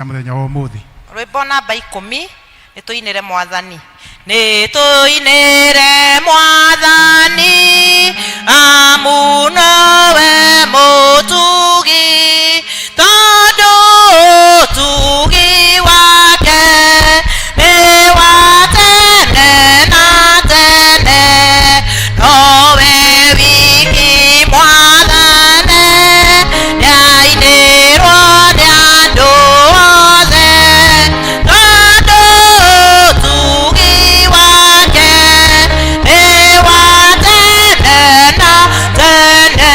Mũthenya wa ũmũthĩ. Rwĩmbo namba 10, nĩ tũinĩre Mwathani. Nĩ tũinĩre Mwathani, amu nowe mũtugi, tondũ ũtugi wake nĩ wa tene na tene. Nowe wiki Mwathane, nĩainĩrwo nĩ andũ othe, tondũ ũtugi wake nĩ wa tene na tene.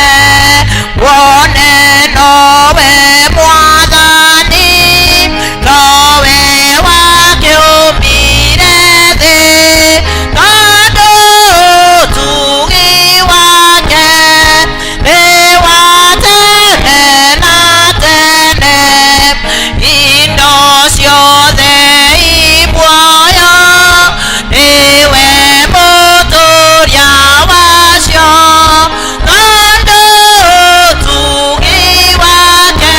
Wone nowe Mwathani, nowe wakĩũmbire thĩ, tondũ ũtugi wake nĩ wa tene na tene. Indo ciothe i muoyo, nĩwe mũtũria wacio, tondũ ũtugi wake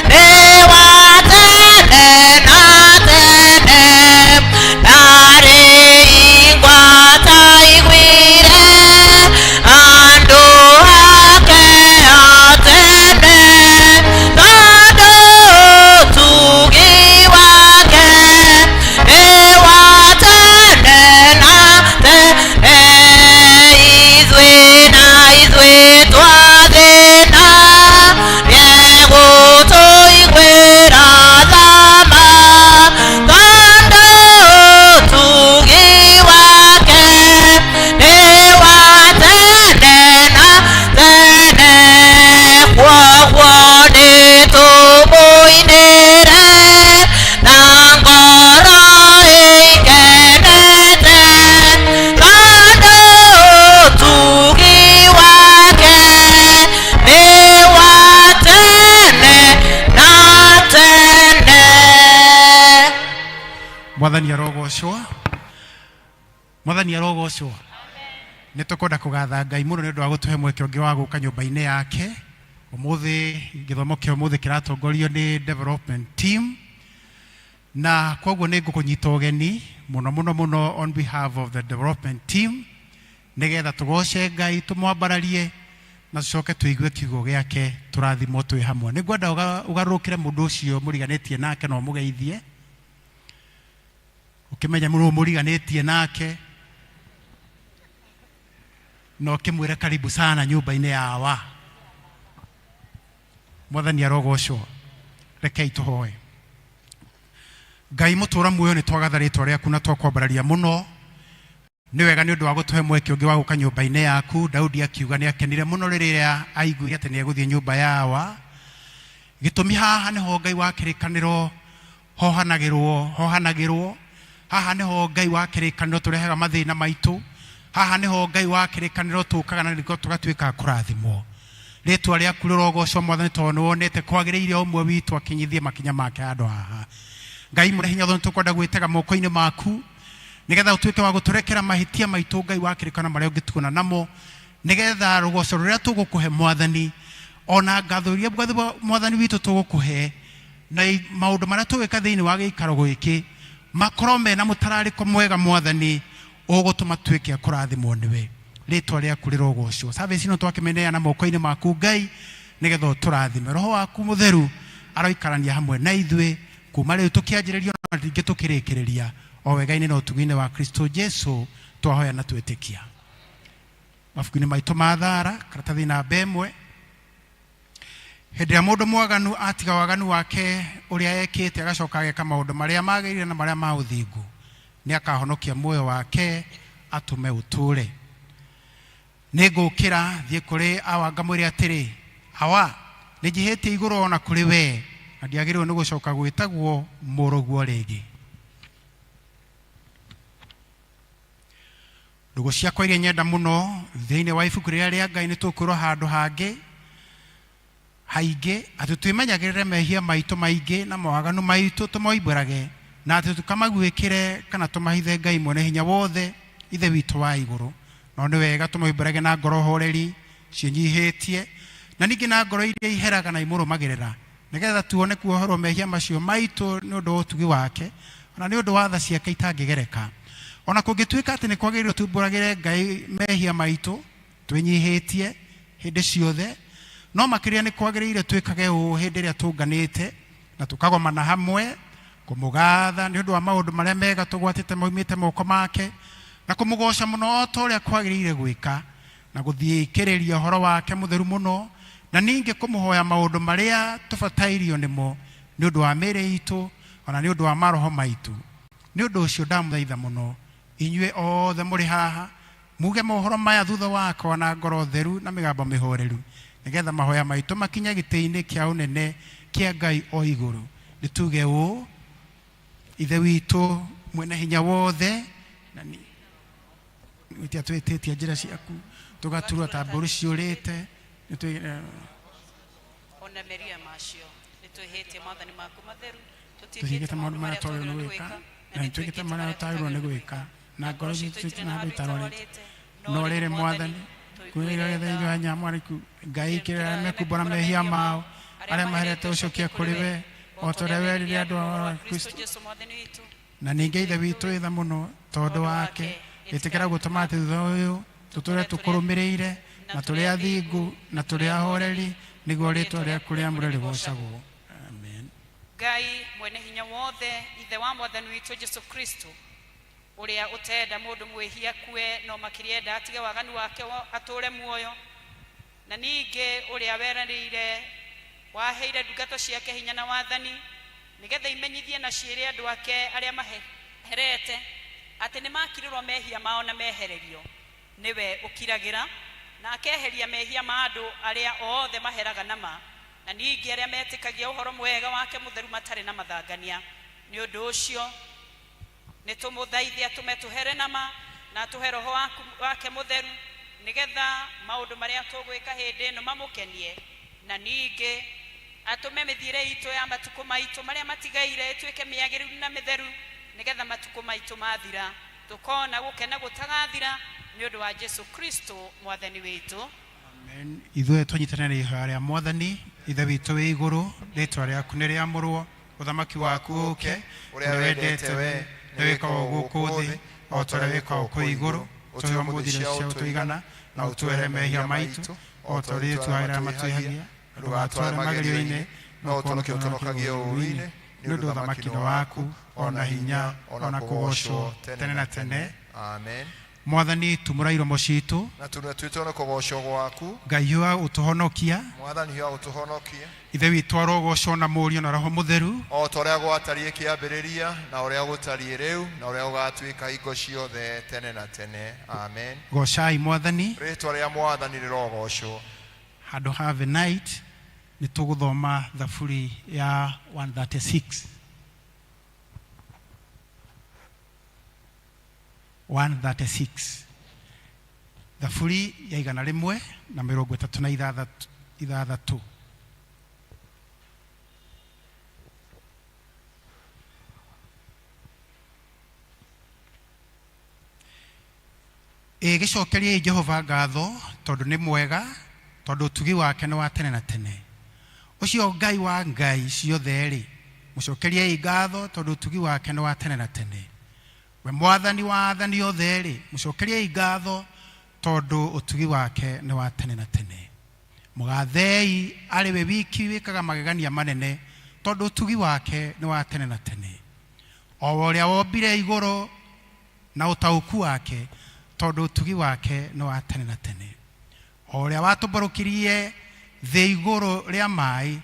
nĩ wa tene na tene. Ndarĩ ingwata iguire andũ ake a tene, tondũ ũtugi wake nĩ wa tene na tene. Ithuĩ na ithuĩ twathĩna, nĩegũtũiguĩra tha ma, tondũ ũtugi wake nĩ wa tene na tene. Kwoguo nĩtũmũinĩre na ngoro ĩkenete, tondũ ũtugi wake nĩ wa tene na tene. Mwathani arogocwo. Mwathani arogocwo. Nĩ tũkwenda kũgatha Ngai mũno nĩ ũndũ wa gũtũhe mweke ũngĩ wa gũka nyũmba-inĩ yake. Ũmũthĩ gĩthomo kĩa ũmũthĩ kĩratongorio nĩ development team, na koguo nĩ ngũkũnyita ũgeni mũno mũno mũno on behalf of the development team, nĩgetha tũgoce Ngai, tũmwambararie na tũcoke tũigue kiugo gĩake, tũrathimwo twĩ hamwe. Nĩ ngwenda ũgarũrũkĩre mũndũ ũcio mũriganĩtie nake na ũmũgeithie, ũkĩmenya mũndũ mũriganĩtie nake, na ũkĩmwĩre karibu sana nyũmba-inĩ ya Awa. Mwathani arogocwo. Rekei tũhoe. Ngai mũtũra muoyo, nĩ twagatha rĩtwa rĩaku na twakwambararia mũno. Nĩ wega nĩ ũndũ wa gũtũhe mweke ũngĩ wa gũka nyũmba-inĩ yaku. Daudi akiuga nĩ akenire mũno rĩrĩa aiguire atĩ nĩ egũthiĩ nyũmba ya Awa. Gĩtũmi haha nĩho Ngai wa kĩrĩkanĩro hohanagĩrwo, hohanagĩrwo. Haha nĩho Ngai wa kĩrĩkanĩro tũrehaga mathĩna maitũ. Haha nĩho Ngai wa kĩrĩkanĩro tũkaga na nĩguo tũgatuĩka a kũrathimwo. Rĩtwa rĩaku rĩrogocwo Mwathani, tondũ nĩ wonete kwagĩrĩire o ũmwe witũ akinyithie makinya make handũ haha. Ngai mwene hinya wothe, nĩ tũkwenda gwĩtega moko-inĩ maku nĩgetha ũtuĩke wa gũtũrekera mahĩtia maitũ, Ngai wa kĩrĩkanĩro, marĩa ũngĩtuona namo, nĩgetha rũgoco rũrĩa tũgũkũhe Mwathani, ona ngatho iria Mwathani witũ tũgũkũhe, na maũndũ marĩa tũgwĩka thĩinĩ wa gĩikaro gĩkĩ makorwo mena mũtararĩko mwega Mwathani, ũgũtũma tuĩke a kũrathimwo nĩwe. Rĩtwa rĩaku rĩrogocwo. Service ĩno twakĩmĩneana moko-inĩ maku Ngai, nĩgetha ũtũrathime. Roho waku mũtheru aroikarania hamwe na ithuĩ kuma rĩu tũkĩanjĩrĩria na rĩngĩ tũkĩrĩkĩrĩria, o wega-inĩ na ũtugi-inĩ wa Kristo Jesu twahoya na twĩtĩkia. Mabuku-inĩ maitũ ma Thara, karatathi namba 1. Hĩndĩ ĩrĩa mũndũ mwaganu atiga waganu wake ũrĩa ekĩte, agacoka ageka maũndũ marĩa magĩrĩire na marĩa ma ũthingu, nĩ akahonokia muoyo wake atũme ũtũũre. Nĩ ngũũkĩra thiĩ kũrĩ awa ngamwĩre atĩrĩ, Awa, nĩ njĩhĩtie igũrũ o na kũrĩ wee, na ndiagĩrĩirwo nĩ gũcoka gwĩtagwo mũrũguo rĩngĩ. Ndũgũ ciakwa iria nyenda mũno, thĩinĩ wa ibuku rĩrĩa rĩa Ngai nĩ tũkwĩrwo handũ hangĩ haingĩ atĩ twĩmenyagĩrĩre mehia maitũ maingĩ na mawaganu maitũ tũmoimbũrage, na atĩ tũkamaguĩkĩre kana tũmahithe Ngai mwene hinya wothe, Ithe witũ wa igũrũ. No nĩ wega tũmoimbũrage na ngoro horeri ciĩnyihĩtie, na ningĩ na ngoro iria iheraga na imũrũmagĩrĩra. Nĩgetha tuone kuoherwo mehia macio maitũ nĩ ũndũ wa ũtugi wake, ona nĩ ũndũ wa tha ciake itangĩgereka. Ona kũngĩtuĩka atĩ nĩ kwagĩrĩirwo tumbũragĩre Ngai mehia maitũ twĩnyihĩtie hĩndĩ ciothe, no makĩria nĩ kwagĩrĩire twĩkage ũũ hĩndĩ ĩrĩa tũnganĩte na tũkagomana hamwe kũmũgatha nĩ ũndũ wa maũndũ marĩa mega tũgwatĩte maumĩte moko make, na kũmũgoca mũno o ta ũrĩa kwagĩrĩire gwĩka, na gũthikĩrĩria ũhoro wake mũtheru mũno, na ningĩ kũmũhoya maũndũ marĩa tũbatairio nĩmo nĩ ũndũ wa mĩĩrĩ itũ ona nĩ ũndũ wa maroho maitũ. Nĩ ũndũ ũcio ndamũthaitha mũno inyuĩ othe mũrĩ haha muge mohoro maya thutha wakwa na ngoro theru na mĩgambo mĩhoreru, nĩgetha mahoya maitũ makinye gĩtĩ-inĩ kĩa ũnene kĩa Ngai o igũrũ. Nĩ tuge ũũ: Ithe witũ mwene hinya wothe, na nĩ twĩtĩtie njĩra ciaku tũgaturwo ta mbũri ciũrĩte. Ona meria macio nĩ twĩhĩtie maathani maku matheru, tũtiĩkĩte maũndũ marĩa twagĩrĩirwo nĩ gwĩka, na nĩ twĩkĩte marĩa tũtagĩrĩirwo nĩ gwĩka, na ngoro citũ itirĩ na handũ itarorete. No rĩrĩ, Mwathani, kwĩrĩra nyamwariku Ngai kĩrĩa mekumbũra mehia mao arĩa maherete ũcokia kũrĩ we, o ta ũrĩa werire andũ a Kristo. Jesu Mwathani witũ. Na ningĩ Ithe witũ wĩ tha mũno, tondũ wake ĩtĩkĩra gũtũma atĩ thutha ũyũ tũtũre tũkũrũmĩrĩire na tũrĩ athingu na tũrĩ ahoreri, nĩguo rĩtwa rĩaku rĩamũre rĩgocagwo. Amen. Ngai mwene hinya wothe, Ithe wa Mwathani witũ Jesu Kristo, ũrĩa ũtenda mũndũ mwĩhia akue, no makĩria enda atige waganu wake atũũre muoyo, na ningĩ ũrĩa weranĩire waheire ndungata ciake hinya na wathani nĩgetha imenyithie na ciĩre andũ ake arĩa maherete atĩ nĩ makirĩrwo mehia mao na mehererio, nĩwe ũkiragĩra na akeheria mehia ma andũ arĩa othe maheraga nama, na ningĩ arĩa metĩkagia ũhoro mwega wake mũtheru matarĩ na mathangania. Nĩ ũndũ ũcio nĩ tũmũthaithe atũme tũhere nama na atũhe roho wake mũtheru, nĩgetha maũndũ marĩa tũgwĩka hĩndĩ ĩno mamũkenie, na ningĩ atũme mĩthiĩre itũ ya matukũ maitũ marĩa matigaire ĩtuĩke mĩagĩrĩru na mĩtheru, nĩgetha matukũ maitũ mathira tũkona gũkena gũtagathira, nĩ ũndũ wa Jesu Kristo Mwathani witũ. Amen. Ithuĩ tũnyitanĩre ihoya rĩa Mwathani. Ithe witũ wĩ igũrũ, rĩtwa rĩaku nĩ rĩamũrwo, ũthamaki waku ũke, ũrĩa wendete we nĩ wĩkagwo gũkũ thĩ o ta ũrĩa wĩkagwo kũu igũrũ. Ũtũhe ũmũthĩ irio cia gũtũigana, na ũtuohere mehia maitũ o ta ũrĩa ithuĩ arĩa matwĩhagia, ndũgatware magerio-inĩ, no ũtũhonokie ũtũhonokagie ũũru-inĩ, nĩ ũndũ ũthamaki nĩ waku, ona hinya, ona kũgocwo tene na tene. Amen. Mwathani, tumũra iromo citũ, na tũnua twitũ nĩ kũgocwo gwaku. Ngai wa ũtũhonokia. Mwathani wa gũtũhonokia. Ithe witũ arogocwo na Mũriũ na Roho Mũtheru, o ta ũrĩa gwatariĩ kĩambĩrĩria, na ũrĩa gũtariĩ rĩu, na ũrĩa gũgatuĩka hingo ciothe tene na tene. Amen. Gocai Mwathani. Rĩtwa rĩa Mwathani rĩrogocwo. Handũ ha the night nĩ tũgũthoma thaburi ya 136. 136, thaburi ya 136. Ĩ gĩcokeriei Jehova ngatho tondũ nĩ mwega, tondũ ũtugi wake nĩ wa tene na tene. Ũcio Ngai wa ngai ciothe rĩ, mũcokeriei ngatho tondũ ũtugi wake nĩ wa tene na tene. We Mwathani wa athani othe rĩ, mũcokeriei ngatho tondũ ũtugi wake nĩ wa tene na tene. Mũgathei arĩ we wiki wĩkaga magegania manene, tondũ ũtugi wake nĩ wa tene na tene. O ũrĩa wombire igũrũ na ũtaũku wake, tondũ ũtugi wake nĩ wa tene na tene. O ũrĩa watũmbũrũkirie thĩ igũrũ rĩa maĩ,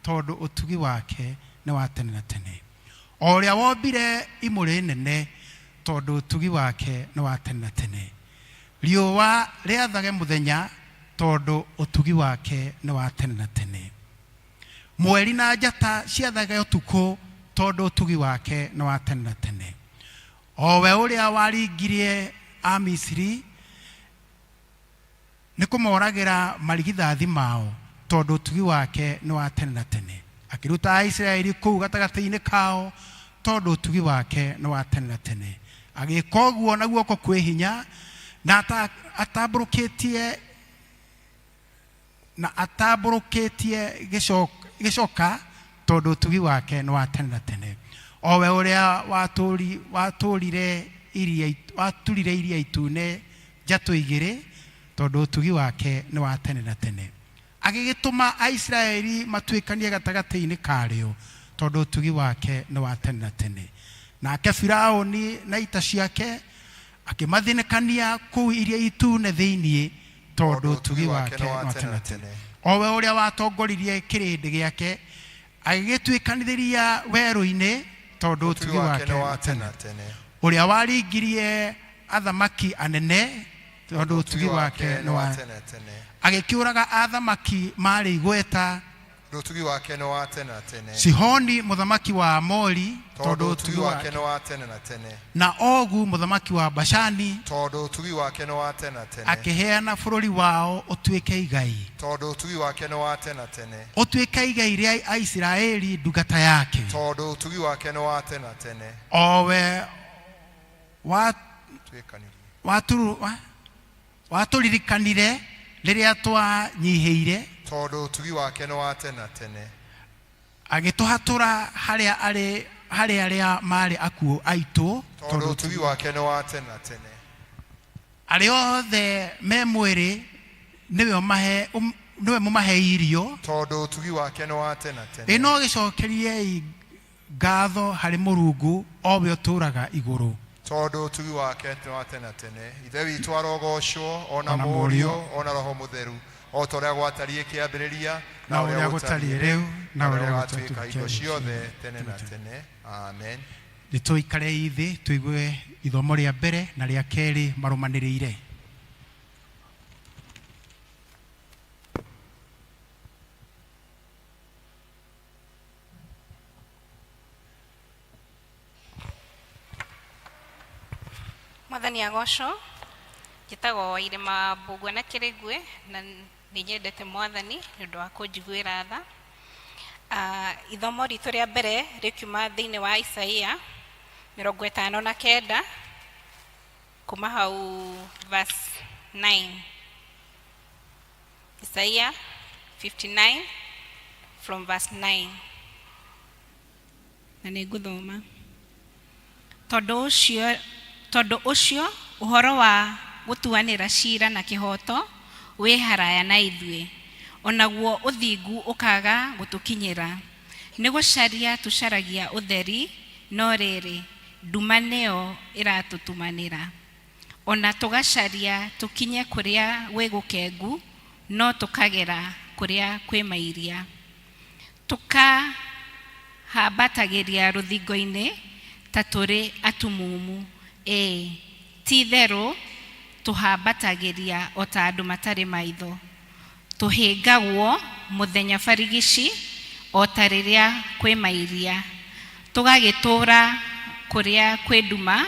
tondũ ũtugi wake nĩ wa tene na tene. O ũrĩa wombire imũrĩ nene, tondũ ũtugi wake nĩ wa tene na tene. Riũa rĩathage mũthenya, tondũ ũtugi wake nĩ wa tene na tene. Mweri na njata ciathage ũtukũ, tondũ ũtugi wake nĩ wa tene na tene. O we ũrĩa waringirie Amisiri nĩ kũmoragĩra marigithathi mao, tondũ ũtugi wake nĩ wa tene na tene. Akĩruta Aisiraeli kũu gatagatĩ-inĩ kao, tondũ ũtugi wake nĩ wa tene na tene. Agĩka ũguo na guoko kwĩ hinya, na atambũrũkĩtie gĩcoka. Tondũ ũtugi wake nĩ wa tene na tene. O we ũrĩa watũrire iria, waturire iria itune njatũ igĩrĩ, tondũ ũtugi wake nĩ wa tene na tene. Agĩgĩtũma Aisiraeli matuĩkanie gatagatĩ-inĩ karĩo, tondũ ũtugi wake nĩ wa tene na tene. Nake Firaũni na ita ciake akĩmathinĩkania kũu iria itune thĩinĩ, tondũ ũtugi wake nĩ wa tene na tene. O we ũrĩa watongoririe kĩrĩndĩ gĩake agĩgĩtuĩkanithĩria werũ-inĩ, tondũ ũtugi wake nĩ wa tene na tene. Ũrĩa waringirie athamaki anene, tondũ ũtugi wake nĩ wa tene tene. Agĩkĩũraga athamaki marĩ igweta, Ũtugi wake nĩ wa tene na tene. Sihoni mũthamaki wa Amori, tondũ ũtugi wake nĩ wa tene na tene. Na Ogu mũthamaki wa Bashani, tondũ ũtugi wake nĩ wa tene na tene. Akĩheana bũrũri wao ũtuĩke igai, tondũ ũtugi wake nĩ wa tene na tene. Ũtuĩke igai rĩa Aisiraeli ndungata yake, tondũ ũtugi wake nĩ wa tene na tene. O we Tuĩkanĩrie. Watũririkanire rĩrĩa twanyihĩire, tondũ ũtugi wake nĩ wa tene na tene. Agĩtũhatũra harĩa arĩ harĩ arĩa marĩ akuũ aitũ, tondũ ũtugi wake nĩ wa tene na tene. Arĩa othe me mwĩrĩ nĩwe nĩwe mũmahe irio, tondũ ũtugi wake nĩ wa tene na tene. Ĩ no gĩcokeriei ngatho harĩ Mũrungu, o we ũtũũraga igũrũ, tondũ ũtugi wake nĩ wa tene na tene. Ithe witũ arogocwo, ona ona Mũriũ, Mũriũ, ona Roho Mũtheru, o ta ũrĩa gwatariĩ kĩambĩrĩria, na ũrĩa gũtariĩ rĩu, na ũrĩa ũgatuĩka gũtatuĩka hingo ciothe tene na tene. Amen. Nĩ tũikare thĩ tũigue ithomo rĩa mbere na rĩa kerĩ marũmanĩrĩire. Mwathani agocwo. Njĩtagwo Irĩma Mbũgua na Kĩrĩgue, na nĩ nyendete Mwathani nĩ ũndũ wa kũnjiguĩra tha. Ithomo ritũ rĩa mbere rĩkiuma thĩinĩ wa Isaia 59, kuma hau verse 9. Isaia 59 from verse 9, na nĩ ngũthoma. Tondũ ũcio ũhoro wa gũtuanĩra cira na kĩhooto wĩ haraya na ithuĩ, onaguo ũthingu ũkaga gũtũkinyĩra. Nĩ gũcaria tũcaragia ũtheri, no rĩrĩ, nduma nĩyo ĩratũtumanĩra. Ona tũgacaria tũkinye kũrĩa gwĩ gũkengu, no tũkagera kũrĩa kwĩ mairia. Tũkahambatagĩria rũthingo-inĩ ta tũrĩ atumumu, ĩĩ, ti itherũ tũhambatagĩria o ta andũ matarĩ maitho. Tũhĩngagwo mũthenya barigici o ta rĩrĩa kwĩ mairia, tũgagĩtũũra kũrĩa kwĩ nduma,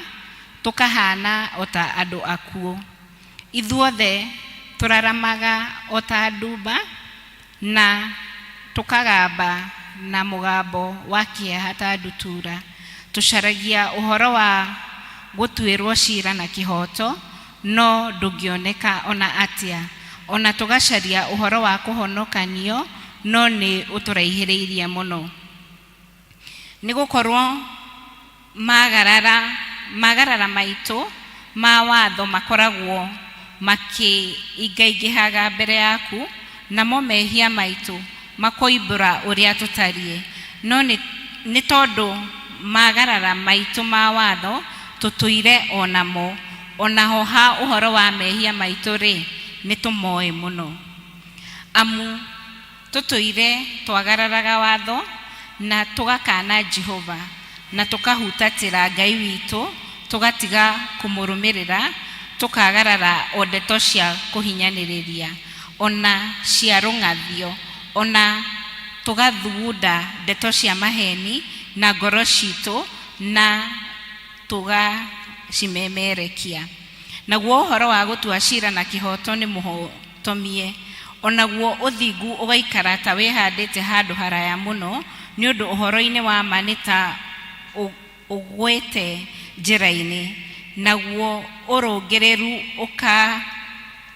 tũkahana o ta andũ akuũ. Ithuothe tũraramaga o ta ndumba, na tũkagamba na mũgambo wa kĩeha ta ndutura. Tũcaragia ũhoro wa gũtuĩrwo cira na kĩhooto, no ndũngĩoneka ona atĩa. Ona tũgacaria ũhoro wa kũhonokanio, no nĩ ũtũraihĩrĩirie mũno. Nĩ gũkorwo magarara maitũ ma watho makoragwo makĩingaingĩhaga mbere yaku, namo mehia maitũ makoimbũra ũrĩa tũtariĩ. No nĩ tondũ magarara maitũ ma watho tũtũire o namo, onaho ha ũhoro wa mehia maitũ rĩ, nĩ tũmoĩ mũno. Amu tũtũire twagararaga watho, na tũgakana Jehova, na tũkahutatĩra Ngai witũ, tũgatiga kũmũrũmĩrĩra, tũkagarara o ndeto cia kũhinyanĩrĩria, ona cia rũng'athio, ona tũgathugunda ndeto cia maheni na ngoro citũ, na tũgacimemerekia. Naguo ũhoro wa gũtua cira na kĩhooto nĩ mũhotomie, onaguo ũthingu ũgaikara ta wĩhandĩte handũ haraya mũno, nĩ ũndũ ũhoro-inĩ wa ma nĩ ta ũgwĩte njĩra-inĩ, naguo ũrũngĩrĩru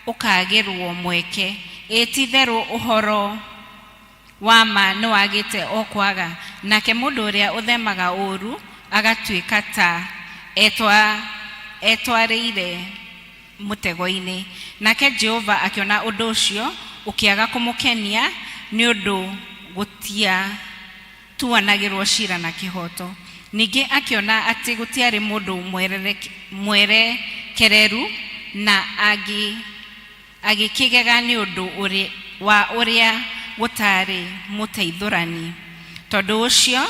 ũkagĩrwo mweke. Ĩ ti-itherũ ũhoro wa ma nĩ wagĩte o kwaga, nake mũndũ ũrĩa ũthemaga ũũru agatuĩka ta etwarĩire mũtego-inĩ. Nake Jehova akĩona ũndũ ũcio ũkĩaga kũmũkenia, nĩ ũndũ gũtiatuanagĩrwo cira na kĩhooto. Ningĩ akĩona atĩ gũtiarĩ mũndũ mwerekereru, na agĩkĩgega nĩ ũndũ wa ũrĩa gũtaarĩ mũteithũrani. Tondũ ũcio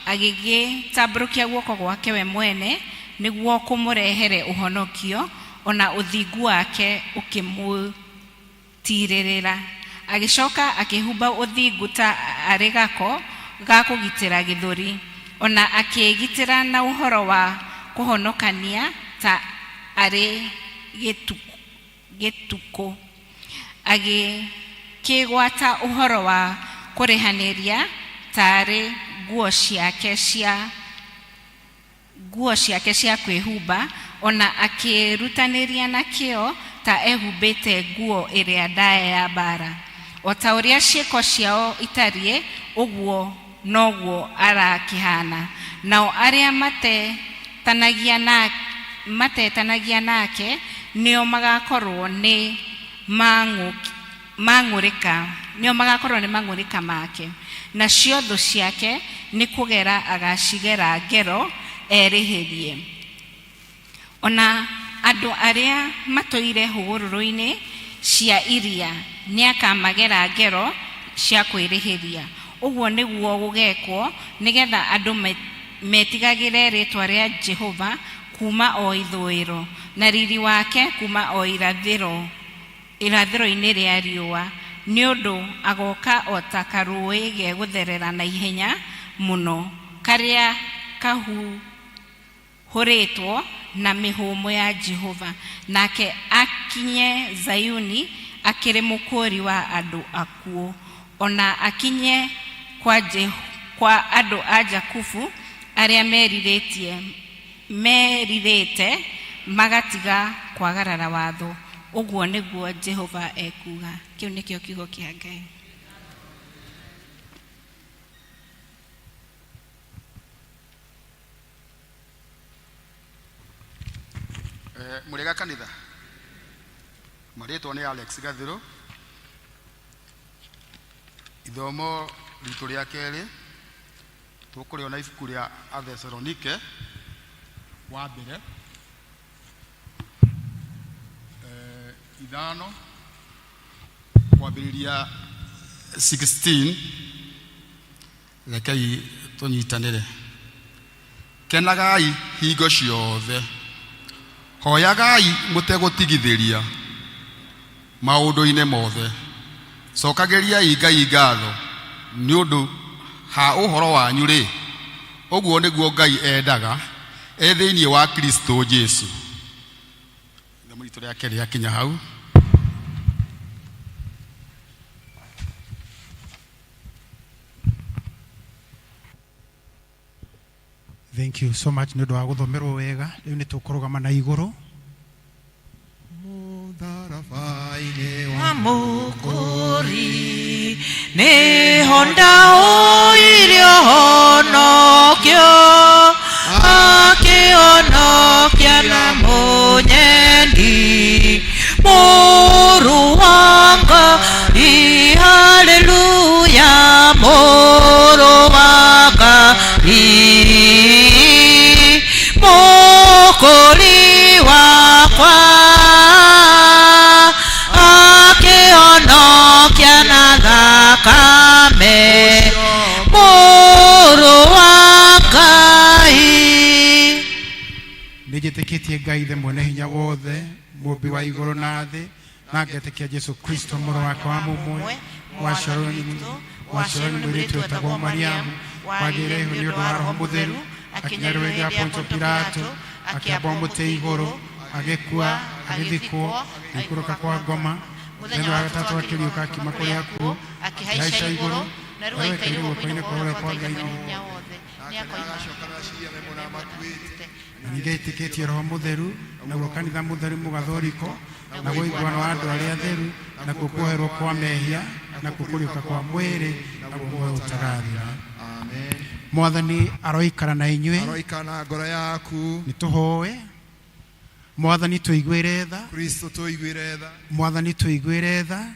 agĩgĩtambũrũkia guoko gwake we mwene nĩguo kũmũrehere ũhonokio, o na ũthingu wake ũkĩmũtiirĩrĩra. Agĩcoka akĩhumba ũthingu ta arĩ gako ga kũgitĩra gĩthũri, o na akĩĩgitĩra na ũhoro wa kũhonokania ta arĩ gĩtukũ. Agĩkĩgwata ũhoro wa kũrĩhanĩria ta arĩ nguo ciake cia kwĩhumba, o na akĩĩrutanĩria na kĩyo ta ehumbĩte nguo ĩrĩa ndaya ya mbaara. O ta ũrĩa ciĩko ciao itariĩ, ũguo noguo arakĩhaana. Nao arĩa matetanagia nake nĩo magakorwo nĩ mang'ũrĩka, nĩo magakorwo nĩ mang'ũrĩka make, nacio thũ ciake nĩ kũgera agacigera ngero erĩhĩrie. O na andũ arĩa matũire hũgũrũrũ-inĩ cia iria nĩakamagera ngero cia kwĩrĩhĩria. Ũguo nĩguo gũgekwo nĩgetha andũ metigagĩre rĩĩtwa rĩa Jehova kuuma o ithũĩro, na riri wake kuuma o irathĩro-inĩ rĩa riũa, nĩ ũndũ agooka o ta karũũĩ gegũtherera na ihenya mũno, karĩa kahuhũrĩtwo na mĩhũmũ ya Jehova, nake akinye Zayuni akĩrĩ mũkũũri wa andũ akuũ, o na akinye kwa andũ a Jakubu arĩa merirĩte magatiga kwagarara watho. Ũguo nĩguo Jehova ekuuga. Kĩu nĩkĩo kiugo kĩa Ngai. Mũrĩega kanitha, marĩtwa nĩ Alex Gathirũ. Ithomo ritũ rĩa kerĩ tũkũrĩona ibuku rĩa Athesalonike wa mbere 5 kwambĩrĩria 16. Rekei tũnyitanĩre. Kenagai hingo ciothe, hoyagai mũtegũtigithĩria maũndũ-inĩ mothe, cokagĩriai Ngai ngatho nĩ ũndũ ha ũhoro wanyu-rĩ, ũguo nĩguo Ngai endaga e thĩinĩ wa Kristo Jesu. Ithomo ritũ rĩa kerĩ rĩakinya hau. Thank you so much nĩ ũndũ wa gũthomerwo wega. Rĩu nĩ tũkũrũgama na igũrũ. Mũtharaba-inĩ wa Mũkũri nĩho ndaũire ũhonokio, akĩhonokia na mũnyendi, mũrũ wa Ngai, haleluya, mũrũ wa Ngai, mũkũri wakwa, akĩhonokia na thakame, mũrũ wa Ngai. Nĩ njĩtĩkĩtie Ngai Ithe mwene hinya wothe, mũmbi wa igũrũ na thĩ, na ngetĩkia Jesu Kristo mũrũ wake wa mũmwe, waciarirwo nĩ mũirĩtu wetagwo Mariamu, wagĩire ihu nĩ ũndũ wa Roho Mũtheru, akĩnyarirwo hĩndĩ ya Pontio Pilato, akĩambwo mũtĩ igũrũ, agĩkua, agĩthikwo, agĩikũrũka kwa ngoma, mũthenya wa gatatũ akĩriũka akiuma kũrĩ akuũ, akĩhaica igũrũ, na rĩu aikaire guoko-inĩ kwa ũrĩo kwa Ngai Mwene-Hinya Wothe. Na ningĩ ĩtĩkĩtie Roho Mũtheru, naguo kanitha mũtheru mũgathoriko, naguo ũiguano wa andũ arĩa atheru, nakuo kuoherwo kwa mehia, nakuo kũriũka kwa mwĩrĩ, na Naguo muoyo ũtagathira. Amen. Mwathani aroikara na inyuĩ. Aroikara na ngoro yaku. Nĩ tũhoe. Mwathani tũiguĩre tha. Kristo tũiguĩre tha. Mwathani tũiguĩre tha.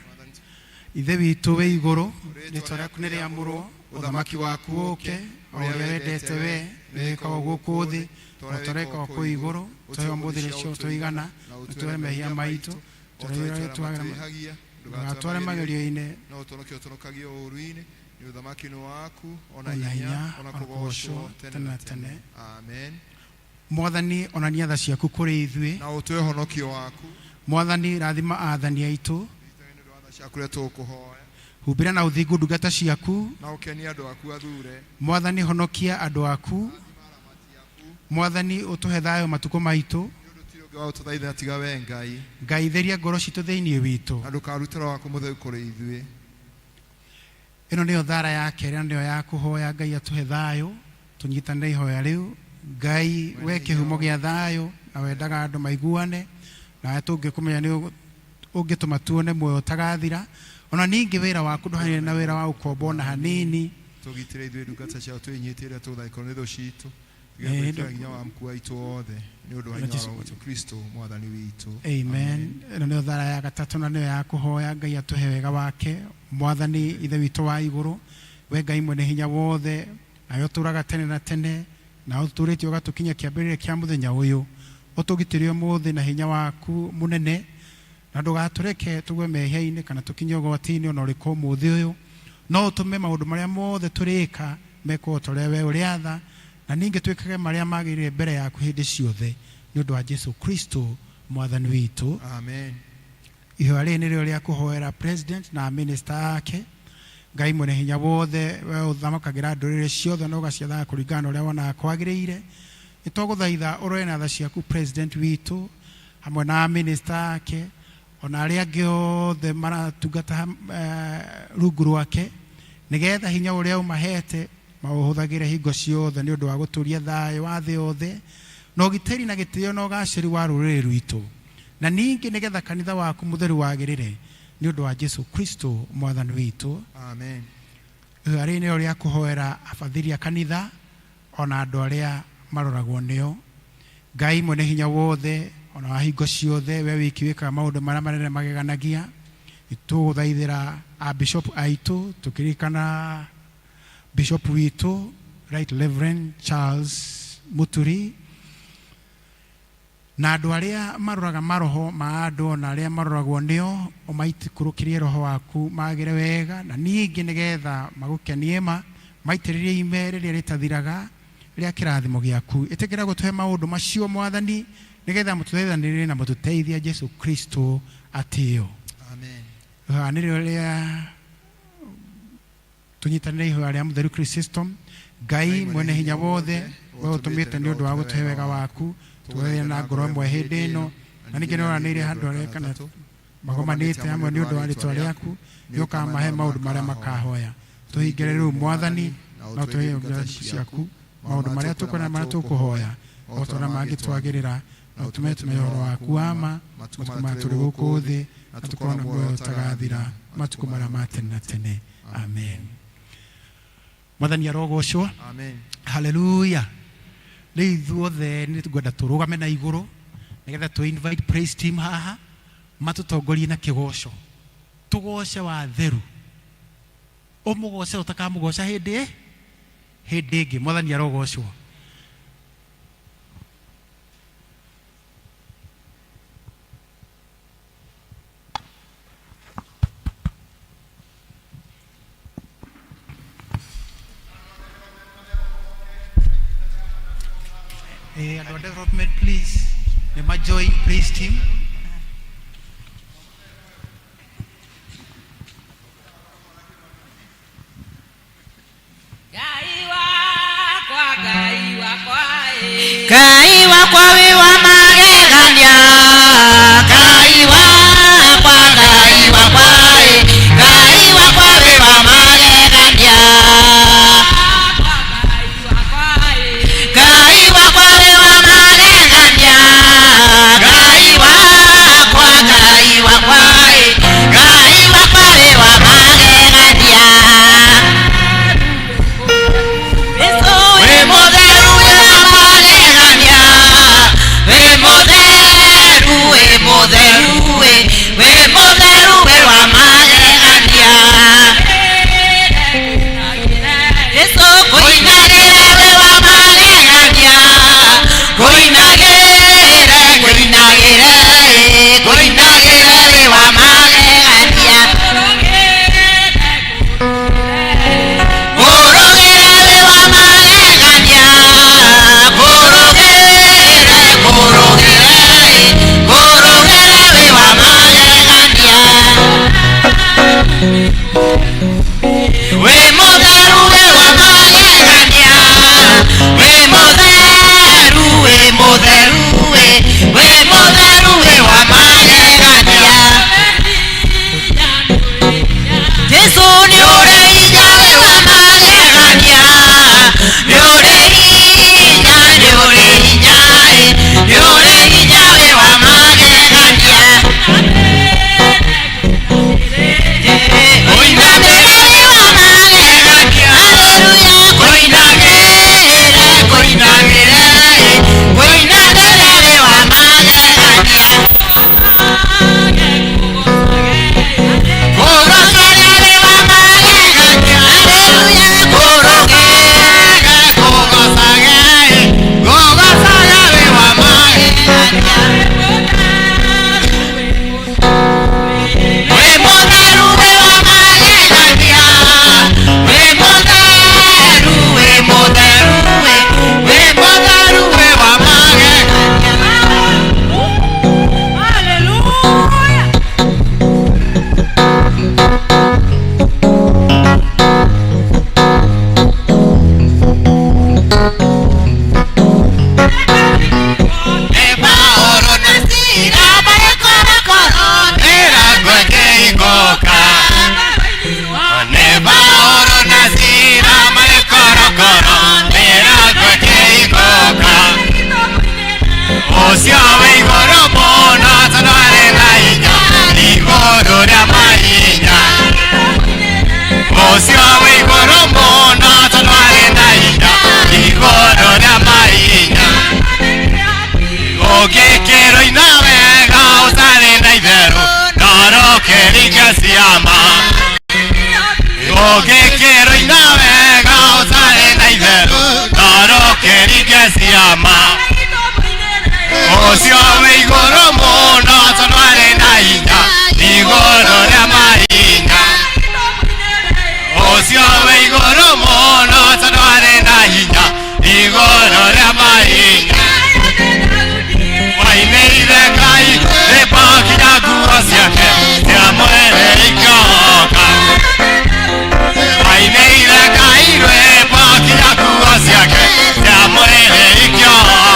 Ithe witũ wĩ igũrũ, rĩtwa rĩaku nĩ rĩamũrwo, ũthamaki waku ũũke, o ũrĩa wendete we wĩkagwo gũkũ thĩ o ta ũrĩa wĩkagwo kũu igũrũ. Tũhe ũmũthĩ irio cia tũigana, ũtũhe mehia maitũ, tũrĩa twĩhagia, ndũgatware magerio-inĩ, no ũtũhonokie ũtũhonokagie ũũru-inĩ, nĩ ũthamaki nĩ waku, ona ona hinya, hinya, ona ona kũgoocwo kũgoocwo tene tene na na tene. tene. Amen. Mwathani onania tha ciaku kũrĩ ithuĩ. Na ũtũhe ũhonokio waku. Mwathani rathima athani aitũ. Nĩ ũndũ wa tha ciaku rĩrĩa tũkũhoya. Humbĩra na ũthingu ndungata ciaku. Na ũkenie andũ aku athure. Mwathani honokia andũ aku. Mwathani ũtũhe thayũ matukũ maitũ. Gũtirĩ ũngĩ wa gũtũthaitha tiga we Ngai. Ngai theria ngoro citũ thĩinĩ witũ. Na ndũkarute roho waku mũtheru kũrĩ ithuĩ. Ĩno nĩyo thara ya kerĩ na nĩyo ya kũhoya Ngai atũhe thayũ. Tũnyitanĩre ihoya rĩu. Ngai we kĩhumo gĩa thayũ na wendaga andũ maiguane, nawe tũngĩkũmenya nĩ ũngĩtũma tuone muoyo ũtagathira. Ona ningĩ wĩra waku ndũhanine na wĩra wa ũkombo ona hanini. Tũgitĩre ithuĩ ndungata ciao twĩnyitĩrĩre tũthaĩkwo nĩ thũ citũ. Ĩĩ, Tũgĩkĩra hinya wa mkuu waitũ wothe nĩ ũndũ wa Na hinya wa Jesũ. Roho witũ Kristo mwathani witũ. Amen. Ĩno nĩyo thara ya gatatũ na nĩyo ya kũhoya Ngai atũhe wega wake. Mwathani Ithe witũ wa igũrũ, we Ngai mwene hinya wothe, nawe ũtũũraga tene na tene, na ũtũũrĩtie ũgatũkinyia kĩambĩrĩria kĩa mũthenya ũyũ. Ũtũgitĩre ũmũthĩ na hinya waku mũnene, na ndũgatũreke tũgwe mehia-inĩ kana tũkinye ũgwati-inĩ ona ũrĩkũ ũmũthĩ ũyũ. No ũtũme maũndũ marĩa mothe tũrĩka mekwo ta ũrĩa we ũrĩatha, na ningĩ twĩkage marĩa magĩrĩire mbere yaku hĩndĩ ciothe, nĩ ũndũ wa Jesu Kristo mwathani witũ. Amen. Ihoya rĩrĩ nĩrĩo rĩa kũhoera president na minister ake. Ngai mwene hinya wothe, we ũthamakagĩra ndũrĩrĩ ciothe na ũgaciathaga kũringana na ũrĩa wonaga kwagĩrĩire. Nĩ twagũthaitha ũrore na tha ciaku president witũ hamwe na minister ake, ona arĩa angĩ othe maratungata rungu rwake, nĩgetha hinya ũrĩa ũmahete maũhũthagĩre hingo ciothe nĩ ũndũ wa gũtũria thayũ wa thĩ yothe na ũgitĩri na gĩtĩo na ũgacĩru wa rũrĩrĩ rwitũ, na ningĩ nĩgetha kanitha waku mũtheru wagĩrĩre nĩ ũndũ wa Jesu Kristo mwathani witũ. Amen. Ihoya rĩrĩ nĩrĩo rĩa kũhoera abathiri a kanitha ona andũ arĩa maroragwo nĩo. Ngai mwene hinya wothe ona wa hingo ciothe, we wiki wĩkaga maũndũ marĩa manene mageganagia, nĩtũgũthaithĩra a bishop aitũ tũkĩririkana bishop witũ Right Reverend Charles Muturi, na andũ arĩa maroraga maroho ma andũ ona arĩa maroragwo nĩo, ũmaikũrũkĩrie roho waku magĩre wega, na ningĩ nĩgetha magũkenie ma maitĩrĩrie ime rĩrĩa rĩtathiraga rĩa kĩrathimo gĩaku. Ĩtĩkĩra gũtũhe maũndũ macio Mwathani, nĩgetha mũtũthaithanĩrĩre na mũtũteithie Jesu Kristo atĩo. Amen. Ihoya nĩrĩo rĩa tũnyitanĩre ihoya rĩa mũtheru Chrysostom. Ngai mwene hinya wothe, we ũtũmĩte nĩ ũndũ wa gũtũhe wega waku, tũgũthaitha na ngoro ĩmwe hĩndĩ ĩno, na ningĩ nĩ ũranĩire handũ harĩa kana magomanĩte hamwe nĩ ũndũ wa rĩtwa rĩaku, nĩ ũkamahe maũndũ marĩa makahoya. Tũhingĩre rĩu Mwathani, na ũtũhe ndungata ciaku maũndũ marĩa tũkwenda na marĩa tũkũhoya, o ta ũrĩa mangĩtwagĩrĩra, na ũtũme tũmenye ũhoro waku wa ma matukũ maya tũrĩ gũkũ thĩ, na tũkorwo na muoyo ũtagathira matukũ marĩa ma tene na tene. Amen. Mwathani arogocwo. Amen. Haleluya. Rĩu ithuothe nĩ ngwenda tũrũgame na igũrũ nĩgetha tũ invite praise team haha matũtongorie na kĩgoco. Tũgoce wa theru, ũmũgoce ũtakamũgoca hĩndĩ hĩndĩ ĩngĩ. Mwathani arogocwo. Andũ a development please, nĩ ma join praise team. Ngai wakwa, Ngai wakwa, Ngai wakwa wĩ wa magegania. Ngai wakwa, Ngai wakwa, Ngai wakwa wĩ wa magegania. Ngai wakwa wĩ wa magegania. Ngai wakwa, Ngai wakwa, Ngai wakwa wĩ wa magegania. Ciama ũcio wĩ igũrũ mũno tondũ arĩ na hinya igũrũ rĩa mahinya ũcio wĩ igũrũ mũno tondũ arĩ na hinya igũrũ rĩa mahinya wainĩire Ngai rĩmbo nginya nguo ciake cia mwĩrĩ ikĩohoka wainĩire Ngai rwĩmbo nginya nguo ciake cia mwĩrĩ ikĩohoka.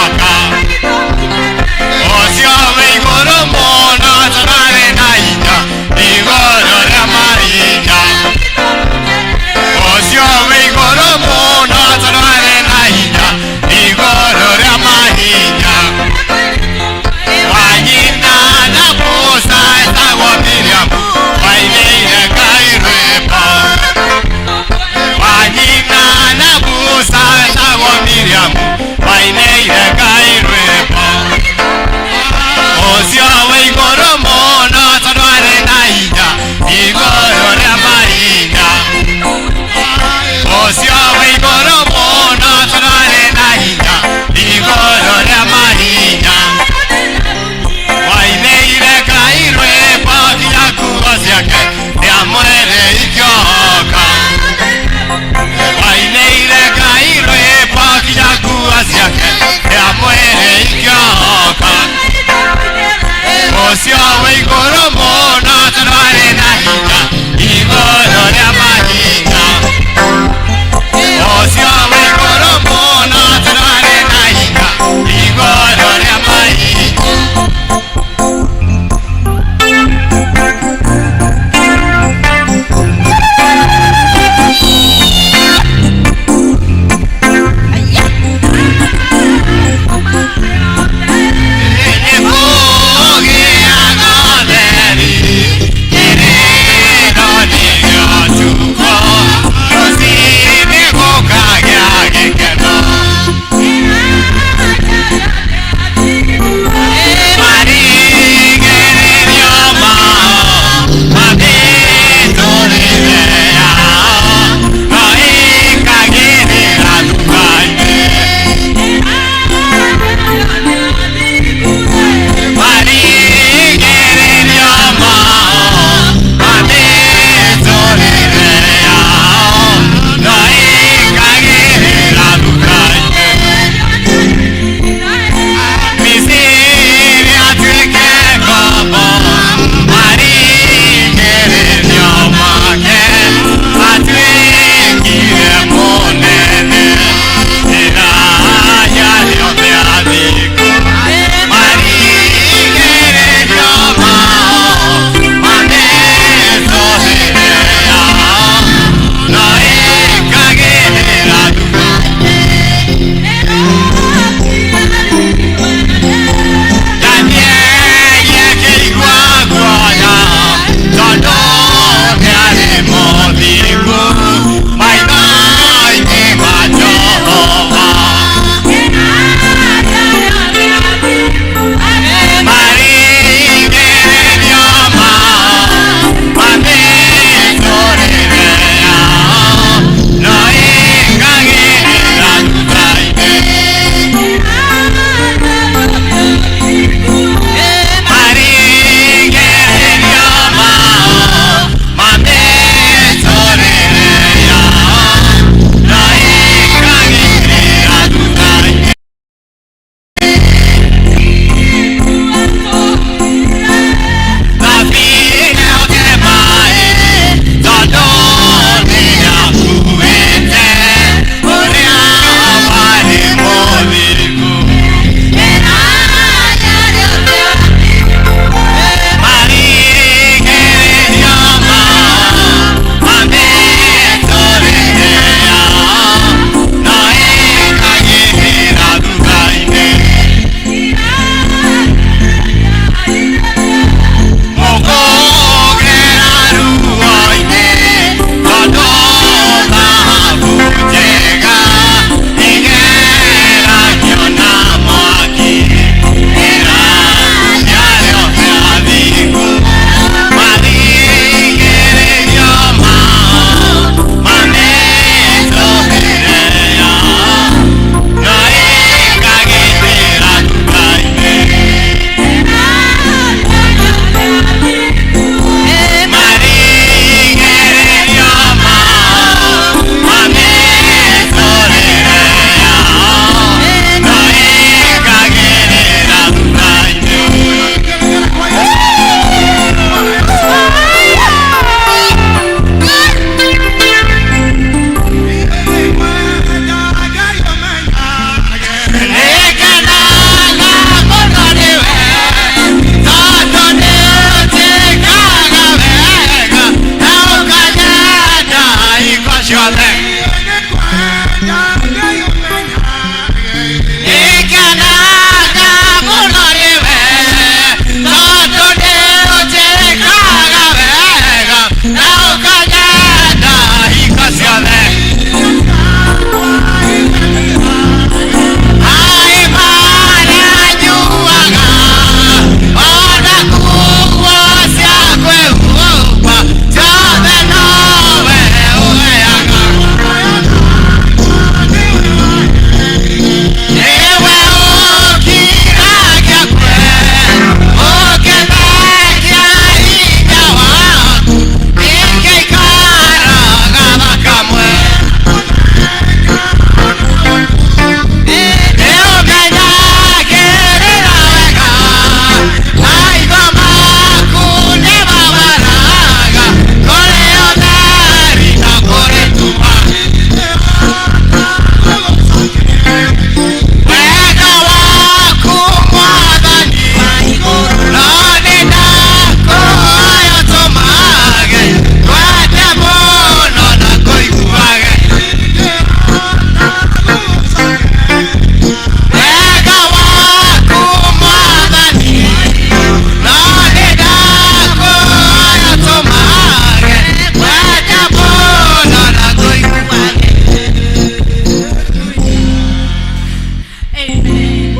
Amen.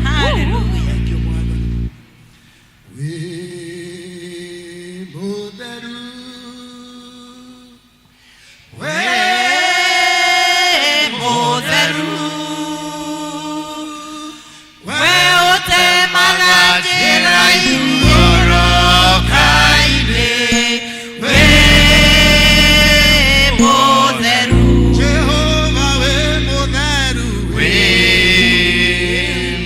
Hallelujah. Thank you, Mwathani. Wĩ mũtheru. Wĩ Mũtheru. We ũtemaga njĩra ihurũka-inĩ. Wĩ mũtheru. Jehova wĩ mũtheru. Wĩ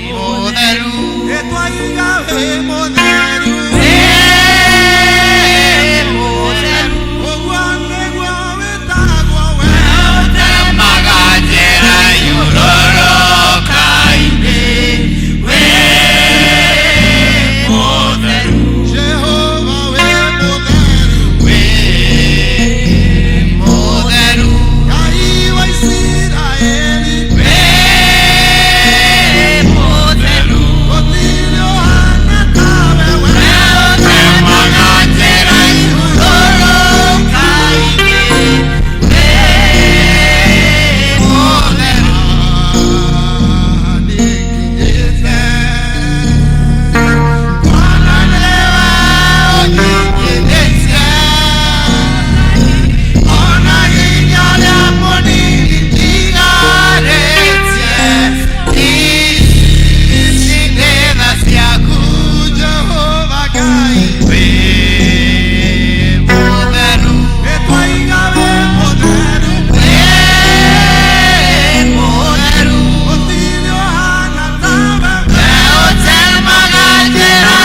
mũtheru. Ĩtwaiga wĩ mũtheru. Wĩ mũtheru. Ũguo nĩguo wĩtagwo we. Ũtemaga njĩra ihurũka-inĩ. Wĩ mũtheru. Jehova wĩ mũtheru. Wĩ mũtheru. Ngai wa Isiraeli. Wĩ mũtheru. Gũtirĩ ũhaana tawe we. Ũtemaga njĩra ihurũka-inĩ. Wĩ mũtheru. Nĩnginyĩte. Bwana nĩwe ũnginyĩtie. Ona hinya rĩa mũnini ndigarĩtie. Ici nĩ tha ciaku. Jehova Ngai. Wĩ mũtheru. Nĩtwaiga wĩ mũtheru. Wĩ mũtheru. Gũtirĩ ũhaana tawe. We ũtemaga njĩra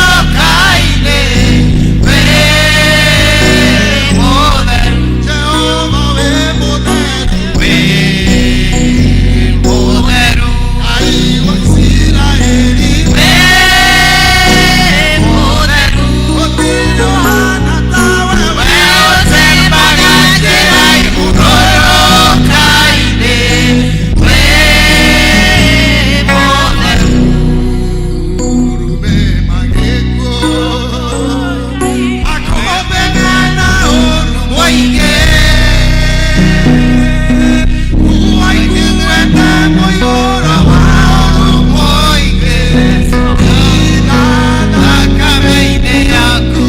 ihurũka-inĩ. Wĩ mũtheru. Jehova wĩ mũtheru. Wĩ mũtheru. Ngai wa Isiraeli. Wĩ mũtheru. Gũtirĩ ũhaana tawe. We ũtemaga njĩra ihurũka-inĩ. Wĩ mũtheru. Urume magĩkuo. Akũmena na ũũru mũingĩ. Waiguĩte mũiyũro wa ũũru mũingĩ. Ina thakame-inĩ yaku.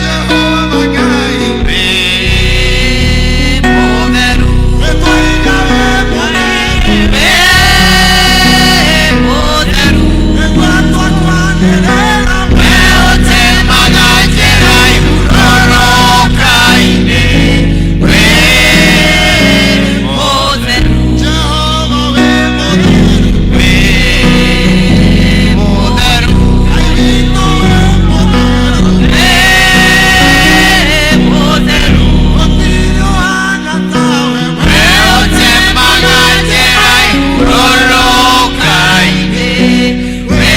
Jehova Ngai. Wĩ mũtheru. Nĩtwaiga wĩ mũtheru. Wĩ mũtheru. Nĩguo twakwanĩrĩra. We ũtemaga njĩra ihurũka-inĩ. Wĩ mũtheru. Jehova wĩ mũtheru. Wĩ mũtheru. Ngai witũ wĩ mũtheru. Wĩ mũtheru. Gũtirĩ ũhaana tawe. We ũtemaga njĩra ihurũka-inĩ. Wĩ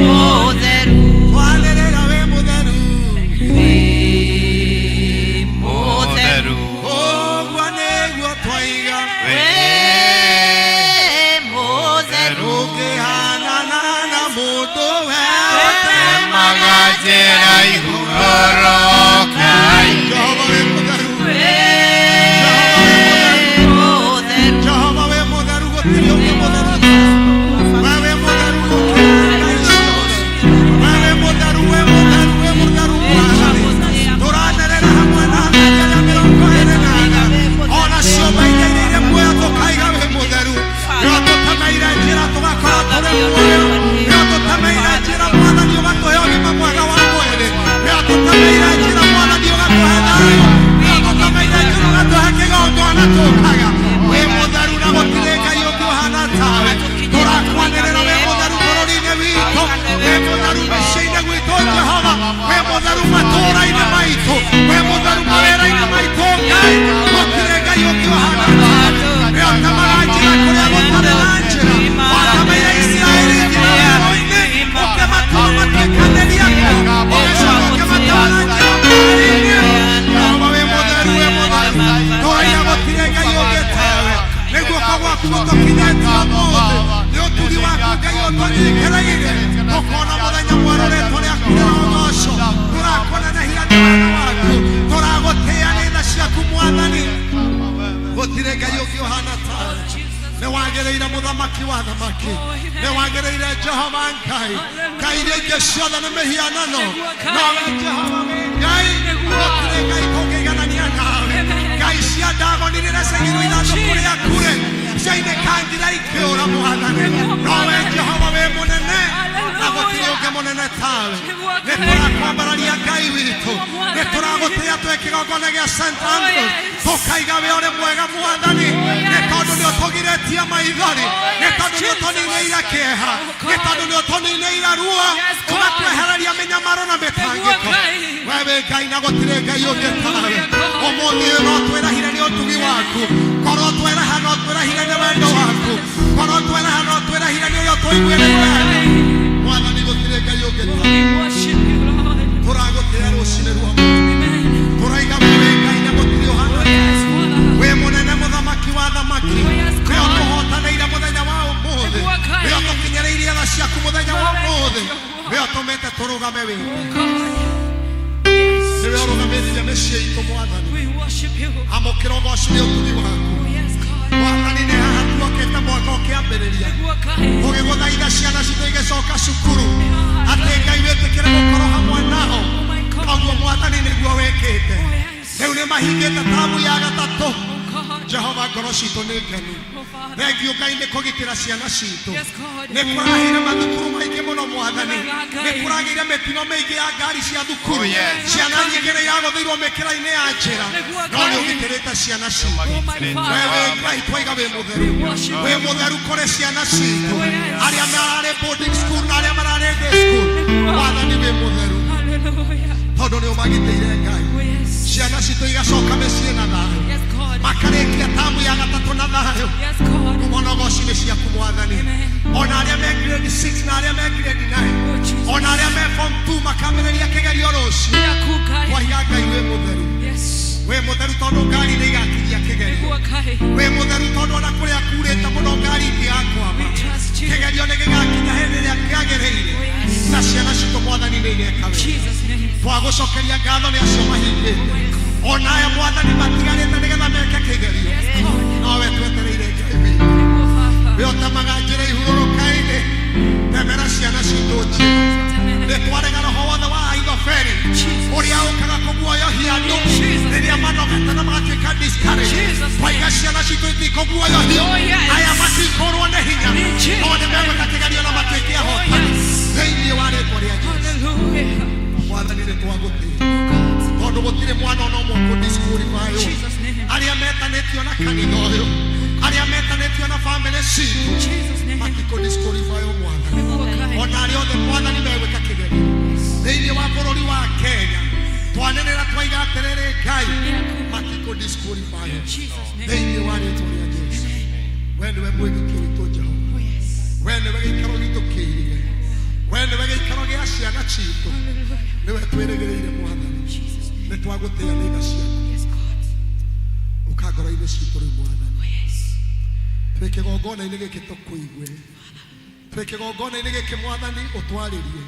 mũtheru. Twanĩrĩra wĩ mũtheru. Wĩ mũtheru. Ũguo nĩguo twaiga. Wĩ mũtheru. Ndũngĩhanana na mũndũ we. Ũtemaga njĩra ihurũka-inĩ. Jehova wĩ mũtheru. Wĩ mũtheru. Jehova wĩ mũtheru, gũtirĩ ũngĩ mũtheru. We wĩ mũtheru gũkĩra ngai ciothe. We wĩ mũtheru, wĩ mũtheru, wĩ mũtheru Mwathani. Tũranĩrĩra hamwe na araika arĩa 24, ona ciũmbe iria irĩ muoyo tũkaiga wĩ mũtheru. Nĩwe ũtũtemeire njĩra tũgakora tũrĩ muoyo. Nĩwe ũtũtemeire njĩra Mwathani ũgatũhe ũgima mwega wa mwĩrĩ. Nĩwe ũtũtemeire njĩra Mwathani ũgatũhe thayũ. Nĩwe ũtũtemeire njĩra ũgatũhe kĩgongona tũkaga. Wĩ mũtheru na gũtirĩ Ngai ũngĩ ũhana tawe. Tũrakwanĩrĩra wĩ mũtheru bũrũri-inĩ witũ, wĩ mũtheru mĩciĩ-inĩ gwitũ Jehova, wĩ mũtheru matũũra-inĩ maitũ, wĩ mũtheru mawĩra-inĩ maitũ Ngai. Gũtirĩ Ngai ũngĩ ũhana tawe. Nĩwe ũtemaga njĩra kũrĩa gũtarĩ na njĩra. Watemeire Isiraeli njĩra werũ-inĩ, ũkĩmatũma matuĩkanĩrie kuo, ũgĩcoka ũkĩmatwara njĩra maaĩ-inĩ. Jehova wĩ mũtheru, wĩ mũtheru. Tũraina gũtirĩ Ngai ũngĩ tawe. Nĩ guoko gwaku gũtũkinyĩtie ũmũthĩ. Nĩ ũtugi waku Ngai ũtũnyitĩrĩire. Tũkona mũthenya mwerũ rĩtwa rĩaku rĩrogocwo. Tũrakũnenehia nĩ wega waku. Tũragũtĩĩa nĩ tha ciaku Mwathani. Gũtirĩ Ngai ũngĩ ũhana tawe. Nĩ wagĩrĩire mũthamaki wa thamaki. Nĩ wagĩrĩire Jehova Ngai. Ngai iria ingĩ ciothe nĩ mĩhianano. Nowe Jehova wĩ Ngai. Gũtirĩ Ngai tũngĩiganania nawe. Ngai cia Dagoni rĩrĩa ciaigirwo ithandũkũ rĩaku rĩ, ciainĩkangire ikĩũra Mwathani. Nowe Jehova wĩ mũnene na gũtirĩ ũngĩ mũnene tawe. Nĩ tũrakwambararia Ngai witũ. Nĩ tũragũtĩĩa twĩ kĩgongona gĩa St. Andrews. Tũkaiga wĩ ũrĩ mwega Mwathani. Nĩ tondũ nĩ ũtũgirĩtie maithori. Nĩ tondũ nĩ ũtũninĩire kĩeha. Nĩ tondũ nĩ ũtũninĩire ruo. Ũgatwehereria mĩnyamaro na mĩtangĩko. We wĩ Ngai na gũtirĩ Ngai ũngĩ tawe. Ũmũthĩ ũyũ no twĩrahire nĩ ũtugi waku. Korwo tweraha no twĩrahire nĩ wendo waku. Korwo tweraha no twĩrahire nĩ ũrĩa ũtũiguĩrĩire. Mwathani gũtirĩ Ngai ũngĩ tawe. Tũragũtĩĩa rũcinĩ rwa tũraiga we wĩ Ngai na gũtirĩ ũhana wĩ mũnene mũthamaki wa thamaki. Nĩ ũtũhotanĩire mũthenya wa ũmũthĩ. Nĩ ũtũkinyĩrĩirie tha ciaku mũthenya wa ũmũthĩ. Nĩ ũtũmĩte tũrũgame wĩ. Nĩwe ũrũgamĩrĩire mĩciĩ itũ Mwathani. Amũkĩra ũgoci nĩ ũtugi waku. Mwathani nĩ haha tuokĩte mwaka ũkĩambĩrĩria. Tũgĩgũthaitha ciana citũ igĩcoka cukuru. Atĩ Ngai wĩtĩkĩre gũkorwo hamwe nao. Koguo Mwathani nĩguo wĩkĩte. Rĩu nĩ mahingĩte tamu ya gatatũ. Jehova ngoro citũ nĩ ngenu. Thengiũ Ngai nĩ kũgitĩra ciana citũ. Nĩ kũragĩire mathukuru maingĩ mũno Mwathani. Nĩ kũragĩire mĩtino mĩingĩ ya ngari cia thukuru. Ciana nyingĩ nĩ iragũthĩirwo mĩkĩra-inĩ ya njĩra. No nĩ ũgitĩrĩte ciana citũ. We wĩ Ngai twaiga wĩ mũtheru. Wĩ mũtheru kũrĩ ciana citũ. Arĩa mararĩ boarding school na arĩa mararĩ day school. Mwathani wĩ mũtheru. Tondũ nĩ ũmagitĩire Ngai. Ciana citũ igacoka mĩciĩ na thayũ. Makarĩkia tamu ya gatatũ na thayũ. Ngumo na ũgoci nĩ ciaku Mwathani. Ona arĩa me grade 6 na arĩa me grade 9. Ona arĩa me form 2 makambĩrĩria kĩgerio rũciũ. Twaiga Ngai wĩ mũtheru. Wĩ mũtheru tondũ ngari nĩ igakinyia kĩgerio. Wĩ mũtheru tondũ ona kũrĩa kurĩte mũno ngari ingĩgakwama. Kĩgerio nĩ gĩgakinya hĩndĩ ĩrĩa kĩagĩrĩire. Na ciana citũ Mwathani nĩ igeka wega. Twagũcokeria ngatho nĩ acio mahingĩte. Ona aya Mwathani matigarĩte nĩgetha meke kĩgerio. Nowe twetereire Ngai witũ. We ũtemaga njĩra ihurũrũka-inĩ. Temera ciana citũ njĩra. Nĩ twarega roho wothe wa Ahithofeli ũrĩa ũkaga kũguoyohia andũ rĩrĩa manogete na magatuĩka discouraged. Twaiga ciana citũ itikũguoyohio. Aya matikũrwo nĩ hinya. No nĩ megwĩka kĩgerio na matuĩke ahotani. Thĩinĩ wa rĩtwa rĩa Jesũ. Mwathani nĩ twagũtĩĩa. Tondũ gũtirĩ mwana ona ũmwe ũkũdisqualify. Arĩa metanĩtio na kanitha ũyũ, arĩa metanĩtio na bamĩrĩ citũ, matikũdisqualify Mwathani. Ona arĩa othe Mwathani megwĩka kĩgerio. Thĩinĩ wa bũrũri wa Kenya, twanĩrĩra twaiga atĩrĩrĩ Ngai, matikũdisqualify. Thĩinĩ wa rĩtwa rĩa Jesũ. We nĩwe mwĩgitio witũ Jehova. We nĩwe gĩikaro gitũ kĩirige. We nĩwe gĩikaro gĩa ciana citũ. Nĩwe twĩrĩgĩrĩire Mwathani. Nĩ twagũtĩĩa nĩ tha ciaku. Ũka ngoro-inĩ citũ rĩu Mwathani. Twĩ kĩgongona-inĩ gĩkĩ tũkũigue. Twĩ kĩgongona-inĩ gĩkĩ Mwathani ũtwarĩrie.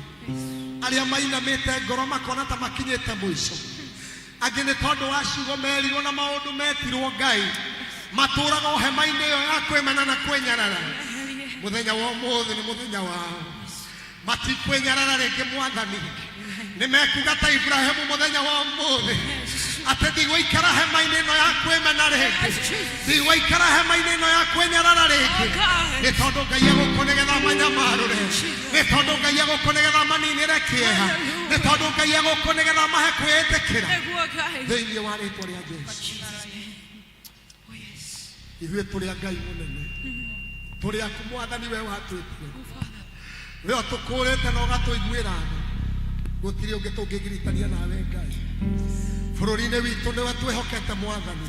Arĩa mainamĩte ngoro makona ta makinyĩte mũico. Angĩ nĩ tondũ wa ciugo merirwo na maũndũ metirwo Ngai. Matũraga o hema-inĩ ĩyo ya kwĩmena na kwĩnyarara. Mũthenya wa ũmũthĩ nĩ mũthenya wao. Matikwĩnyarara rĩngĩ Mwathani. Nĩ mekuga ta Ibrahimu mũthenya wa ũmũthĩ. Atĩ ndigũikara hema-inĩ ĩno ya kwĩmena rĩngĩ. Ndigũikara hema-inĩ ĩno ya kwĩnyarara rĩngĩ. Nĩ tondũ Ngai egũkũ nĩgetha manyamarũre. Nĩ tondũ Ngai egũkũ nĩgetha maninĩre kĩeha. Nĩ tondũ Ngai egũkũ nĩgetha mahe kwĩĩtĩkĩra. Thĩinĩ wa rĩtwa rĩa Jesũ. Ithuĩ tũrĩ a Ngai mũnene. Tũrĩ aku Mwathani we watwĩtire. We ũtũkũrĩte na ũgatũiguĩra tha. Gũtirĩ ũngĩ tũngĩgiritania nawe Ngai. Bũrũri-inĩ witũ nĩwe twĩhokete Mwathani.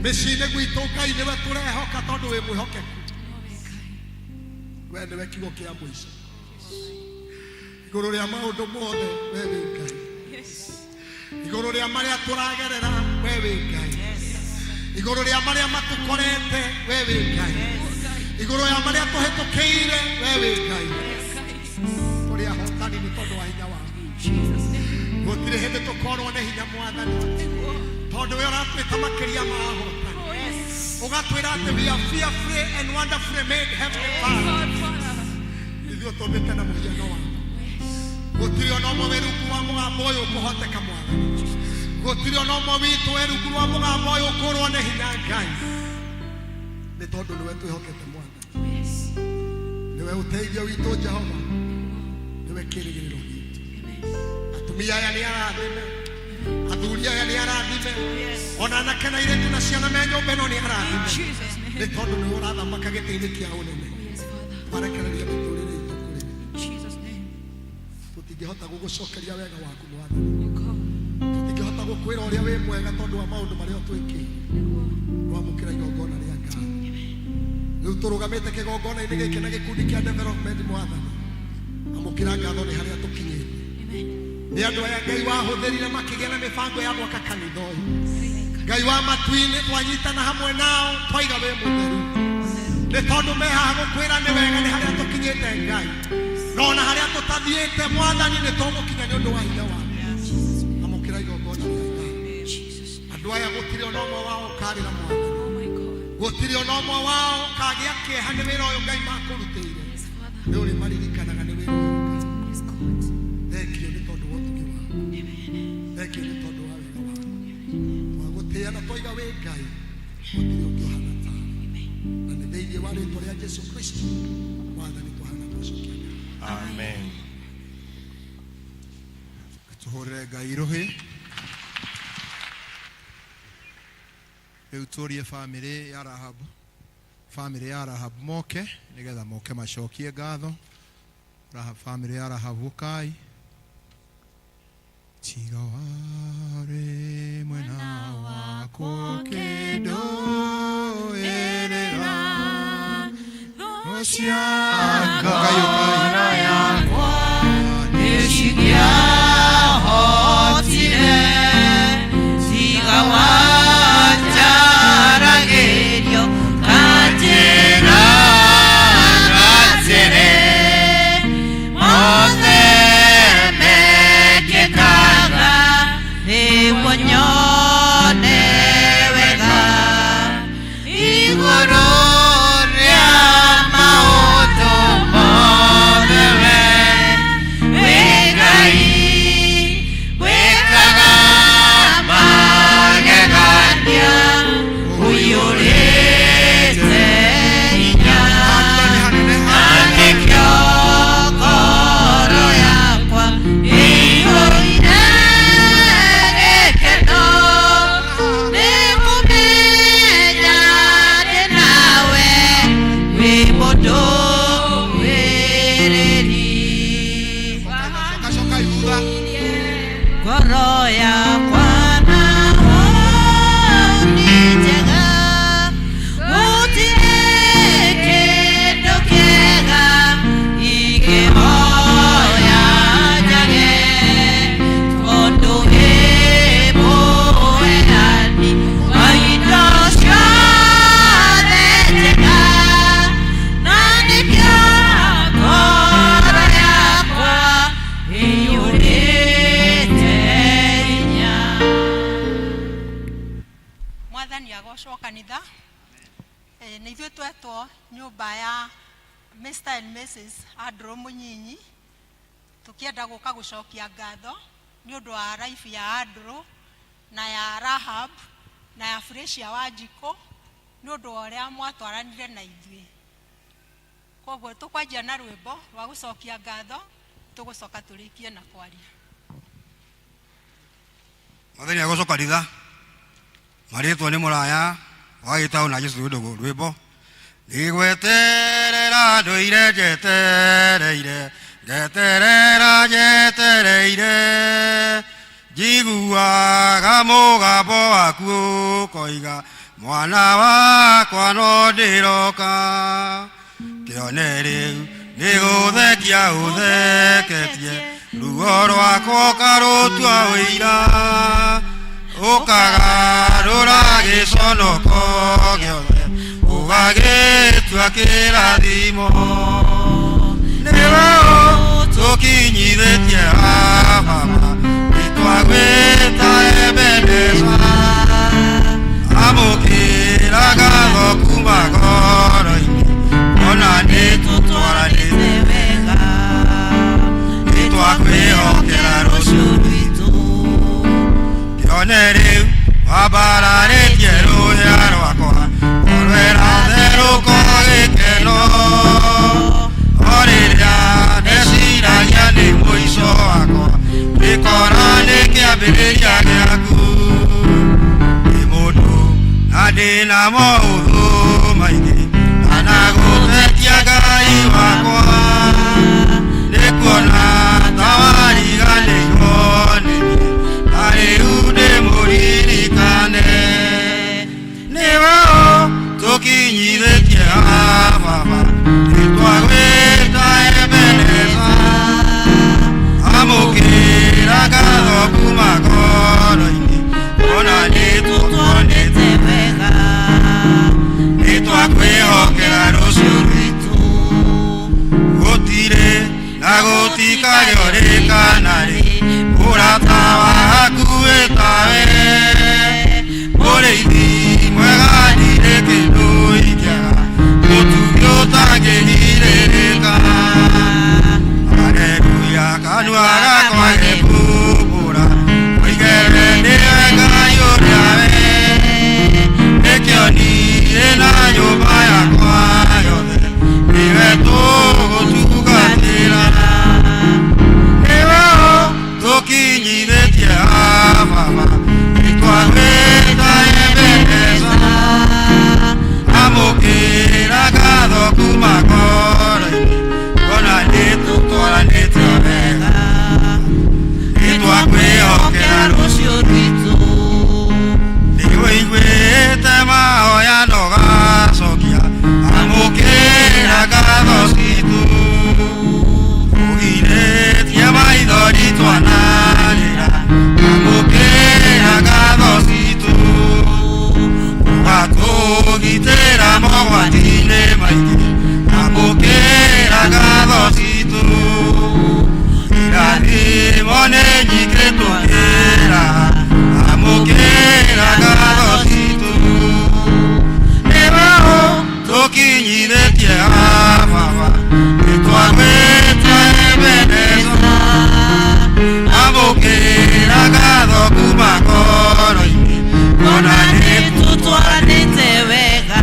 Mĩciĩ-inĩ gwitũ Ngai nĩwe tũrehoka tondũ wĩ mwĩhokeku. We nĩwe kiugo kĩa mũico. Igũrũ rĩa maũndũ mothe we wĩ Ngai. Igũrũ rĩa marĩa tũragerera we wĩ Ngai. Igũrũ rĩa marĩa matũkorete we wĩ Ngai. Igũrũ rĩa marĩa tũhĩtũkĩire we wĩ Ngai. Tũrĩ ahotani nĩ tondũ wa hinya waku. Gũtirĩ hĩndĩ tũkorwo nĩ hinya Mwathani. Tondũ we ũratwĩta makĩria ma ahotani. Ũgatwĩra atĩ we are fearfully and wonderfully made, Heavenly Father. Ithuĩ tũmbĩte na mũhiano waku. Gũtirĩ ona ũmwe wĩ rungu wa mũgambo ũyũ ũkũhoteka, Mwathani. Gũtirĩ ona ũmwe witũ wĩ rungu rwa mũgambo ũyũ ũkũrwo nĩ hinya, Ngai, nĩ tondũ nĩwe twĩhokete, Mwathani. Nĩwe ũteithio witũ, Jehova, nĩwe kĩrĩgĩrĩro gitũ. Atumia aya nĩ arathime, athuri aya nĩ arathime, ona anake na airĩtu na ciana me nyũmba ĩno nĩ arathime, nĩ tondũ nĩwe ũrathamaka gĩtĩ-inĩ kĩa ũnene. Twarekereria mĩtũrĩre itũ kũrĩ tũtingĩhota gũgũcokeria wega waku, Mwathani. Tũtingĩhota gũkwĩra ũrĩa wĩ mwega tondũ wa maũndũ marĩa ũtwĩkĩire. Twamũkĩra igongona rĩa ngatho. Rĩu tũrũgamĩte kĩgongona-inĩ gĩkĩ na gĩkundi kĩa development, Mwathani. Amũkĩra ngatho nĩ harĩa tũkinyĩte, nĩ andũ aya Ngai wahũthĩrire makĩgĩa na mĩbango ya gwaka kanitha ũyũ. Ngai wa matu-inĩ, twanyitana hamwe nao twaiga wĩ mũtheru, nĩ tondũ me haha gũkwĩra nĩ wega nĩ harĩa tũkinyĩte, Ngai, no ona harĩa tũtathiĩte, Mwathani, nĩ tũgũkinya nĩ ũndũ wa hinya waku. Amũkĩra igongona rĩa ngatho. Andũ aya gũtirĩ ona ũmwe wao ũkarĩra, Mwathani. Gũtirĩ ona ũmwe wao ũkagĩa kĩeha nĩ wĩra ũyũ Ngai makũrutĩire. Nĩ ũrĩ maririkanaga nĩ wĩra ũyũ. Thengiũ nĩ tondũ wa ũtugi waku, thengiũ nĩ tondũ wa wega waku. Twagũtĩĩa na twaiga wĩ Ngai, gũtirĩ ũngĩ ũhana tawe, na nĩ thĩinĩ wa rĩtwa rĩa Jesu Kristo, Mwathani, twahana twacokia. Amen. Tũhũrĩre Ngai rũhĩ. Rĩu tũrie bamĩrĩ ya Rahabu, bamĩrĩ ya Rahabu moke nĩgetha moke macokie ngatho. Rahab, bamĩrĩ ya Rahabu, ũkai. Tiga warĩ mwena wakwa kĩndũĩrĩra cia Ngai, ũkai. Yakwa nĩcingĩahotire tiga wanjaragĩrio kanjĩra atĩrĩ, mothe mekĩkaga nĩguo nyone wega igũrũ rĩa maũndũ mothe. We wĩ Ngai wĩkaga magegania, ũiyũrĩte hinya, na nĩkĩo ngoro yakwa ĩiyũire gĩkeno nĩ kũmenya ndĩ nawe wĩ mũndũmĩrĩri. Coka, coka thutha. Ngoro yakwa naho nĩ njega, gũtirĩ kĩndũ kĩega ingĩhoya njage, tondũ wĩ mũheani wa indo ciothe njega, na nĩkĩo ngoro yakwa ĩiyũrĩte hinya. Mwathani agocwo, kanitha. Nĩ ithuĩ twetwo nyũmba ya Mr and Mrs Andrew Mũnyinyi, tũkĩenda gũka gũcokia ngatho nĩ ũndũ wa life ya Andrew na ya Rahab na ya Fresia Wanjikũ, nĩ ũndũ wa ũrĩa mwatwaranire na ithuĩ. Koguo tũkwanjia na rwĩmbo rwa gũcokia ngatho, tũgũcoka tũrĩkie na kwaria. Mwathani agocwo, kanitha. Marĩtwa nĩ mũraya wa gĩtaũ na Jesu ndũgũ. Rwĩmbo nĩgweterera ndũire njetereire, ngeterera njetereire, njiguaga mũgambo waku ũkoiga, mwana wakwa no ndĩroka. Kĩone rĩu nĩ gũthekia ũtheketie ruo rwakwa, ũkarũtua ũira, ũkagarũra gĩconoko gĩothe ũgagĩtua kĩrathimo. Nĩwe ũtũkinyithĩtie haha, Baba, nĩtwagwĩta Ebeneza. Amũkĩra. Amũkĩra ngatho kuma ngoro-inĩ ona nĩ tũtwaranĩte wega nĩ twakwĩhokera rũciũ rwitũ kĩone rĩu wambararĩtie rũhĩa rwakwa orwera therũko gĩkeno o rĩrĩa ndeciragia nĩ mũico wakwa ndĩkora nĩ kĩambĩrĩria gĩaku ndĩ mũndũ na ndĩna maũthũ maingĩ ndanagũtetia Ngai wakwa nĩ kuona ta wariganĩirwo nĩ niĩ na rĩu ndĩmũririkane nĩwe tũkinyithĩtie haha baba nĩtwagwĩta Ebeneza amũkĩra ngatho kuma ngoro-inĩ ona nĩ tũtwanĩte wega nĩ twakwĩhokera rũciũ rwitũ gũtirĩ na gũtikagĩa rĩ kana rĩ ũrata wa hakuhĩ tawe mũrĩithi mwega ndirĩ kĩndũ ingĩaga mũtugi ũtangĩgirĩrĩka haleluya kanua gakwa gekumbũra oigere nĩwe Ngai ũrĩa we nĩkĩo niĩ na nyũmba yakwa yothe nĩwe tũgũtungatĩra nĩwe tũkinyithĩtie haha baba nĩtwagwĩta Ebeneza amũkĩra ngatho kuma ngoro-inĩ ona nĩ tũtwaranĩte wega nĩ twakwĩhokera rũciũ rwitũ nĩwĩiguĩte mahoya na ũgacokia amũkĩra ngatho citũ ũgirĩtie maithori twanarĩra amũkĩra ngatho citũ ũgatũgitĩra mogwati-inĩ maingĩ amũkĩra ngatho citũ irathimo nĩ nyingĩ tũkĩra amũkĩra ngatho citũ nĩwe tũkinyithĩtie haha baba nĩ twagwĩta Ebeneza amũkĩra ngatho kuma ngoro-inĩ ona nĩ tũtwaranĩte wega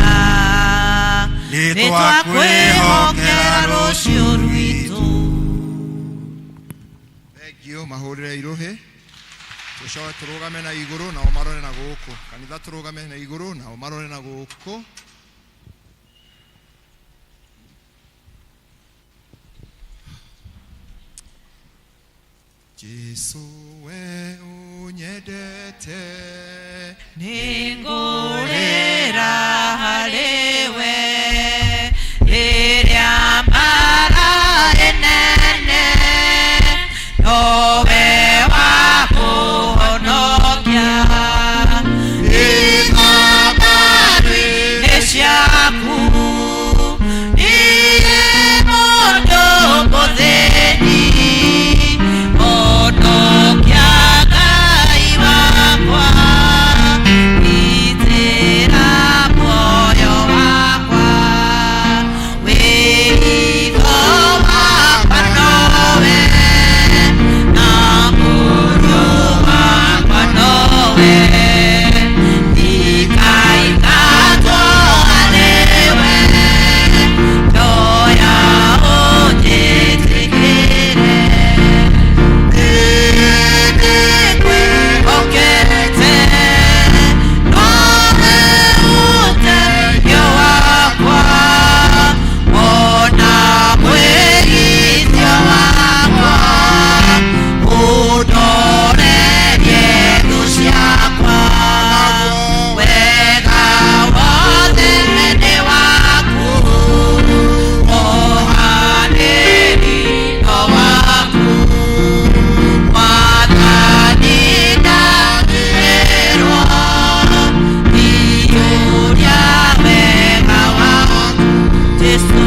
nĩ nĩ twakwĩhokera rũciũ rwitũ Thank you mahũrĩre irũhĩ tũcoke tũrũgame na igũrũ nao marore na gũkũ kanitha tũrũgame na igũrũ nao marore na gũkũ Jesu we unyendete nĩngũrĩra harĩwe rĩrĩa mbara ĩnene nowe wa kũhonokia igombaru-inĩ ciaku niĩ mũndũ mũthĩni honokia Ngai wakwa gitĩra muoyo wakwa wĩitho wakwa nowe na mũrũ wakwa nowe ndikaingatwo harĩwe ndoya ũnjĩtĩkĩre nĩngwĩhokete nowe ũteithio wakwa ona mwĩgitio wakwa ũndorerie thũ ciakwa wega wothe nĩ waku mũhanĩri no waku Mwathani ndarĩrwo iyũria wega waku Jesũ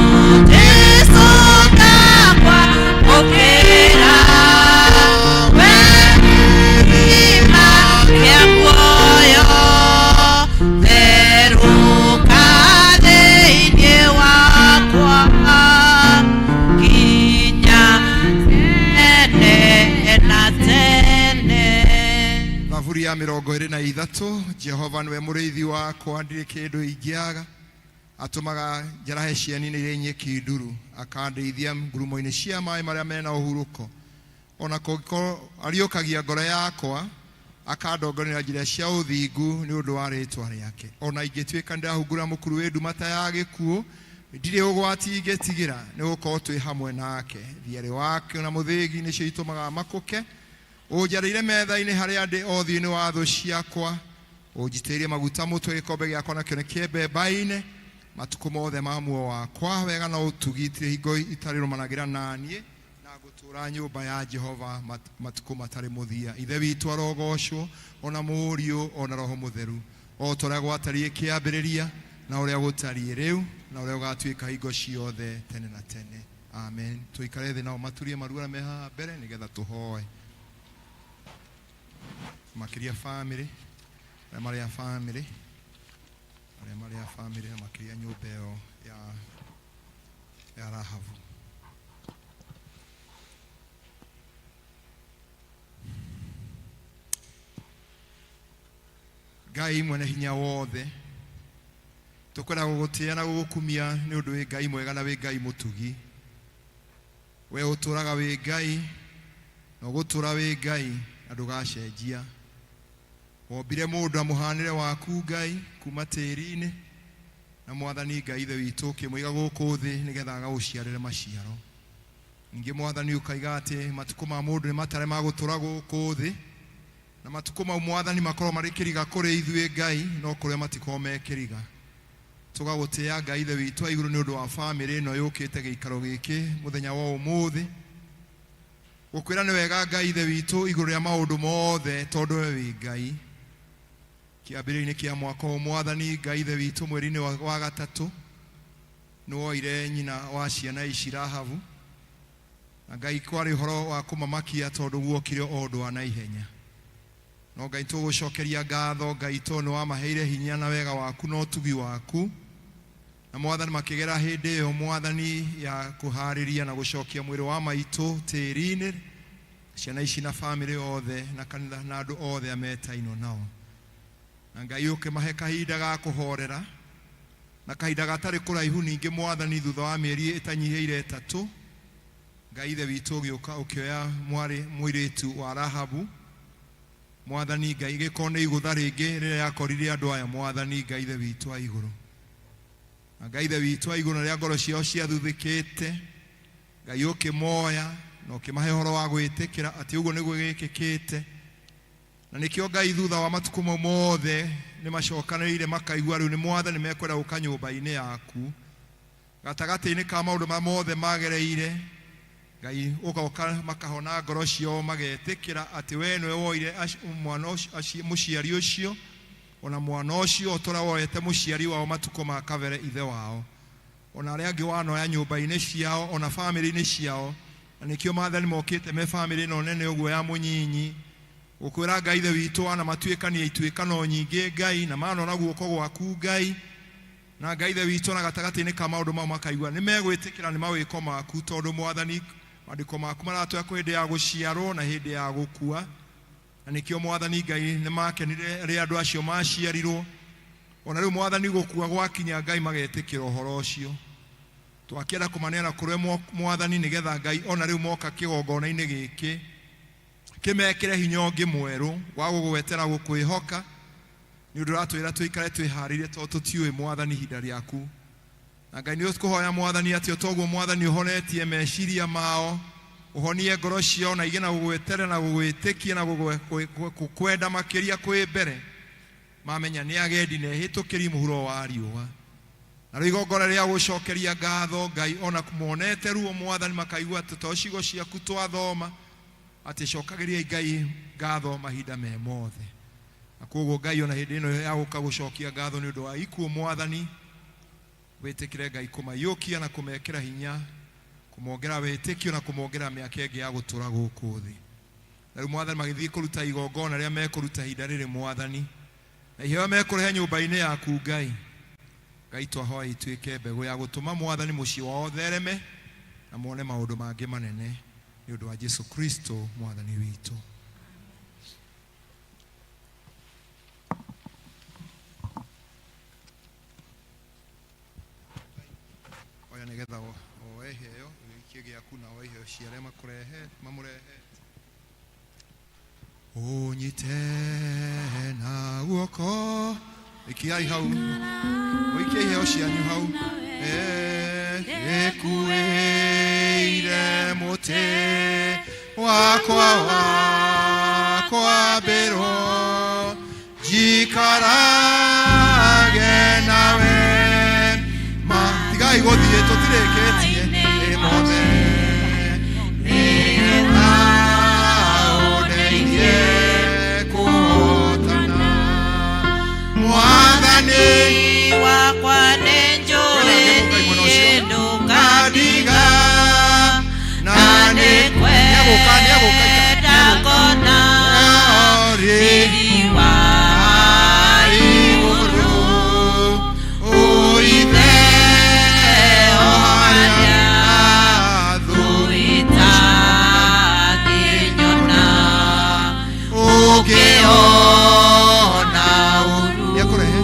Jesũ ndakwamũkĩra we kĩrima kĩa muoyo therũ Thaburi ya 23. Jehova nĩwe mũrĩithi wakwa, ndirĩ kĩndũ ingĩaga. Atũmaga njarahe cieni-inĩ irĩ nyeki nduru, akandĩithia ngurumo-inĩ cia maĩ marĩa mena ũhurũko. Ona kũngĩkorwo ariũkagia ngoro yakwa, akandongoria njĩra cia ũthingu nĩ ũndũ wa rĩtwa rĩake. Ona ingĩtuĩka ndĩrahungura mũkuru wĩ nduma ta ya gĩkuũ, ndirĩ ũgwati ingĩtigĩra, nĩ gũkorwo twĩ hamwe nake. Thiarĩ wake na mũthĩgi nĩcio itũmaga makũke. Ũnjarĩire metha-inĩ harĩa ndĩ o ũthiũ-inĩ wa thũ ciakwa. Ũnjitĩrĩirie maguta mũtwe, gĩkombe gĩakwa nakĩo nĩ kĩembembaine. Matukũ mothe ma muoyo wakwa, wega na ũtugi itirĩ hingo itarĩrũmanagĩra na niĩ, na ngũtũũra nyũmba ya Jehova matukũ matarĩ mũthia. Ithe witũ arogocwo, ona Mũriũ, ona Roho Mũtheru, o ta ũrĩa gwatariĩ kĩambĩrĩria, na ũrĩa gũtariĩ rĩu, na ũrĩa gũgatuĩka hingo ciothe tene na tene. Amen. Tũikare thĩ nao maturie maru arĩa me haha mbere nĩgetha tũhoe. Makĩria famĩlĩ, arĩa marĩ a famĩlĩ, arĩa marĩ a famĩlĩ na makĩria nyũmba ĩyo ya Rahabu. Ngai mwene hinya wothe, tũkwenda gũgũtĩĩa na gũgũkumia nĩ ũndũ wĩ Ngai mwega na wĩ Ngai mũtugi. We ũtũraga wĩ Ngai na ũgũtũra wĩ Ngai na ndũgacenjia. Wombire mũndũ na mũhanĩre waku Ngai kuma tĩri-inĩ, na Mwathani Ngai Ithe witũ ũkĩmũiga gũkũ thĩ nĩgetha agagũciarĩre maciaro. Ningĩ Mwathani ũkaiga atĩ matukũ ma mũndũ nĩ matare ma gũtũra gũkũ thĩ, na matukũ mau Mwathani makorwo marĩ kĩriga kũrĩ ithuĩ Ngai, no kũrĩ o matikorwo me kĩriga. Tũgagũtĩĩa Ngai Ithe witũ wa igũrũ nĩ ũndũ wa famĩlĩ ĩno yũkĩte gĩikaro gĩkĩ mũthenya wa ũmũthĩ. Gũkwĩra nĩ wega Ngai Ithe witũ igũrũ rĩa maũndũ mothe, tondũ we wĩ Ngai. Kĩambĩrĩria-inĩ kĩa mwaka ũyũ Mwathani Ngai Ithe witũ mweri-inĩ wa gatatũ nĩ woire nyina wa ciana ici Rahabu, na Ngai kwarĩ ũhoro wa kũmamakia tondũ guokire o ũndũ wa naihenya. No Ngai tũgũcokeria ngatho Ngai tondũ nĩ wamaheire hinya na wega waku na ũtugi waku. Na Mwathani makĩgera hĩndĩ ĩyo Mwathani ya kũharĩria na gũcokia mwĩrĩ wa maitũ tĩri-inĩ, ciana ici na famĩlĩ othe na kanitha na andũ othe ametainwo nao. Na Ngai ũkĩmahe kahinda ga kũhorera, na kahinda gatarĩ kũraihu ningĩ Mwathani thutha wa mĩeri ĩtanyihĩire ĩtatũ, Ngai Ithe witũ ũgĩũka ũkĩoya mwarĩ mũirĩtu wa Rahabu. Mwathani Ngai gĩkorwo nĩ igũtha rĩngĩ rĩrĩa yakorire andũ aya Mwathani Ngai Ithe witũ wa igũrũ. Na Ngai Ithe witũ wa igũrũ na rĩrĩa ngoro ciao ciathuthĩkĩte, Ngai ũkĩmoya na ũkĩmahe ũhoro wa gwĩtĩkĩra atĩ ũguo nĩguo gĩkĩkĩte. Na nĩkĩo Ngai thutha wa matukũ mau mothe nĩ macokanĩrĩire makaigua rĩu nĩ Mwathani mekwenda gũka nyũmba-inĩ yaku. Gatagatĩ-inĩ ka maũndũ marĩa mothe magereire, Ngai ũgoka makahona ngoro ciao magetĩkĩra atĩ we nĩwe woire mwana mũciari ũcio, ona mwana ũcio o ta ũrĩa woete mũciari wao matukũ ma kabere ithe wao, ona arĩa angĩ wanoya nyũmba-inĩ ciao, ona famĩlĩ-inĩ ciao. Na nĩkĩo maathani mokĩte me famĩlĩ ĩno nene ũguo ya mũnyinyi, gũkwĩra Ngai Ithe witũ wanamatuĩkania ituĩkano nyingĩ Ngai, na manona guoko gwaku Ngai, na Ngai Ithe witũ na gatagatĩ-inĩ ka maũndũ mau makaigua nĩ megwĩtĩkĩra nĩ mawĩko maku, tondũ Mwathani maandĩko maku maratwĩra kwĩ hĩndĩ ya gũciarwo na hĩndĩ ya gũkua. Na nĩkĩo Mwathani Ngai nĩ makenire rĩrĩa andũ acio maciarirwo, ona rĩu Mwathani gũkua gwakinya Ngai magetĩkĩra ũhoro ũcio. Twakĩenda kũmaneana kũrĩ Mwathani nĩgetha Ngai ona rĩu moka kĩgongona-inĩ gĩkĩ kĩmekĩre hinya ũngĩ mwerũ wa gũgwetera gũkwĩhoka, nĩ ũndũ ũratwĩra tũikare twĩharĩirie tondũ tũtiũĩ Mwathani ihinda rĩaku. Na Ngai nĩ ũkũhoya Mwathani atĩ o toguo Mwathani ũhonetie meciria mao, ũhonie ngoro ciao na igĩe na gũgweterera na gũgwĩtĩkia na gũkwenda makĩria kwĩ mbere, mamenya nĩ agendi na ehĩtũkĩri mũhuro wa riũa. Na rĩu igongona rĩa gũcokeria ngatho Ngai, ona monete ruo Mwathani makaigua atĩ to ciugo ciaku twathoma, atĩ cokagĩriai Ngai ngatho mahinda me mothe. Na koguo Ngai ona hĩndĩ ĩno ya gũka gũcokia ngatho nĩ ũndũ wa ikuũ Mwathani, wĩtĩkĩre Ngai kũmaiyũkia na kũmekĩra hinya, kũmongera wĩtĩkio na kũmongera mĩaka ĩngĩ ya gũtũra gũkũ thĩ. Na rĩu Mwathani magĩthiĩ kũruta igongona rĩrĩa mekũruta ihinda rĩrĩ Mwathani, na iheo mekũrehe nyũmba-inĩ yaku Ngai, Ngai twahoya ituĩke mbegũ ya gũtũma Mwathani mũciĩ wao ũthereme na mone maũndũ mangĩ manene nĩ ũndũ wa Jesu Kristo Mwathani witũ. Tũkũhoya nĩgetha oe iheo ũgĩikie gĩaku na oe iheo cia arĩa makũrehe mamũrehete. Ũnyite na guoko, ikiai hau, ũikie iheo cianyu hau. Gĩkuĩire mũtĩ wakwa wa kwambĩrwo, njikarage nawe ma. Tigai gũthiĩ, tũtirĩkĩtie. Ĩ mothe nĩgetha ũndeithie kũhotana, Mwathani wakwa nĩ njũĩ niĩ ndũkandiga na na nĩ nĩ nĩegũka nĩegũka kwenda ngona rĩ riri wa igũrũ ũithe o harĩa thũ itangĩnyona ũngĩona ũru nĩekũrehe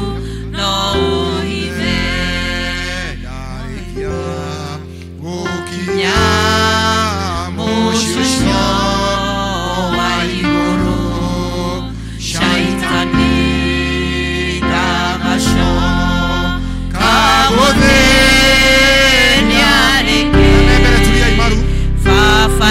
no ũhithe ndarĩkia gũkinya mũciĩ ũcio wa igũrũ, shaitani ndagacoka gũthĩnia rĩngĩ. Mbere turiai maru. Baba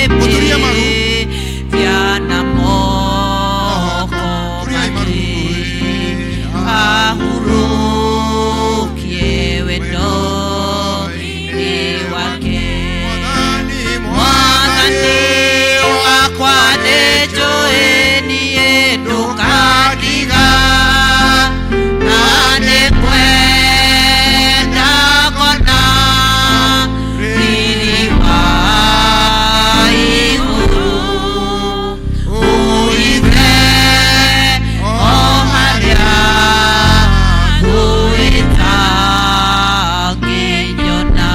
Mũturie maru. nĩakahĩmbĩria na moko Turiai maru. Ahurũkie wendo-inĩ wake. Mwathani, Mwathani wakwa nĩ njũĩ niĩ ndũkandiga na nĩ kwenda ngona riri wa igũrũ ũithe o harĩa thũ ĩtangĩnyona.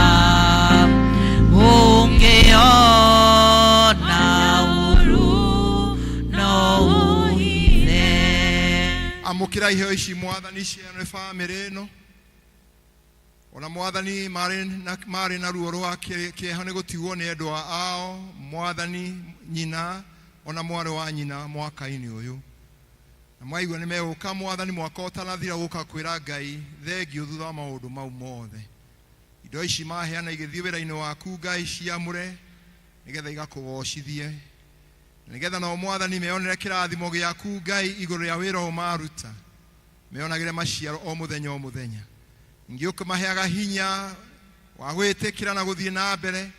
Ũngĩona ũru no ũhithe. Amũkĩra iheo ici, Mwathani, ciano nĩ bamĩrĩ ĩno. Ona Mwathani, marĩ na ruo rwa kĩeha nĩ gũtigwo nĩ endwa ao, Mwathani, nyina ona mwarĩ wa nyina mwaka-inĩ ũyũ, na mwaigua nĩ megũka, Mwathani, mwaka ũtanathira gũka kwĩra Ngai thengio thutha wa maũndũ mau mothe. Indo ici maheana igĩthiĩ wĩra-inĩ waku, Ngai, ciamũre nĩgetha igakũgocithie, nĩgetha nao, Mwathani, meyonere kĩrathimo gĩaku, Ngai, igũrũ rĩa wĩra ũyũ maruta, meyonagĩre maciaro o mũthenya o mũthenya. Ningĩ ũkĩmaheaga hinya wa gwĩtĩkĩra na gũthiĩ na mbere.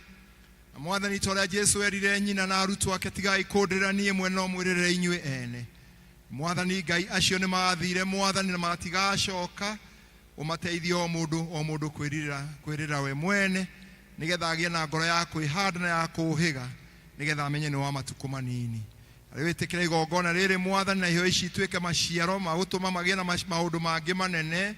Na Mwathani, ta ũrĩa Jesu erire nyina na arutwo ake, "Tigai kũndĩrĩra niĩ mwene, no mwĩrĩrĩre inyuĩ ene." Mwathani Ngai, acio nĩ mathire, Mwathani, na matigacoka. Ũmateithie o mũndũ o mũndũ kwĩrirĩra kwĩrĩra we mwene, nĩgetha agĩe na ngoro ya kwĩhanda na ya kũũhĩga, nĩgetha amenye nĩ wa matukũ manini. Arĩ wĩtĩkĩra igongona rĩrĩ, Mwathani, na iheo ici ituĩke maciaro ma gũtũma magĩe na maũndũ mangĩ manene,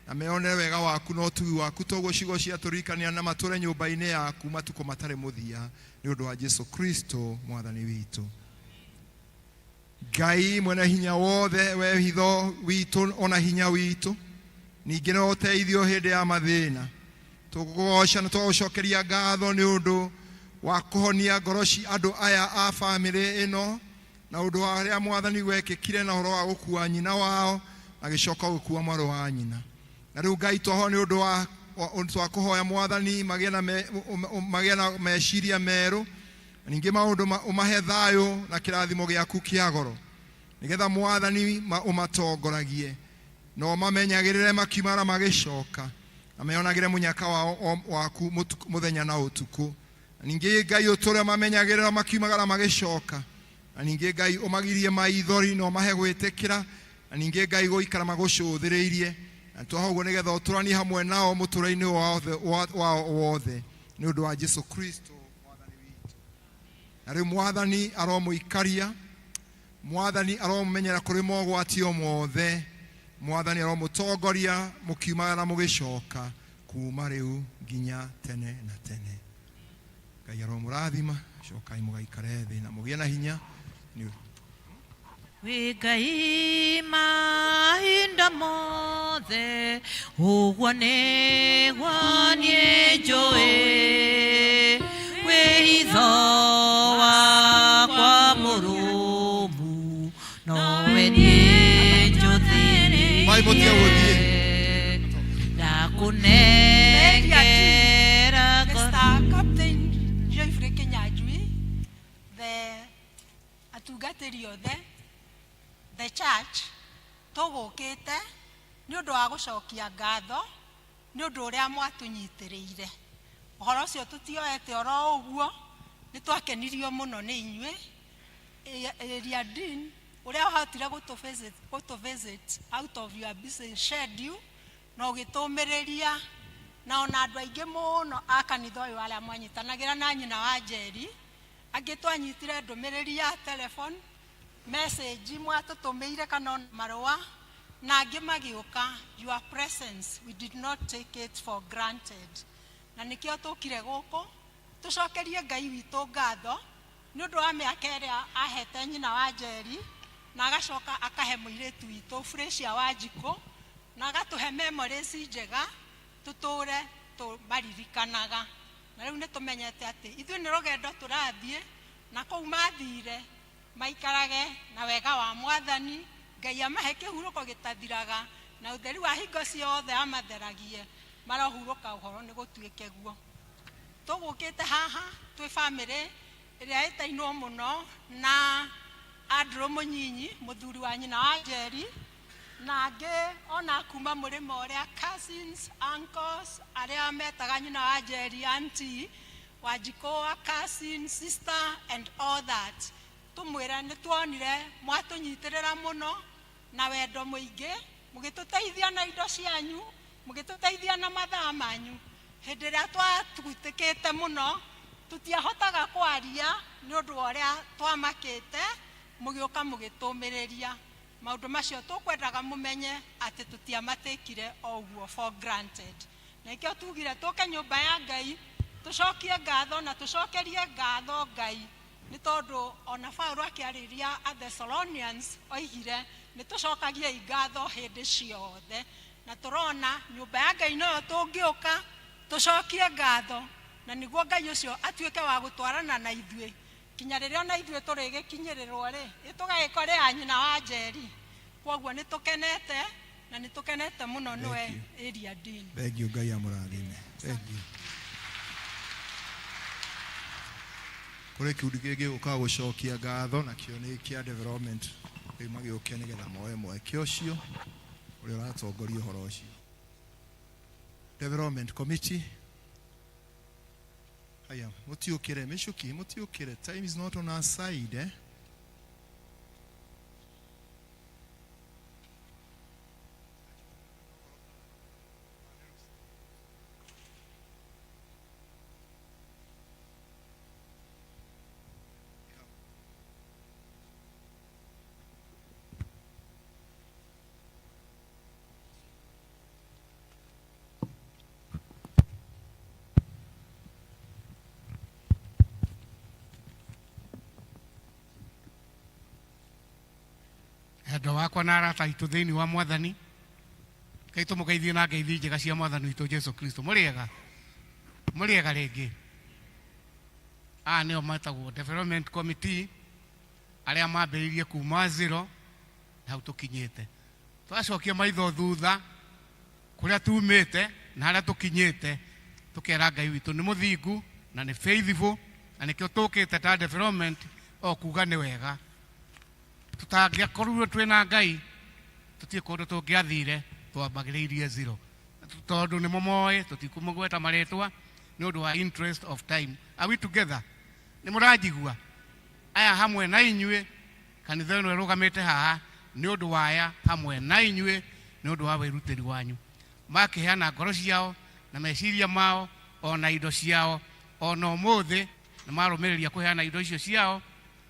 na meyonere wega waku na ũtugi waku, toguo ciugo ciatũririkania, na matũre nyũmba-inĩ yaku matukũ matarĩ mũthia, nĩ ũndũ wa Jesu Kristo Mwathani witũ. Ngai mwene hinya wothe, we hitho witũ ona hinya witũ, ningĩ no ũteithio hĩndĩ ya mathĩna, tũkũgoca na tũgũcokeria ngatho nĩ ũndũ wa kũhonia ngoro ci andũ aya a bamĩrĩ ĩno, na ũndũ wa harĩa, Mwathani, wekĩkire na ũhoro wa gũkua nyina wao, agĩcoka gũkua mwarĩ wa nyina. Na rĩu, Ngai, twaho nĩ ũndũ wa twakũhoya, Mwathani, magĩe na meciria merũ, na ningĩ maũndũ ũmahe thayũ na kĩrathimo gĩaku kĩa goro, nĩgetha, Mwathani, ũmatongoragie na ũmamenyagĩrĩre makiuma na magĩcoka, na meyonagĩre mũnyaka wao waku mũthenya na ũtukũ. Na ningĩ, Ngai, ũtũre mamenyagĩrĩra makiumaga na magĩcoka. Na ningĩ, Ngai, ũmagirie maithori na ũmahe gwĩtĩkĩra, na ningĩ, Ngai, gũikara magũcũthĩrĩirie. Na twaha ũguo nĩgetha ũtũranie hamwe nao mũtũũrĩre-inĩ wao wothe, nĩ ũndũ wa Jesu Kristo Mwathani witũ. Na rĩu Mwathani aromũikaria, Mwathani aromenyera kũrĩ mogwati o mothe, Mwathani aromũtongoria mũkiumaga na mũgĩcoka, kuma rĩu nginya tene na tene. Ngai aromũrathima. Cokai mũgaikare thĩ na mũgĩe na hinya. Wĩ Ngai mahinda mothe, ũguo nĩguo niĩ njũĩ. Wĩhitho wakwa mũrũmu, nowe niĩ Mai mũtige gũthiĩ. njũthĩrĩirie. Ndakũnengera ngoro. Mr. Captain Geoffrey Kinyanjui, the atungatĩri othe, the church, tũgũkĩte nĩ ũndũ wa gũcokia ngatho nĩ ũndũ ũrĩa mwatũnyitĩrĩire. Ũhoro ũcio tũtioete oro ũguo, nĩ twakenirio mũno nĩ inyuĩ. Area Dean, ũrĩa ũhotire gũtũ visit out of your busy schedule na ũgĩtũmĩrĩria na ona andũ aingĩ mũno a kanitha ũyũ arĩa mwanyitanagĩra na nyina wa Njeri, angĩ twanyitire ndũmĩrĩri ya telephone message mwatũtũmĩire kana ona marũa, na angĩ magĩũka. Your presence, we did not take it for granted, na nĩkĩo tũkire gũkũ tũcokerie Ngai witũ ngatho nĩ ũndũ wa mĩaka ĩrĩa ahete nyina wa Njeri, na agacoka akahe mũirĩtu witũ Fresia Wanjikũ, na agatũhe memories njega tũtũre tũmaririkanaga. Na rĩu nĩ tũmenyete atĩ ithuĩ nĩ rũgendo tũrathiĩ, na kũu mathire maikarage na wega wa Mwathani. Ngai amahe kĩhurũko gĩtathiraga, na ũtheri wa hingo ciothe amatheragie, marohurũka ũhoro nĩ gũtuĩke guo. Tũgũkĩte haha twĩ bamĩrĩ ĩrĩa ĩtainwo mũno na Andrew Mũnyinyi, mũthuri wa nyina wa Njeri, na angĩ ona kuma mũrĩmo ũrĩa, cousins, uncles arĩa metaga nyina wa Njeri auntie Wanjikũ, wa cousin, sister and all that. Tũmwĩre nĩ tuonire mwatũnyitĩrĩra mũno na wendo mũingĩ, mũgĩtũteithia na indo cianyu, mũgĩtũteithia na mathaa manyu. Hĩndĩ ĩrĩa twatutĩkĩte mũno tũtiahotaga kwaria nĩ ũndũ wa ũrĩa twamakĩte, mũgĩũka mũgĩtũmĩrĩria. Maũndũ macio tũkwendaga mũmenye atĩ tũtiamatakire o ũguo for granted, na nĩkĩo tugire tũke nyũmba ya Ngai tũcokie ngatho na tũcokerie ngatho Ngai, nĩ tondũ ona Paulo akĩarĩria a Thessalonians oigire nĩ tũcokagiei ngatho hĩndĩ ciothe. Na tũrona nyũmba ya Ngai noyo tũngĩũka tũcokie ngatho, na nĩguo Ngai ũcio atuĩke wa gũtwarana na ithuĩ kinya rĩrĩa ona ithuĩ tũrĩgĩkinyĩrĩrwo rĩ, ĩtũgagĩkore ya nyina wa Njeri. Kwoguo nĩ tũkenete, na nĩ tũkenete mũno nĩwe area dean. Thank you, Ngai amũrathime. Thank you. Kũrĩ kĩkundi kĩngĩ gũka gũcokia ngatho, nakĩo nĩ kĩa development. Rĩu magĩũke nĩgetha moe mweke ũcio ũrĩa ũratongoria ũhoro ũcio. Development committee. Haya, mũtiũkĩre mĩcuki, mũtiũkĩre. Time is not on our side, eh? Endwa wakwa na arata aitũ thĩinĩ wa Mwathani, Ngai tũmũgeithie na ngeithi njega cia Mwathani witũ Jesu Kristo. Mũrĩega, mũrĩega rĩngĩ. Aya nĩo metagwo development committee, arĩa mambĩrĩirie kuma zero na hau tũkinyĩte. Twacokia maitho thutha kũrĩa tumĩte na harĩa tũkinyĩte, tũkera Ngai witũ nĩ mũthingu na nĩ faithful, na nĩkĩo tũkĩte ta development o kuga nĩ wega. Tũtangĩakorirwo twĩna Ngai tũtirĩ kũndũ tũngĩathire, twambagĩrĩirie zero, tondũ nĩmo moĩ tũtikũmũgweta marĩtwa nĩ ũndũ wa interest of time. Are we together? Nĩ mũranjigua? Aya hamwe na inyuĩ, kanitha ĩno ĩrũgamĩte haha nĩ ũndũ wa aya hamwe na inyuĩ, nĩ ũndũ wa wĩrutĩri wanyu. Makĩheana ngoro ciao na meciria mao ona indo ciao, ona ũmũthĩ nĩ marũmĩrĩria kũheana indo icio ciao.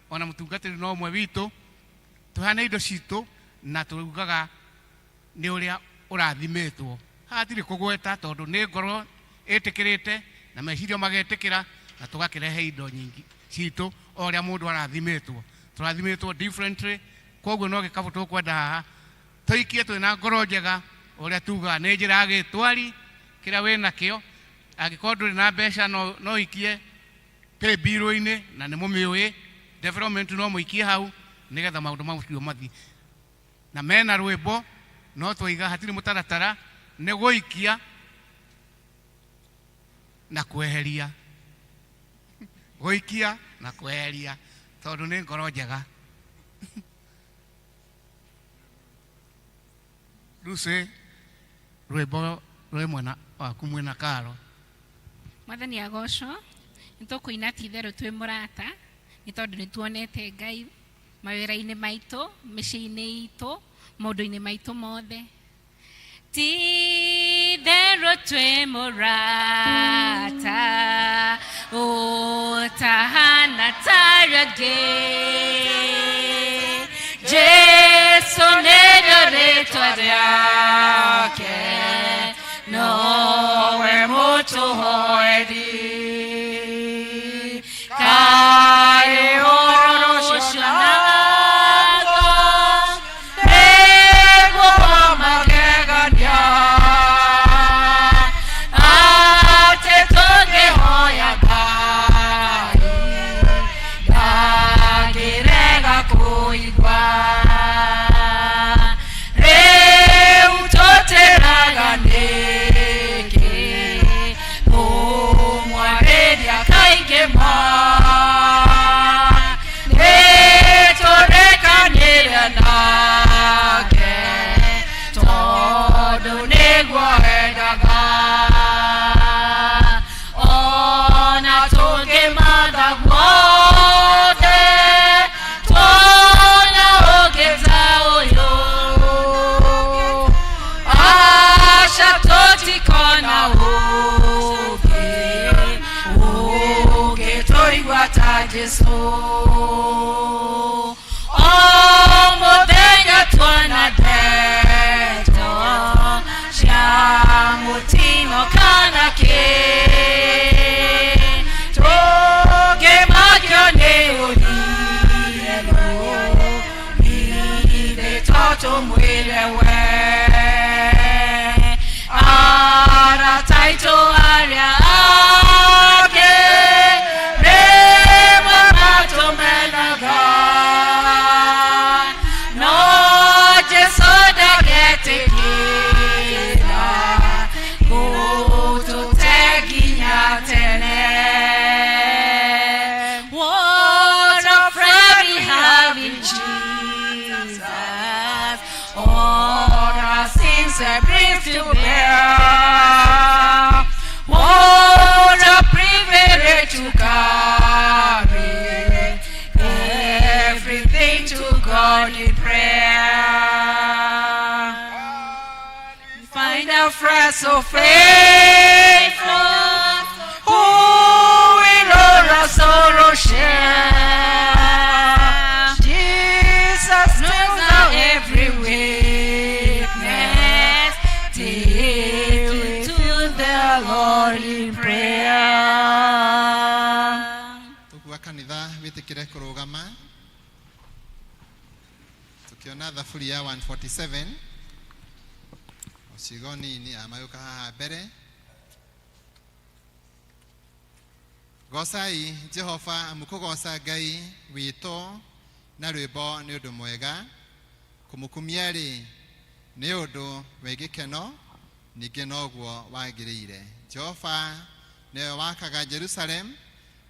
Ona mũtungatĩri no ũmwe witũ, tũheane indo citũ na tũrugaga nĩ ũrĩa ũrathimĩtwo. Hatirĩ kũgweta tondũ nĩ ngoro ĩtĩkĩrĩte na meciria magetĩkĩra, na tũgakĩrehe indo nyingĩ citũ o ũrĩa mũndũ arathimĩtwo. Tũrathimĩtwo differently. Koguo no gĩkabũ tũkwenda haha tũikie twĩna ngoro njega, ũrĩa tugaga nĩ njĩra ya gĩtwari kĩrĩa wĩnakĩo. Angĩkorwo ndũrĩ na mbeca no ikie pay bill-inĩ, na nĩ mũmĩũĩ development, no mũikie hau nĩgetha maũndũ macio mathiĩ. Na mena rwĩmbo no twaiga hatirĩ mũtaratara, nĩ gũikia na kweheria, gũikia na kweheria, tondũ nĩ ngoro njega. Lucy, rwĩmbo rwĩ mwena waku mwĩna karo. Mwathani agocwo. Nĩ tũkũina ti itherũ twĩ mũrata, nĩ tondũ nĩ tuonete Ngai mawĩra-inĩ maitũ, mĩciĩ-inĩ itũ, maũndũ-inĩ maitũ mothe. Ti itherũ twĩ mũrata ũtahana ta arĩa angĩ, Jesu nĩrĩo rĩtwa rĩake, nowe mũtũhoeri. Kaĩ ũhoro ũcio naguo nĩguo wa magegania, atĩ tũngĩhoya Ngai ndangĩrega kũigua. Rĩu tũtĩraga nĩkĩ kũmwarĩria kaingĩ ma, nĩtũrĩkanĩre nake tondũ nĩguo endaga. Ona tũngĩmatha guothe tuona ũngĩ ta ũyũ, aca tũtikona ũngĩ ũngĩtũigua ta Jesũ. O mũthenya tuona ndeto cia mũtino kana kĩ, tũngĩmakio nĩ ũrirũ, ithe to tũmwĩre we. Arata aitũ arĩa angĩ rĩmwe matũmenaga, no Jesũ ndagetĩkĩra gũtũte nginya tene. What a friend we have in Jesus. All our sins are grief to bear. What a privilege to carry everything to God in prayer. Find a friend so faithful who will all our sorrow share. Jesus knows our every weakness. Take it to the Lord in prayer. Tũkuga kanitha wĩtĩkĩre kũrũgama tukiona thaburi ya 147 o ciugo nini amagĩũka haha mbere. Gocai Jehova, amu kũgoca Ngai witũ na rwĩmbo nĩ ũndũ mwega, kũmũkumia rĩ nĩ ũndũ wĩ gĩkeno, ningĩ noguo wagĩrĩire. Jehova nĩwe wakaga Jerusalem,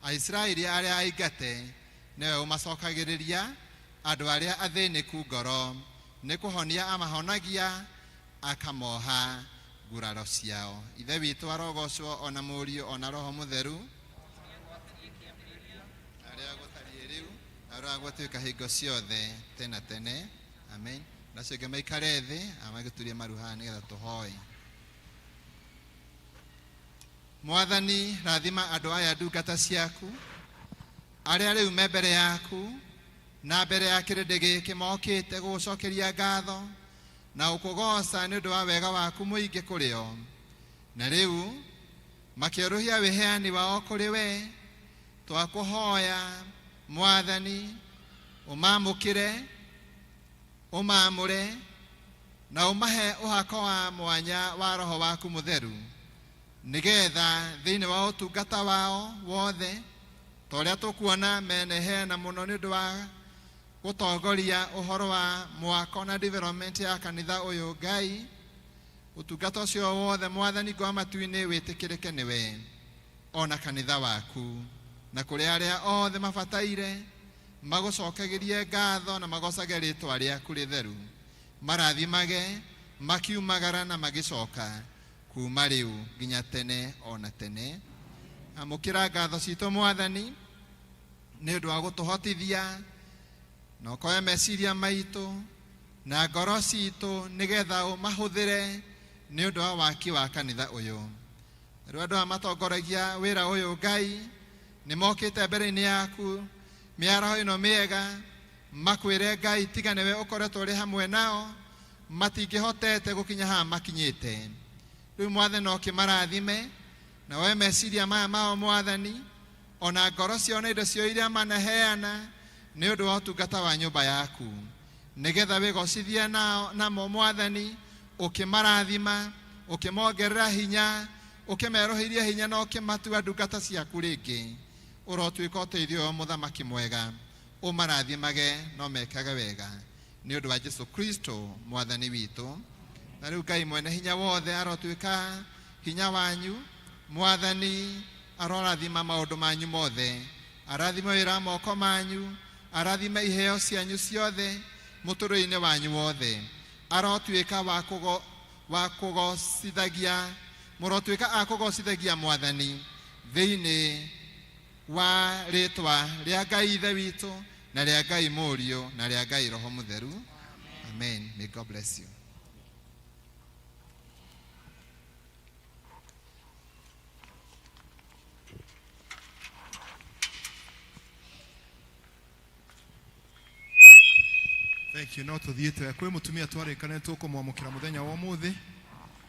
Aisiraeli arĩa aingate nĩwe ũmacokagĩrĩria. Andũ arĩa athĩnĩku ngoro nĩ kũhonia amahonagia, akamoha nguraro ciao. Ithe witũ arogocwo, ona Mũriũ, ona Roho Mũtheru, arĩa gũtariĩ rĩu na ũrĩa gũtuĩka hingo ciothe tene tene. Amen. Nacio ingĩ maikare thĩ, amagĩturie maru haha nĩgetha tũhoe. Mwathani, rathima andũ aya ndungata ciaku arĩa rĩu me mbere yaku na mbere ya kĩrĩndĩ gĩkĩ mokĩte gũgũcokeria ngatho na gũkũgoca nĩ ũndũ wa wega waku mũingĩ kũrĩ o, na rĩu makĩerũhia wĩheani wao kũrĩ we. Twakũhoya Mwathani ũmamũkĩre. Ũmaamũre na ũmahe ũhako wa mwanya wa roho waku mũtheru, nĩgetha thĩinĩ wa ũtungata wao wothe, ta ũrĩa tũkuona meneheana mũno nĩ ũndũ wa gũtongoria ũhoro wa mwako na development ya kanitha ũyũ Ngai, ũtungata ũcio wothe Mwathani ngwa matu-inĩ wĩtĩkĩrĩke nĩwe ona kanitha waku, na kũrĩ arĩa othe mabataire magũcokagĩrie ngatho na magocage rĩtwa rĩaku rĩtheru, marathimage makiumagara na magĩcoka kuma rĩu nginya tene ona tene. Amũkĩra ngatho citũ Mwathani nĩ ũndũ wa gũtũhotithia na ũkoya meciria maitũ na ngoro citũ nĩgetha ũmahũthĩre nĩ ũndũ wa waki wa kanitha ũyũ. Rĩu andũ aya matongoragia wĩra ũyũ Ngai nĩ mokĩte mbere-inĩ yaku mĩaraho ĩno mĩega, makwĩre Ngai tiga nĩwe ũkoretwo ũrĩ hamwe nao matingĩhotete gũkinya haha makinyĩte. Rĩu Mwathani no ũkĩmarathime na woe meciria maya mao Mwathani, ona ngoro ciao na indo ciao iria manaheana nĩ ũndũ wa ũtungata wa nyũmba yaku, nĩgetha wĩgocithie nao namo Mwathani, ũkĩmarathima, ũkĩmongerera hinya, ũkĩmerũhĩria hinya na ũkĩmatua ndungata ciaku rĩngĩ. Ũrotuĩka ũteithio wa mũthamaki mwega, ũmarathimage no mekage wega nĩ ũndũ wa Jesu Kristo Mwathani witũ. Na rĩu Ngai mwene hinya wothe arotuĩka hinya wanyu. Mwathani arorathima maũndũ manyu mothe, arathime wĩra wa moko manyu, arathime iheo cianyu ciothe mũtũrĩre-inĩ wanyu wothe. Arotuĩka wa kũgocithagia, mũrotuĩka a kũgocithagia Mwathani thĩinĩ wa rĩtwa rĩa Ngai Ithe witũ na rĩa Ngai Mũriũ na rĩa Ngai Roho Mũtheru. Amen. May God bless you. Thank you. No tuthiĩte kwĩ mũtumia twarĩkanĩre tũkũmwamũkĩra mũthenya wa ũmũthĩ.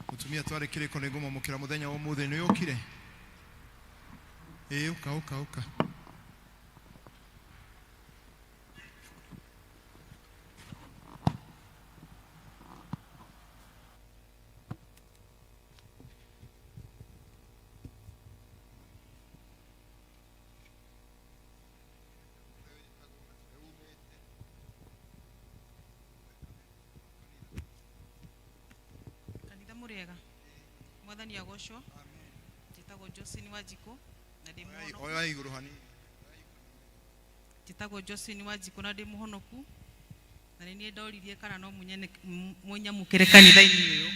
Mũtumia twarĩ kĩrĩko nĩ ngũmwamũkĩra mũthenya wa ũmũthĩ. Nĩ ũkire? Ĩĩ, ũka ũka ũka. Kanitha mũrĩega, Mwathani agocwo. Njĩtagwo Josephine Wanjikũ na ndĩ mũhonoku. Oya igũrũ hanini. Njĩtagwo Josephine Wanjikũ na ndĩ mũhonoku, na nĩ niĩ ndoririe kana no mũnyamũkĩre kanitha-inĩ ũyũ.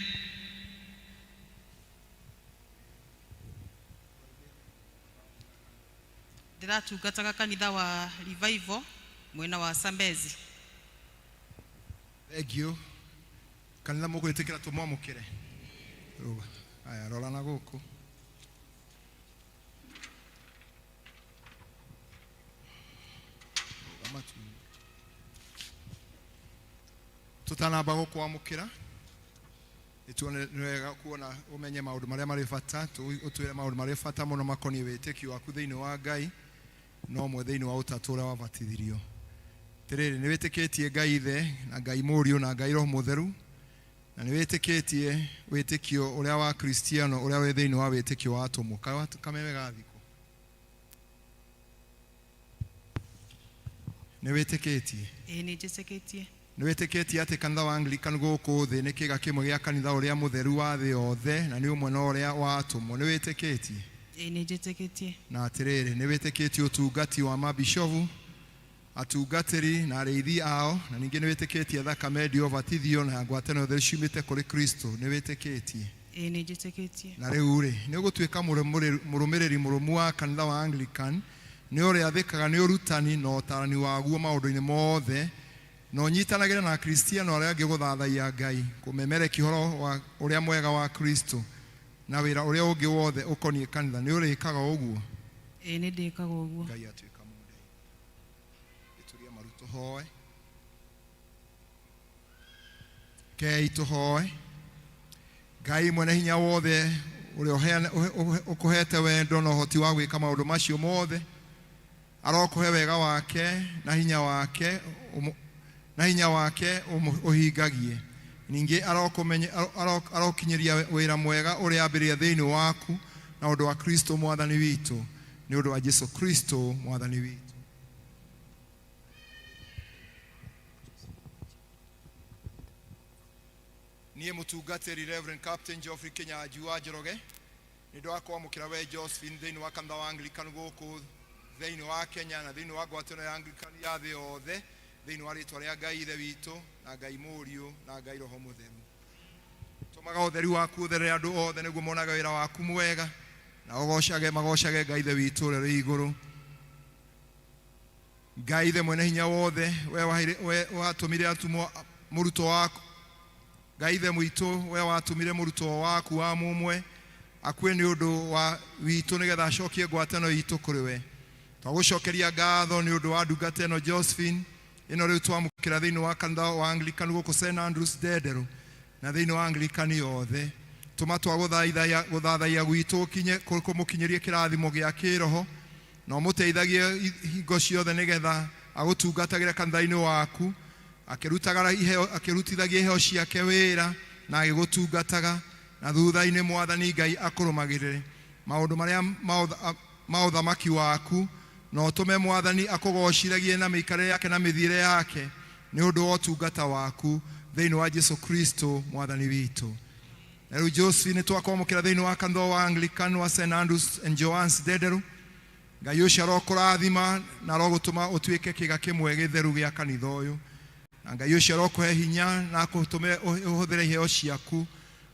Ndĩratungataga kanitha wa Revival mwena wa Sambezi. Thank you. Kanitha mũgwĩtĩkĩra tũmwamũkĩre? Rũga. Aya, rora na gũkũ. Rũgama tu. Tũtanamba gũkwamũkĩra, nĩtuone nĩ wega kuona ũmenye maũndũ marĩa marĩ bata, ũtwĩre maũndũ marĩ bata mũno makoniĩ wĩtĩkio waku thĩinĩ wa Ngai, na ũmwe thĩinĩ wa ũtatũ ũrĩa wabatithirio. Atĩrĩrĩ, nĩ wĩtĩkĩtie Ngai Ithe na Ngai Mũriũ na Ngai Roho Mũtheru, na nĩ wĩtĩkĩtie wĩtĩkio ũrĩa wa Kristiano ũrĩa wĩ thĩinĩ wa wĩtĩkio wa atũmwo. Kameme ga thikũ. Nĩ wĩtĩkĩtie? Ĩĩ, nĩ njĩtĩkĩtie. Nĩ wĩtĩkĩtie atĩ kanitha wa Anglican gũkũ thĩ nĩ kĩga kĩmwe gĩa kanitha ũrĩa mũtheru wa thĩ yothe na nĩ ũmwe na ũrĩa wa atũmwo. Nĩ wĩtĩkĩtie? Ĩĩ, nĩ njĩtĩkĩtie. Na atĩrĩrĩ, nĩ wĩtĩkĩtie ũtungati wa mabishovu, atungatĩri na arĩithi ao, na ningĩ nĩ wĩtĩkĩtie thakame ndio ũbatithio na ngwatanĩro theru ciumĩte kũrĩ Kristo. Nĩ wĩtĩkĩtie? Ĩĩ, nĩ njĩtĩkĩtie. Na rĩu rĩ, nĩ ũgũtuĩka mũrũmĩrĩri mũrũmu wa kanitha wa Anglican, nĩ ũrĩathĩkaga nĩ ũrutani na ũtarani waguo maũndũ-inĩ mothe, na ũnyitanagĩre na Akristiano arĩa angĩ gũthathaiya Ngai, kũmemerekia ũhoro wa ũrĩa mwega wa Kristo, na wĩra ũrĩa ũngĩ wothe ũkoniĩ kanitha. Nĩ ũrĩkaga ũguo? Ĩĩ, nĩ ndĩkaga ũguo. Ngai atuĩka mũndũ. Gĩturia maru tũhoe. Kei tũhoe. Ngai mwene hinya wothe ũrĩa ũkũhete wendo na ũhoti wa gwĩka maũndũ macio mothe, arokũhe wega wake na hinya wake, Na hinya wake ũhingagie. Ningĩ arokinyĩria wĩra mwega ũrĩa ambĩrĩria thĩinĩ waku na ũndũ wa Kristo mwathani witũ, nĩ ũndũ wa Jesu Kristo mwathani witũ. Niĩ mũtungatĩri Reverend Captain Geoffrey Kinyanjui wa Njoroge nĩ ũndũ wa kwamũkĩra we Josephine thĩinĩ wa kanitha wa Anglican gũkũ thĩinĩ wa Kenya na thĩinĩ wa ngwatanĩro ya Anglican ya thĩ yothe, thĩinĩ wa rĩtwa rĩa Ngai Ithe witũ na Ngai Mũriũ na Ngai Roho Mũtheru. Tũmaga ũtheri waku ũtherere andũ othe nĩguo monage wĩra waku mwega na ũgocage magocage Ngai Ithe witũ ũrĩa ũrĩ igũrũ. Ngai Ithe mwene hinya wothe, we we watũmire atũmwo mũrutwo waku, Ngai Ithe mwitũ, we watũmire mũrutwo waku wa mũmwe akue nĩ ũndũ wa witũ nĩgetha acokie ngwatano itũ kũrĩ we. Twagũcokeria ngatho nĩ ũndũ wa ndungata ĩno Josephine ĩno rĩu twamũkĩra thĩinĩ wa kanitha wa Anglican gũkũ St Andrews Ndenderũ na thĩinĩ wa Anglican yothe. Tũma twa gũthathaiya gwitũ gũkinye kũmũkinyĩrie kĩrathimo gĩa kĩroho na ũmũteithagie hingo ciothe nĩgetha agũtungatagĩre kanitha-inĩ waku, akĩrutaga iheo, akĩrutithagia iheo ciake wĩra na agĩgũtungataga, na thutha-inĩ mwathani Ngai akũrũmagĩrĩre maũndũ marĩa ma ũthamaki waku, na ũtũme mwathani akũgocithagie na mĩikarĩre yake na mĩthiĩre yake nĩ ũndũ wa ũtungata waku thĩinĩ wa Jesu Kristo mwathani witũ. Na rĩu Josephine nĩ twakwamũkĩra thĩinĩ wa kanitha wa Anglican wa St Andrews and Joan's Ndenderũ. Ngai ũcio arokũrathima na arogũtũma ũtuĩke kĩga kĩmwe gĩtheru gĩa kanitha ũyũ, na Ngai ũcio arokũhe hinya na akũtũme ũhũthĩre iheo ciaku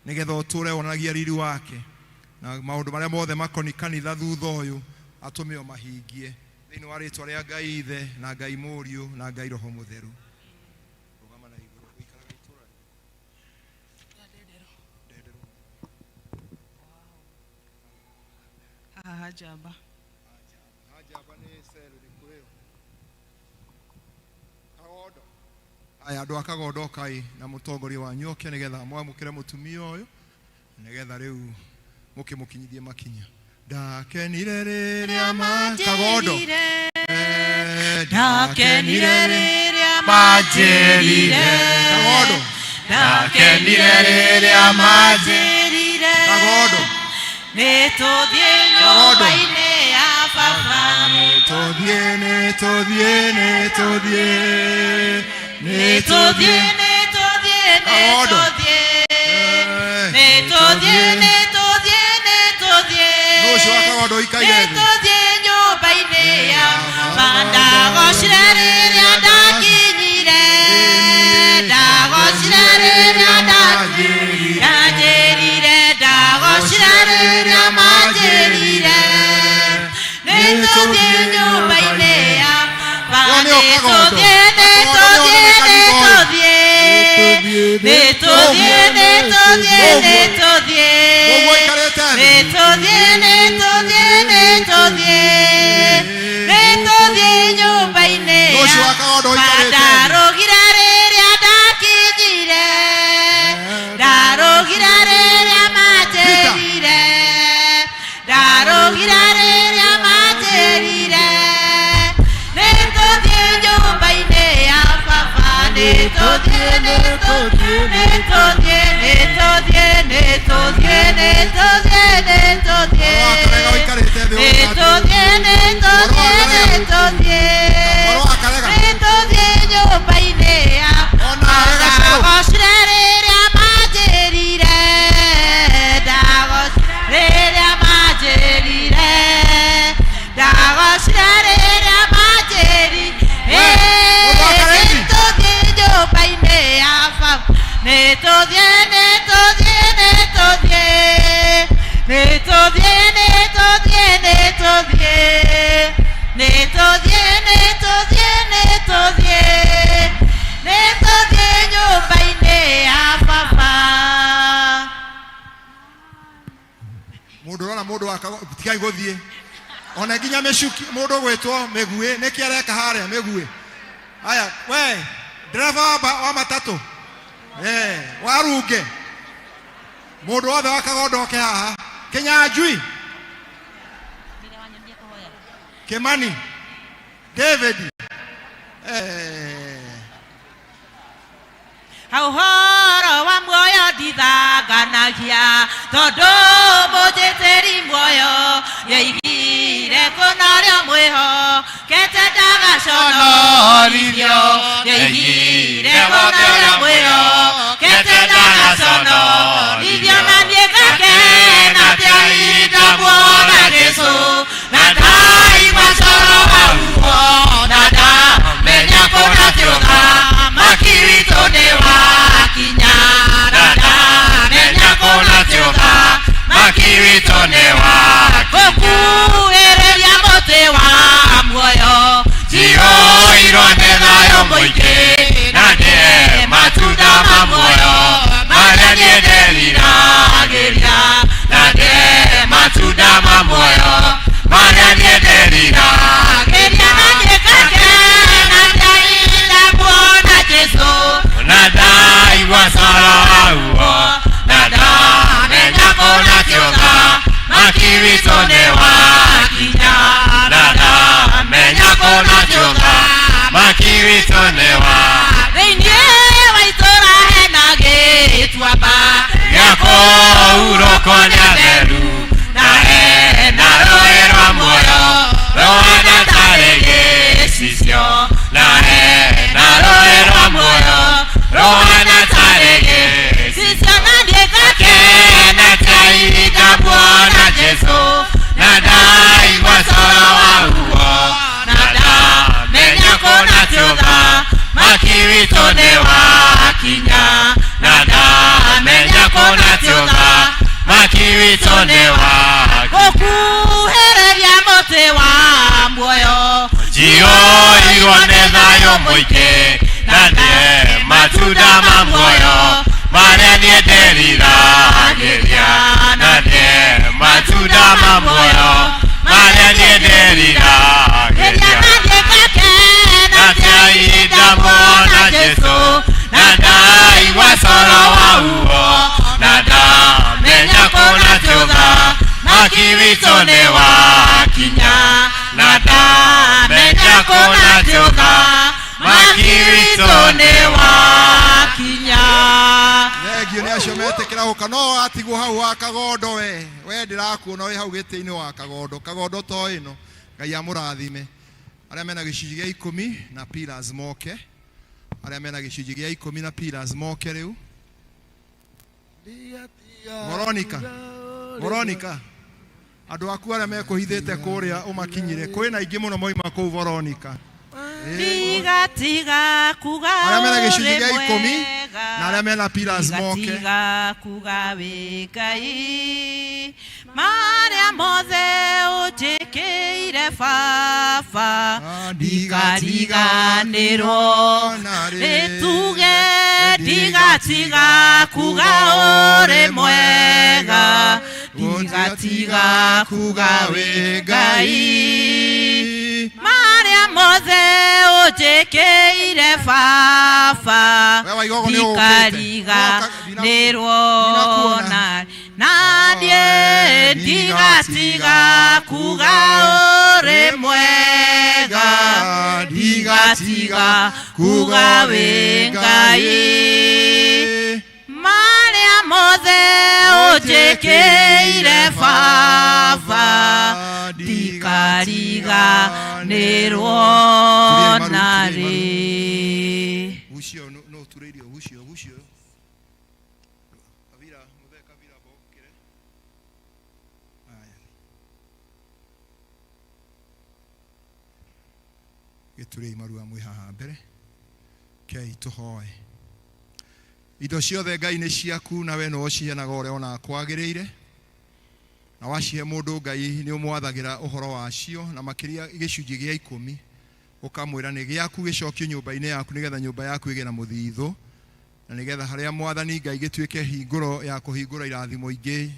nĩgetha ũtũre wonanagia riri wake na maũndũ marĩa mothe makoni kanitha thutha ũyũ atũme ũmahingie thĩinĩ wa rĩtwa rĩa Ngai Ithe na Ngai Mũriũ na Ngai Roho Mũtheru. Rũgama na igũrũ, ũikaraga itũũra Ndenderũ. Haha Hanjamba. Hanjamba nĩ cell ĩrĩkũ ĩyo? Kagondo. Aya andũ a Kagondo kai na mũtongoria wanyu oke nĩgetha mwamũkĩre mũtumia ũyũ nĩgetha rĩu mũkĩmũkinyithie makinya. Ndakenire rĩrĩa ma Kagondo. Ndakenire rĩrĩa manjĩrire. Kagondo. Ndakenire rĩrĩa manjĩrire. Kagondo. Nĩtũthiĩ nyũmba-inĩ ya baba. Nĩtũthiĩ, nĩtũthiĩ, nĩtũthiĩ. Nĩtũthiĩ, nĩtũthiĩ, Kagondo. nĩtũthiĩ. Nĩtũthiĩ, nĩtũthiĩ, nĩtũthiĩ. Nũ ũcio wa Kagondo ũikaire thĩ? Nĩtũthiĩ nyũmba-inĩ ya baba. Ndagocire rĩrĩa ndakinyire. Ndagocire rĩrĩa ndanjĩrire. Ndagocire rĩrĩa manjĩrire. Nĩtũthiĩ nyũmba-inĩ ya baba. Nĩtũthiĩ, nĩtũthiĩ, nĩtũthiĩ. Nĩtũthiĩ, nĩtũthiĩ, nĩtũthiĩ. Nĩtũthiĩ, nĩtũthiĩ, nĩtũthiĩ. Nĩtũthiĩ nyũmba-inĩ Nũ ũcio ya wa Kagondo ũikarĩte thĩ? Ndarũgire rĩrĩa ndakinyire. Ndarũgire rĩrĩa manjĩrire. Ndarũgire rĩrĩa manjĩrire. Nĩtũthiĩ nyũmba-inĩ ya baba. Nĩtũthiĩ, nĩtũthiĩ, nĩtũthiĩ, nĩtũthiĩ, nĩtũthiĩ, nĩtũthiĩ, nĩtũthiĩ. Nĩtũthiĩ, nĩtũthiĩ, nĩtũthiĩ. Nĩtũthiĩ nyũmba-inĩ ya Ndagocire rĩrĩa manjĩrire. Ndagocire rĩrĩa manjĩrire. Ndagocire rĩrĩa manjĩrire. Nĩtũthiĩ nyũmba-inĩ ya baba. Nĩtũthiĩ, nĩtũthiĩ, nĩtũthiĩ. Nĩtũthiĩ, nĩtũthiĩ, nĩtũthiĩ. Nĩtũthiĩ, nĩtũthiĩ, nĩtũthiĩ. Nĩtũthiĩ nyũmba-inĩ ya baba. Mũndũ ũrona mũndũ wa Kagondo tigai gũthiĩ ona nginya mĩcuki mũndũ ũgwĩtwo mĩguĩ nĩkĩ areka harĩa mĩguĩ. Aya we ndereba wa matatũ, warunge mũndũ wothe wa Kagondo oke haha. Kinyanjui, Kimani, David. Ha ũhoro wa muoyo ndithanganagia tondũ mũnjĩtĩri muoyo nĩoigire kũna ũrĩa mwĩhokete ndagaconorithio nĩoigire kũna ũrĩa mwĩhokete ndagaconorithio na niĩ ngakena atĩa ndamuona Jesũ na ndaigua coro waguo na ndamenya kũna ti ũthamaki witũ nĩ wakinya na ndamenya kũna ti ũthamaki witũ nĩ wakinya gũkuhĩrĩria mũtĩ wa muoyo Njihũirwo nĩ thayũ mũingĩ na ndĩe matunda ma muoyo marĩa niĩ ndĩriragĩria na ndĩe matunda ma muoyo marĩa niĩ ndĩriragĩria na niĩ ngakena atĩa ndamuona Jesũ na ndaigua coro waguo na ndamenya kũna ti ũthamaki witũ nĩ wakinya na ndamenya kũna ti ũthamaki witũ nĩ wakinya thĩinĩ wa itũũra hena gĩtuamba gĩa kũhurũkwo nĩ atheru na hena rũĩ rwa muoyo rũhana tarĩ gĩcicio na hena rũĩ rwa muoyo rũhana tarĩ gĩcicio cicio na niĩ ngakena kena ta ndamuona Jesũ na ndaigua coro waguo na ndamenya kũna ti ũthamaki witũ nĩ wakinya na ndamenya kũna ti ũthamaki witũ nĩ wakinya gũkuhĩrĩria mũtĩ wa muoyo Njihũirwo nĩ thayũ mũingĩ na ndĩe matunda ma muoyo marĩa niĩ ndĩriragĩria na ndĩe matunda ma muoyo marĩa niĩ ndĩriragĩria na niĩ ngakena na atĩa ndamuona Jesũ na ndaigua coro waguo na ndamenya kũna ti ũthamaki witũ nĩ wakinya na ndamenya kũna ti ũthamaki witũ nĩ wakinya Thengio nĩ acio metĩkĩra gũka no atigwo hau wa kagondo we we ndĩrakuona wĩ hau gĩtĩ-inĩ wa kagondo kagondo to ĩno Ngai amũrathime arĩa mena gĩcunjĩ gĩa ikũmi na pillars moke arĩa mena gĩcunjĩ gĩa ikũmi na pillars moke rĩu Veronica Veronica andũ aku arĩa mekũhithĩte kũrĩa ũmakinyire kwĩna aingĩ mũno moima kũu Veronica Ndigatiga kuga arĩa mena gĩcunjĩ ũrĩ gĩa ikũmi mwega. na arĩa mena pillars moke Ndigatiga kuga wĩ Ngai marĩa mothe ũnjĩkĩire baba ndikariganĩrwo rĩtuge ndigatiga kuga ũrĩ mwega ndigatiga kuga wĩ Ngai marĩa mothe ũnjĩkĩire baba We Waigogo nĩ ũũkĩte. ndikariganĩrwo na niĩ ndigatiga kuga ũrĩ mwega ndigatiga kuga wĩ Ngai marĩa mothe ũnjĩkĩire baba ndikariganĩrwo na rĩ Ucio no ũturĩirio ucio ucio Kabira mũthee Kabira mbokĩre Aya. Gĩturĩi marua mwĩ haha mbere kei tũhoe indo ciothe Ngai nĩ ciaku na we nĩwe ũciheanaga ũrĩa ona kwagĩrĩire na wacihe mũndũ Ngai nĩ ũmwathagĩra ũhoro wacio na makĩria gĩcunjĩ gĩa ikũmi ũkamwĩra nĩ gĩaku gĩcokio nyũmba-inĩ yaku nĩgetha nyũmba yaku ĩgĩe na mũthithũ na nĩgetha harĩa mwathani Ngai gĩtuĩke hingũro ya kũhingũra irathimo ingĩ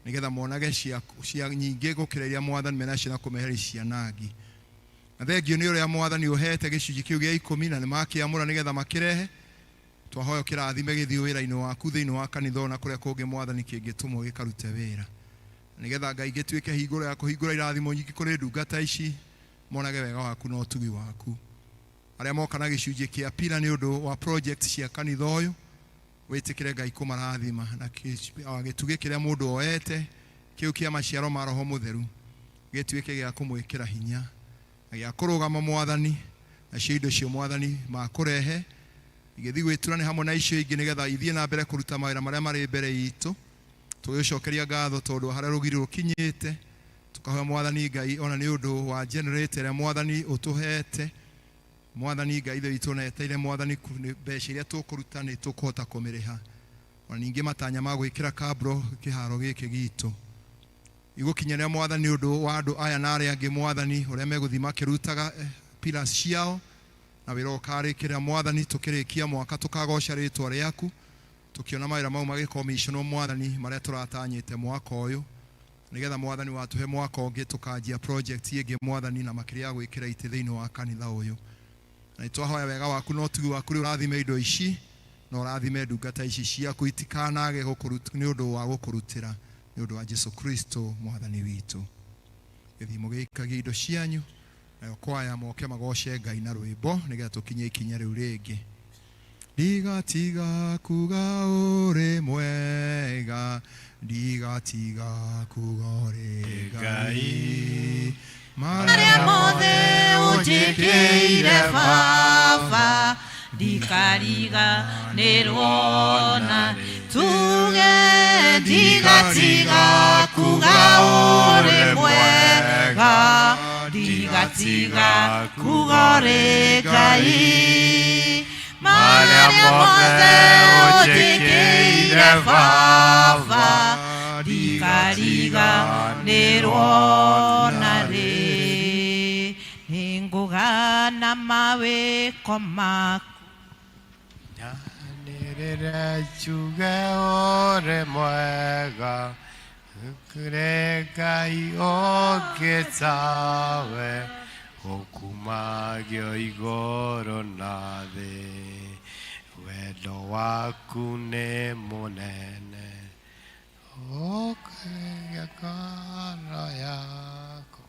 nĩgetha monage cia, cia nyingĩ gũkĩra iria mwathani menacio na kũmeheria cianangi na thengio nĩ ũrĩa mwathani ũhete gĩcunjĩ kĩu gĩa ikũmi na nĩ makĩamũra nĩgetha makĩrehe twahoya kĩrathime gĩthiĩ wĩra-inĩ waku thĩinĩ wa kanitha ona kũrĩa kũngĩ mwathani kĩngĩtũmwo gĩkarute wĩra nĩgetha Ngai gĩtuĩke hingũro ya kũhingũra irathimo nyingĩ kũrĩ ndungata ici monage wega waku na ũtugi waku arĩa moka na gĩcunjĩ kĩa pila nĩ ũndũ wa project cia kanitha ũyũ Wĩtĩkĩre Ngai kũmarathima na gĩtugĩ kĩrĩa mũndũ oete kĩu kĩa maciaro ma Roho Mũtheru gĩtuĩke gĩa kũmwĩkĩra hinya na gĩa kũrũgama Mwathani, nacio indo cio Mwathani makũrehe igĩthiĩ gwĩturane hamwe na icio ingĩ nĩgetha ithiĩ na mbere kũruta mawĩra marĩa marĩ mbere itũ. Tũgĩcokeria ngatho tondũ harĩa rũgiri rũkinyĩte, tũkahoya Mwathani Ngai ona nĩ ũndũ wa generator ĩrĩa Mwathani ũtũhete. Mwathani Ngai ithe witũ na eteire Mwathani mbeca iria tũkũruta nĩ tũkũhota kũmĩrĩha. Ona ningĩ matanya ma gwĩkĩra kabro kĩharo gĩkĩ gitũ igũkinyanĩra Mwathani nĩ ũndũ wa andũ aya na arĩa angĩ Mwathani ũrĩa megũthiĩ makĩrutaga pillars ciao na wĩra ũkarĩkĩrĩra Mwathani. Tũkĩrĩkia mwaka tũkagoca rĩtwa rĩaku tũkĩona mawĩra mau magĩkomiconwo Mwathani marĩa tũratanyĩte mwaka ũyũ, nĩgetha Mwathani watũhe mwaka ũngĩ tũkanjia project ĩngĩ Mwathani na makĩria ya gwĩkĩra itĩ thĩinĩ wa kanitha ũyũ. Na nĩtwahoya wega waku na ũtugi waku rĩu ũrathime indo ici na ũrathime ndungata ici ciaku itikanage nĩ ũndũ wa gũkũrutĩra nĩ ũndũ wa Jesu Kristo Mwathani witũ. Gĩthiĩ mũgĩikagie indo cianyu nayo kwaya moke magoce Ngai na rwĩmbo nĩgetha tũkinye ikinya rĩu rĩngĩ. Ndigatiga kuga ũrĩ mwega, ndigatiga kuga ũrĩ Ngai, marĩa mothe ũnjĩkĩire Baba ndikariganĩrwo na tuge, ndigatiga kuga ũrĩ mwega, ndigatiga kuga ũrĩ Ngai, marĩa mothe ũnjĩkĩire Baba ndikariganĩrwo na rĩ. Nĩngũgana mawĩko maku Nyanĩrĩre njuge ũrĩ mwega, gũtirĩ Ngai ũngĩ tawe, ũkumagio igũrũ na thĩ, wendo waku nĩ mũnene, ũkĩgia ngoro yakwa.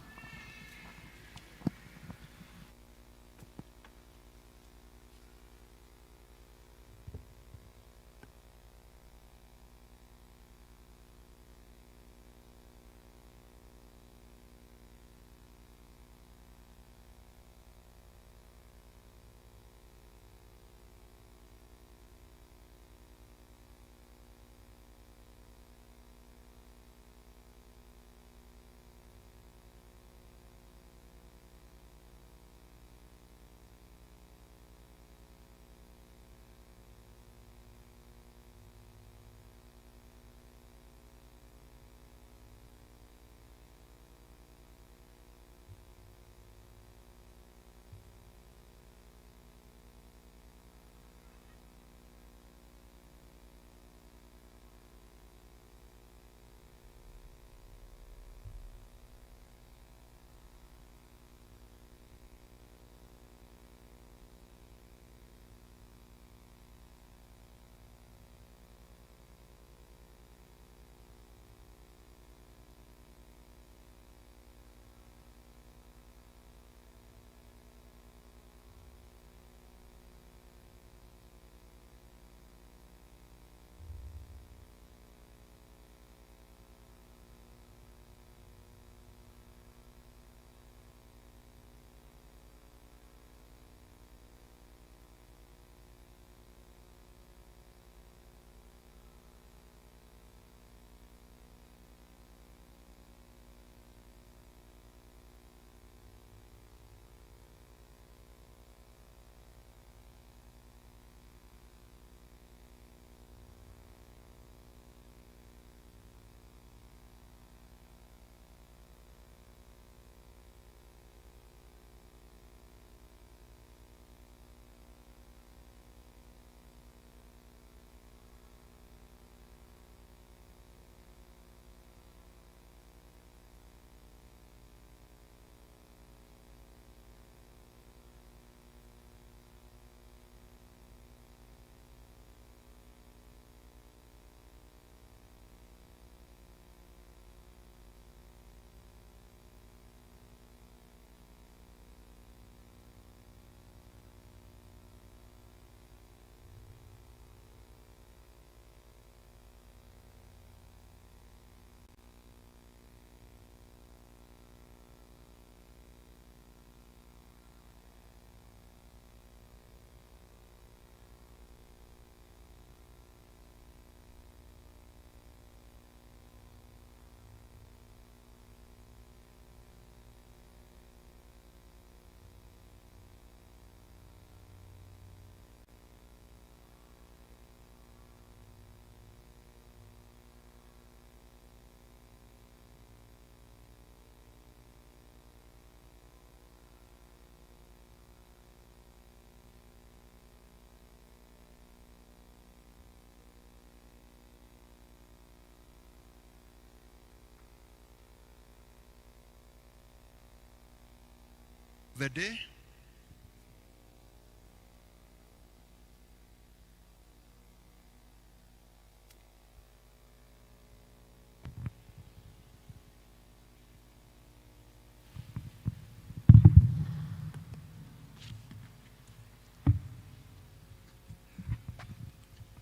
the day.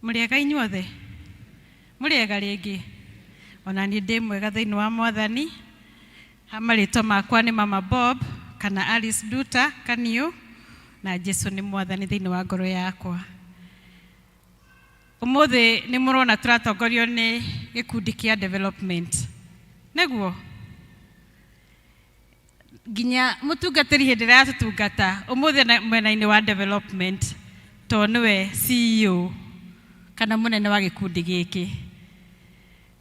Mũrĩega inyuothe? Mũrĩega rĩngĩ? Ona niĩ ndĩ mwega thĩinĩ wa Mwathani. Ha marĩtwa makwa nĩ Mama Bob kana Alice Duta Kaniũ, na Jesu nĩ Mwathani thĩinĩ wa ngoro yakwa. Ũmũthĩ nĩ mũrona tũratongorio nĩ gĩkundi kĩa development. Nĩguo? Nginya mũtungatĩri hĩndĩ ĩrĩa aratũtungata ũmũthĩ mwena-inĩ wa development, tondũ nĩwe CEO kana mũnene wa gĩkundi gĩkĩ.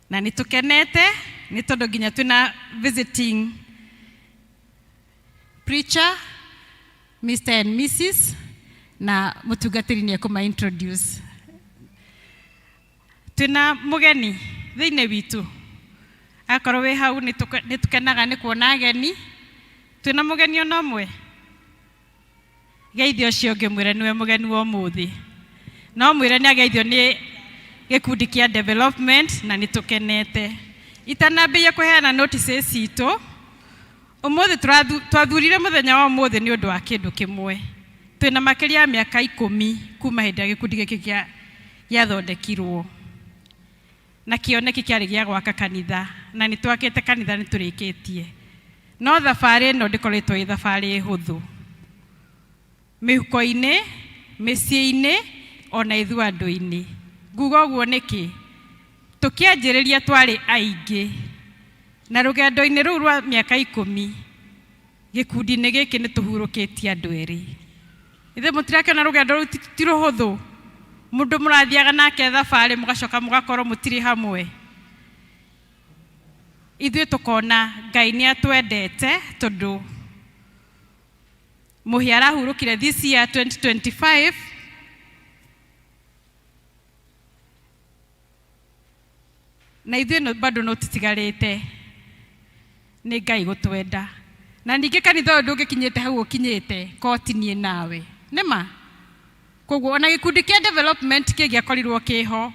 Na nĩ tũkenete nĩ tondũ nginya twĩna visiting preacher Mr and Mrs, na mũtungatĩri nĩ ekũma introduce. Twĩna mũgeni thĩinĩ witũ, akorwo wĩ hau nĩ tũkenaga nĩ kuona ageni. Twĩna mũgeni ona ũmwe? Geithia ũcio ũngĩ, mwĩre nĩwe mũgeni wa ũmũthĩ. No mwĩre nĩ ageithio nĩ gĩkundi kĩa development na nĩ tũkenete. Itanambĩrĩria kũheana notices citũ, ũmũthĩ twathurire mũthenya wa ũmũthĩ nĩ ũndũ wa kĩndũ kĩmwe. Twĩna makĩria ya mĩaka 10 kuma hĩndĩ ĩrĩa gĩkundi gĩkĩ gĩathondekirwo. Na kĩoneki kĩarĩ gĩa gwaka kanitha, na nĩ twakĩte kanitha, nĩ tũrĩkĩtie. No thabarĩ ĩno ndĩkoretwo ĩ thabarĩ hũthũ. Mĩhuko-inĩ, mĩciĩ-inĩ, ona ithuĩ andũ-inĩ. Nguga ũguo nĩkĩ? Tũkĩanjĩrĩria twarĩ aingĩ, na rũgendo-inĩ rũu rwa mĩaka 10, gĩkundi-inĩ gĩkĩ nĩ tũhurũkĩtie andũ erĩ. Ithuĩ mũtirakĩona rũgendo rũu ti rũhũthũ? Mũndũ mũrathiaga nake thabarĩ mũgacoka mũgakorwo mũtirĩ hamwe. Ithuĩ tũkona Ngai nĩ atwendete tondũ Mũhĩa arahurũkire this year 2025. Na ithuĩ bado no tũtigarĩte nĩ Ngai gũtwenda. Na ningĩ kanitha ũyũ ndũngĩkinyĩte hau ũkinyĩte korwo ti niĩ nawe. Nĩ ma? Koguo ona gĩkundi kĩa development kĩngĩakorirwo kĩho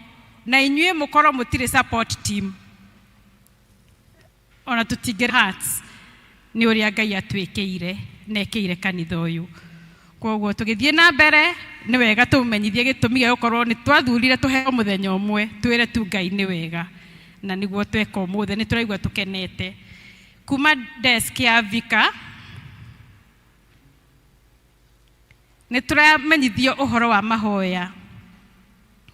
na inyuĩ mũkorwo mũtirĩ support team, ona tũtingĩ hearts nĩ ũrĩa Ngai atwĩkĩire na ekĩire kanitha ũyũ. Koguo tũgĩthiĩ na mbere nĩ wega tũmenyithie gĩtũmi gĩa gũkorwo nĩ twathurire tũheo mũthenya ũmwe twĩre tu Ngai nĩ wega, na nĩguo tweka ũmũthĩ nĩ tũraigua tũkenete. Kuma desk ya Vika nĩ tũramenyithio ũhoro wa mahoya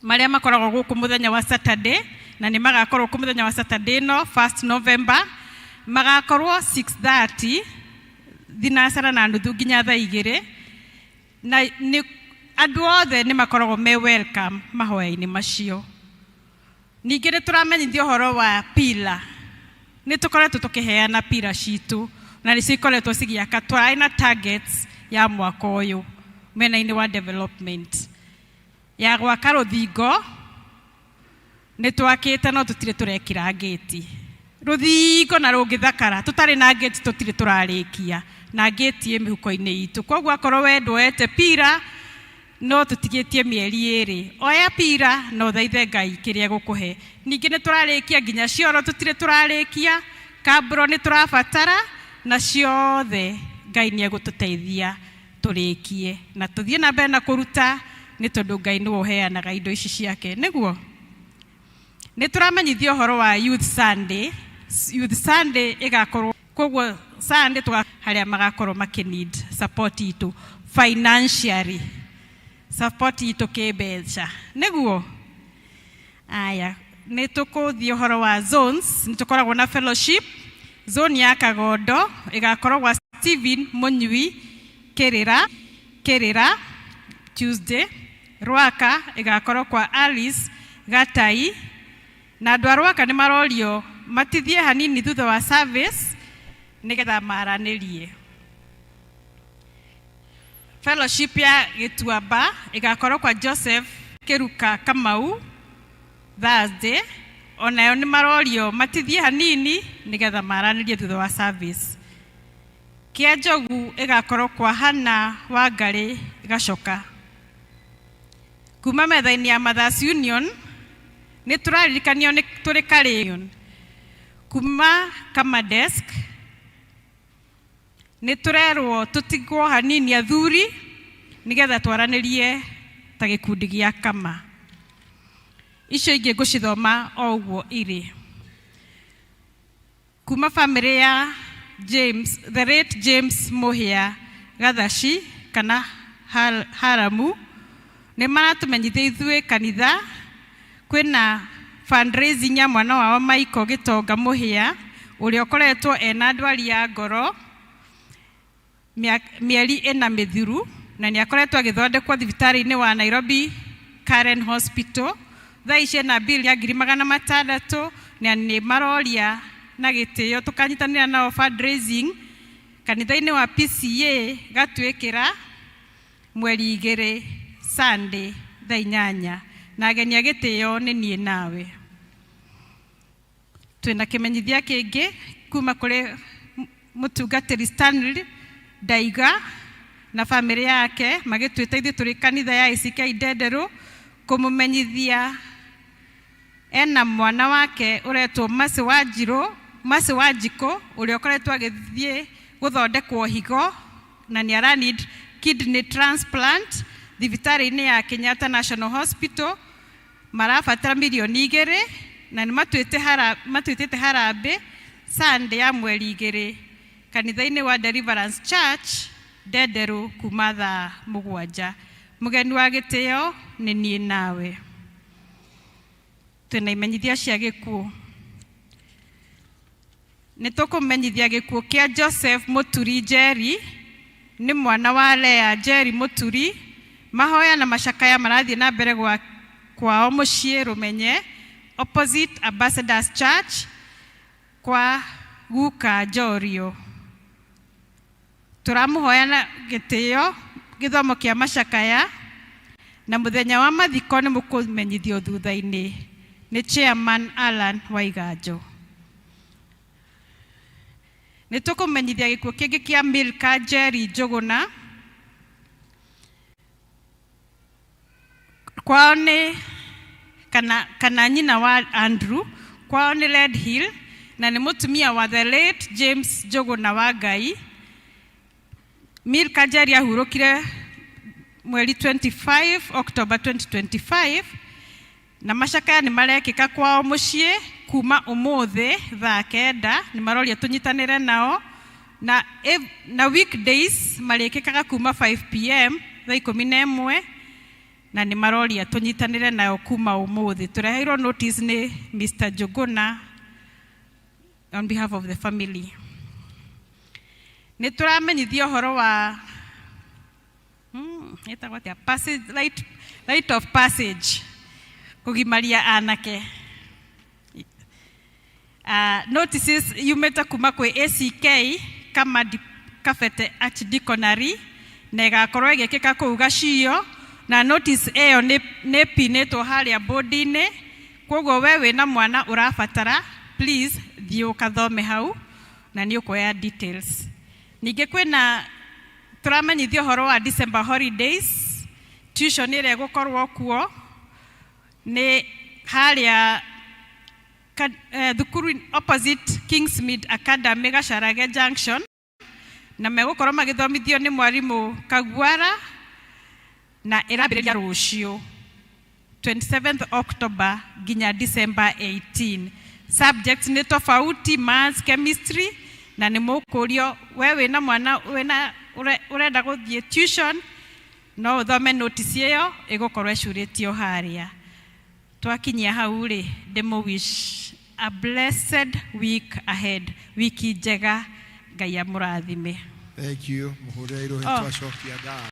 marĩa makoragwo gũkũ mũthenya wa Saturday, na nĩ magakorwo kũ mũthenya wa Saturday no 1st November, magakorwo 6:30 thinacara na nuthu nginya thaa 2, na nĩ andũ othe nĩ makoragwo me welcome mahoya-inĩ macio. Ningĩ nĩ tũramenyithio ũhoro wa pila. Nĩ tũkoretwo tũkĩheana pila citũ na nĩcio ikoretwo cigĩaka. Twarĩ na targets ya mwaka ũyũ mwena-inĩ wa development ya gwaka rũthingo. Nĩ twakĩte no tũtirĩ tũrekĩra ngĩti. Rũthingo na rũngĩthakara tũtarĩ na ngĩti tũtirĩ tũrarĩkia, na ngĩti ĩ mĩhuko-inĩ itũ. Koguo akorwo we ndwoete pira no tũtigĩtie mĩeri 2, oya pira na ũthaithe Ngai kĩrĩa egũkũhe. Ningĩ nĩ tũrarĩkia nginya cioro tũtirĩ tũrarĩkia, kambũro nĩ tũrabatara, na ciothe Ngai nĩ egũtũteithia tũrĩkie na tũthiĩ na mbere na kũruta, nĩ tondũ Ngai nĩwe ũheanaga indo ici ciake. Nĩguo nĩ tũramenyithio ũhoro wa Youth Sunday. Youth Sunday ĩgakorwo koguo Sunday tũga harĩa magakorwo makĩ need support itũ financially, support itũ kĩmbeca. Nĩguo aya nĩ tũkũthiĩ ũhoro wa zones. Nĩ tũkoragwo na fellowship zone ya Kagondo, ĩgakorwo gwa Stephen Mũnyui Kĩrĩra, Kĩrĩra Tuesday. Rwaka ĩgakorwo kwa Alice Gatai, na andũ a Rwaka nĩ marorio matithie hanini thutha wa service nĩgetha maranĩrie. Fellowship ya Gĩtuamba ĩgakorwo kwa Joseph Kĩruka Kamau Thursday, onayo nĩ marorio matithie hanini nĩgetha maranĩrie thutha wa service. Kĩa Njogu ĩgakorwo kwa Hana Wangarĩ Gacoka. Kuma metha-inĩ ya Mothers Union nĩ tũraririkanio nĩ tũrĩ karĩ kuma Kama Desk nĩ tũrerwo tũtigwo hanini athuri nĩgetha twaranĩrie ta gĩkundi gĩa Kama. Icio ingĩ ngũcithoma o ũguo irĩ. Kuma bamĩrĩ ya James, the late James Muhia Gathaci kana Haramu nĩ maratũmenyithia ithuĩ kanitha kwĩna fundraising ya mwana wao Michael Gĩtonga Muhia ũrĩa ũkoretwo ena ndwari ya ngoro mĩeri ĩna mĩthiru na nĩ akoretwo agĩthondekwo thibitarĩ-inĩ wa Nairobi Karen Hospital. Thaa ici ena bill ya 600,000 na nĩ maroria na gĩtĩo tũkanyitanĩra nao fundraising kanitha-inĩ wa PCA gatuĩkĩra mweri 2 Sunday thaa 8 na ageni a gĩtĩo nĩ niĩ nawe. Twĩna kĩmenyithia kĩngĩ kuma kũrĩ mũtungatĩri Stanley Ndaiga na bamĩrĩ yake magĩtwĩta ithuĩ tũrĩ kanitha ya ACK Ndenderũ kũmũmenyithia ena mwana wake ũretwo Mercy Wanjirũ, Mercy Wanjikũ ũrĩa ũkoretwo agĩthiĩ gũthondekwo higo na nĩ ara need kidney transplant thibitarĩ-inĩ ya Kenyatta National Hospital. Marabatara 2 mirioni na nĩ matwĩtĩte harambĩ Sunday ya mweri 2 kanitha-inĩ wa Deliverance Church Ndenderũ kuma thaa 7. Mũgeni wa gĩtĩo nĩ niĩ nawe. Twĩna imenyithia cia gĩkuũ. Nĩ tũkũmenyithia gĩkuũ kĩa Joseph Mũturi Njeri, nĩ mwana wa Lea Njeri Mũturi. Mahoya na macakaya marathiĩ na mbere gwa kwao mũciĩ Rũmenye opposite Ambassadors Church kwa guka Njorio. Tũramũhoya na gĩtĩo gĩthomo kĩa macakaya na mũthenya wa mathiko nĩ mũkũmenyithio thutha-inĩ nĩ chairman Alan Waiganjo. Nĩ tũkũmenyithia gĩkuũ kĩngĩ kĩa Milka Njeri Njũgũna. Kwao nĩ kana nyina wa Andrew, kwao nĩ Red Hill na nĩ mũtumia wa the late James Njũgũna wa Ngai. Milka Njeri ahurũkire mweri 25 October 2025 na macakaya nĩ marekĩka kwao mũciĩ kuma ũmũthĩ thaa 9. Nĩ maroria tũnyitanĩre nao na weekdays marĩkĩkaga kuma 5 p.m., thaa 11, na nĩ maroria tũnyitanĩre nao kuma ũmũthĩ. Tũreheirwo notice nĩ Mr. Njũgũna on behalf of the family. Nĩ tũramenyithia ũhoro wa ĩtagwo atĩa, passage, rite of passage, kũgimaria anake. Notices yumĩte kuma kwĩ ACK kama Kabete Archdeaconry na ĩgakorwo ĩgĩkĩka kũu Gacio na notice ĩyo nĩ pinĩtwo harĩa bodi-inĩ. Koguo we wĩna mwana ũrabatara, please thiĩ ũkathome hau na nĩ ũkuoya details. Ningĩ kwĩna tũramenyithia ũhoro wa December holidays tuition ĩrĩa ĩgũkorwo kuo nĩ harĩa thukuru opposite Kingsmead Academy, Gacharage Junction, na megũkorwo magĩthomithio nĩ mwarimũ Kaguara na ĩrambĩrĩria rũciũ 27th October nginya December 18. Subjects nĩ tofauti, maths, chemistry, na nĩ mũkũrio we wĩna mwana wĩna ũrenda gũthiĩ tuition no ũthome notice ĩyo ĩgũkorwo ĩcurĩtio harĩa. Twakinyia hau rĩ, ndĩmũ wish a blessed week ahead, wiki njega, Ngai amũrathime. Thank you. Mũhũrĩre irũhĩ. Oh. Twacokia ngatho.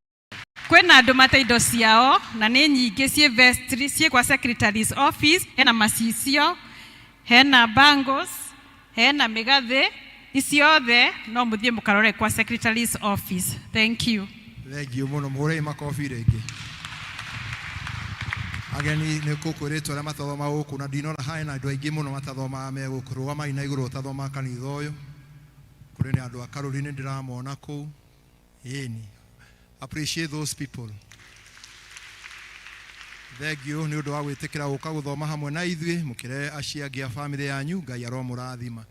Kwĩna andũ mate indo ciao na nĩ nyingĩ ciĩ vestry, ciĩ kwa secretary's office. Hena macicio, hena bangles, hena mĩgathĩ, iciothe no mũthiĩ mũkarore kwa secretary's office. Thank you. Thank you mũno, mũhũrei makobi rĩngĩ. Ageni nĩ kũkwĩrĩtwo arĩa matathoma gũkũ na ndinona harĩ na andũ aingĩ mũno matathomaga me gũkũ. Rũgamai na igũrũ ũtathomaga kanitha ũyũ. Kũrĩ nĩ andũ a Karũri nĩ ndĩramona kũu. Ĩni. Appreciate those people. Thank you nĩ ũndũ wa gwĩtĩkĩra gũka gũthoma hamwe na ithuĩ mũkĩre acio angĩ a family yanyu. Ngai aromũrathima.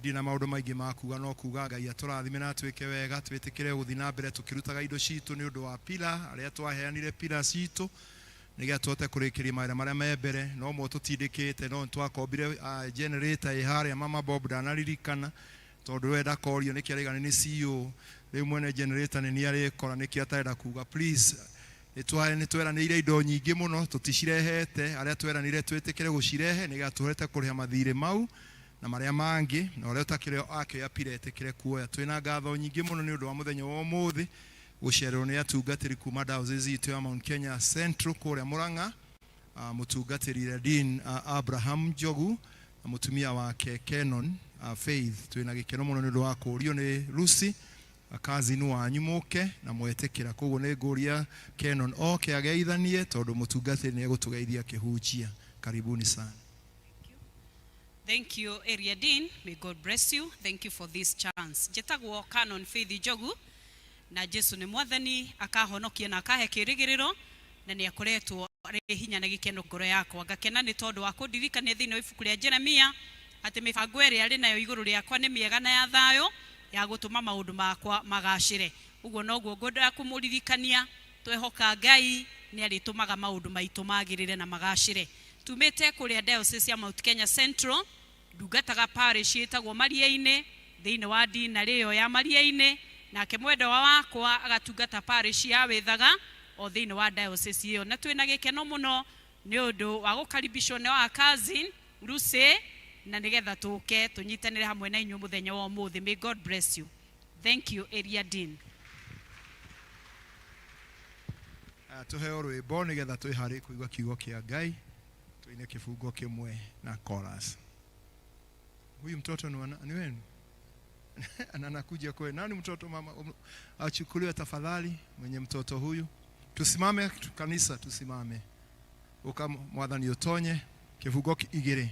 Ndirĩ na maũndũ maingĩ ma kuga no kuga Ngai atũrathime na atwĩke wega, twĩtĩkĩre gũthiĩ na mbere tũkĩrutaga indo citũ nĩ ũndũ wa pila arĩa twaheanire pila citũ nĩgetha tũhote kũrĩkĩria mawĩra marĩa me mbere. No mo tũtindĩkĩte, no nĩtwakombire generator ĩ harĩa Mama Bob ndanaririkana tondũ we ndakorio nĩkĩ araiga nĩ CEO. Rĩu mwene generator nĩ niĩ arĩkora nĩkĩo atarenda kuga. Please, nĩtweranĩire indo nyingĩ mũno tũticirehete, arĩa tweranĩire twĩtĩkĩre gũcirehe nĩgetha tũhote kũrĩha mathirĩ mau na marĩa mangĩ, na ũrĩa ũtakĩrĩ akĩoya pira etĩkĩre kuoya. Twĩna ngatho nyingĩ mũno nĩ ũndũ wa mũthenya wa ũmũthĩ gũcererwo nĩ atungatĩri kuma diocese itũ ya Mount Kenya Central kũrĩa Murang'a, mũtungatĩri Dean Abraham Njogu na mũtumia wake Canon Faith. Twĩna gĩkeno mũno nĩ ũndũ wa kũũrio nĩ Lucy cousin wanyu mũke na mwetĩkĩra. Koguo nĩ ngũria Canon oke ageithanie tondũ mũtungatĩri nĩ egũtũgeithia akĩhunjia. Karibuni sana. Thank you, Area Dean. May God bless you. Thank you for this chance. Njĩtagwo Canon Faith Njogu na Jesu nĩ mwathani, akahonokia na akahe kĩrĩgĩrĩro, na nĩ akoretwo arĩ hinya na gĩkeno ngoro yakwa. Ngakena nĩ tondũ wa kũndirikania thĩinĩ wa ibuku rĩa Jeremia atĩ mĩbango ĩrĩa arĩ nayo igũrũ rĩakwa nĩ mĩega na ya thayũ ya gũtũma maũndũ makwa magacĩre. Ũguo noguo ngwendaga kũmũririkania, twehoka Ngai nĩ arĩtũmaga maũndũ maitũ magĩrĩre na magacĩre. Tumĩte kũrĩa Diocese ya Mount Kenya Central, ndungataga parish ĩtagwo Maria-inĩ thĩinĩ wa dinarĩ ĩyo ya Maria-inĩ, nake mwendwa wakwa agatungata parish ya Wĩthaga o thĩinĩ wa diocese ĩyo. Na twĩna gĩkeno mũno nĩ ũndũ wa gũkaribishwo nĩ wa cousin Lucy, na nĩgetha tũke tũnyitanĩre hamwe na inyuĩ mũthenya wa ũmũthĩ. May God bless you. Thank you, Area Dean. Tũheo rwĩmbo nĩgetha twĩharĩrie kũigua kiugo kĩa Ngai, tuine kĩbungo kĩmwe na chorus. Huyu mtoto ni wenu? Na anakuja kwenu. Nani mtoto mama? Achukuliwe tafadhali mwenye mtoto huyu. Tusimame kanisa, tusimame. Uka mwathani utonye kĩbungo igĩrĩ.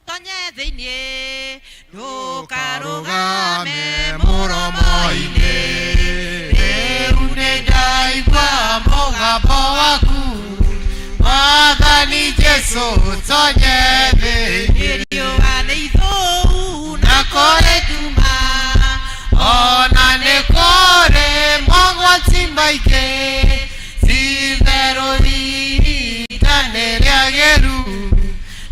Tonye thĩinĩ, ndũkarũgame mũromo-inĩ. Rĩu nĩndaigua mũgambo waku, Mwathani Jesũ, tonye thĩinĩ. Riũa nĩ ithũu na kũrĩ nduma, ona nĩ kũrĩ mogwati maingĩ, ti-itherũ ihinda nĩ rĩagĩru,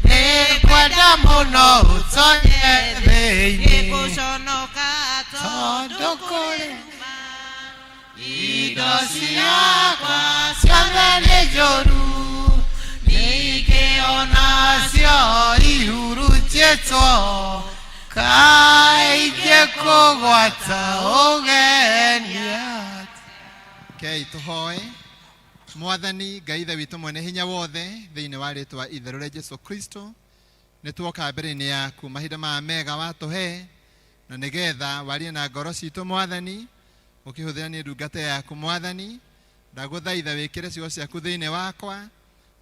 nĩngwenda mũno ũtonye thĩinĩ. Nĩngũconoka tondũ kũrĩ indo ciakwa ciothe nĩ njũru, ningĩ onacio ihurunjĩtwo, kaingĩ kũgwata ũgenia. Kei tũhoe. Mwathani Ngai Ithe witũ mwene hinya wothe, thĩinĩ wa rĩtwa itheru rĩa Jesu Kristo, nĩ tuoka mbere-inĩ yaku mahinda maya mega watũhe, na nĩgetha warie na ngoro citũ Mwathani, ũkĩhũthĩra niĩ ndungata yaku Mwathani. Ndagũthaitha wĩkĩre ciugo ciaku thĩinĩ wakwa,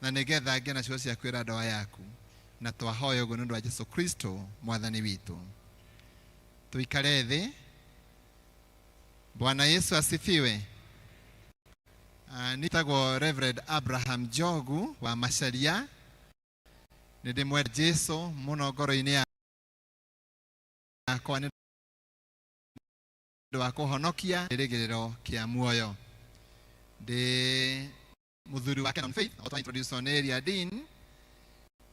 na nĩgetha ngĩe na ciugo ciaku ĩra ndoa yaku, na twahoya ũguo nĩ ũndũ wa Jesu Kristo Mwathani witũ. Tuikare thĩ. Bwana Yesu asifiwe. Nitagwo Reverend Abraham Njogu wa Macharia. Nĩ ndĩmwenda Jesu mũno ngoro-inĩ yakwa nĩ ũndũ wa kũhonokia kĩrĩgĩrĩro kĩa muoyo. Ndĩ mũthuri wa Canon Faith, o introduce on Area Dean,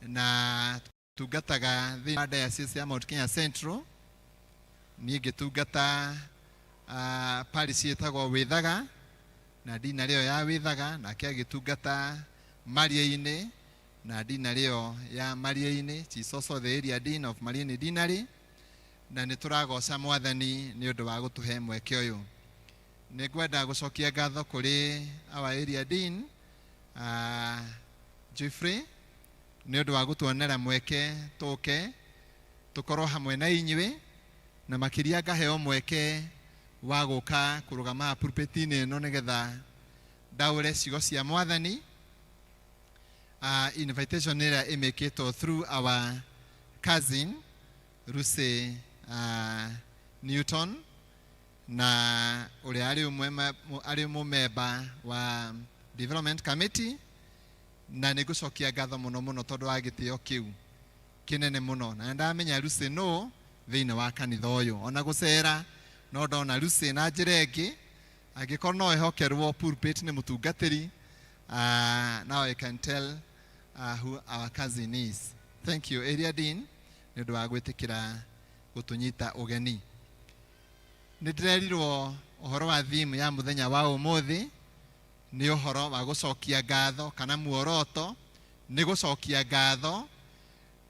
na tungataga thĩinĩ wa Diocese ya Mount Kenya Central. Niĩ ngĩtungata parish ĩtagwo Wĩthaga na dinarĩ ĩyo ya Wĩthaga, nake agĩtungata Maria-inĩ na dinarĩ ĩyo ya Maria-inĩ. She is also the area dean of Mariaini Deanery, na nĩ tũragoca Mwathani nĩ ũndũ wa gũtũhe mweke ũyũ. Nĩ ngwenda gũcokia ngatho kũrĩ our area dean Geoffrey nĩ ũndũ wa gũtuonera mweke tũke tũkorwo hamwe na inyuĩ, na makĩria ngaheo mweke wa gũka kũrũgama haha pulpit-inĩ ĩno nĩgetha ndaũre ciugo cia Mwathani. Invitation ĩrĩa ĩmĩkĩtwo through our cousin. Lucy Newton na ũrĩa arĩ ũmwe arĩ mũmemba wa development committee, na nĩ ngũcokia ngatho mũno mũno tondũ wa gĩtĩo kĩu kĩnene mũno. Na ndamenya Lucy no thĩinĩ wa kanitha ũyũ, ona gũcera no ndona Lucy na njĩra ĩngĩ, angĩkorwo no ĩhokerwo pulpit nĩ mũtungatĩri. Now I can tell who our cousin is. Thank you, Area Dean, nĩ ũndũ wa gwĩtĩkĩra gũtũnyita ũgeni. Nĩ ndĩrerirwo ũhoro wa theme ya mũthenya wa ũmũthĩ nĩ ũhoro wa gũcokia ngatho, kana muoroto nĩ gũcokia ngatho,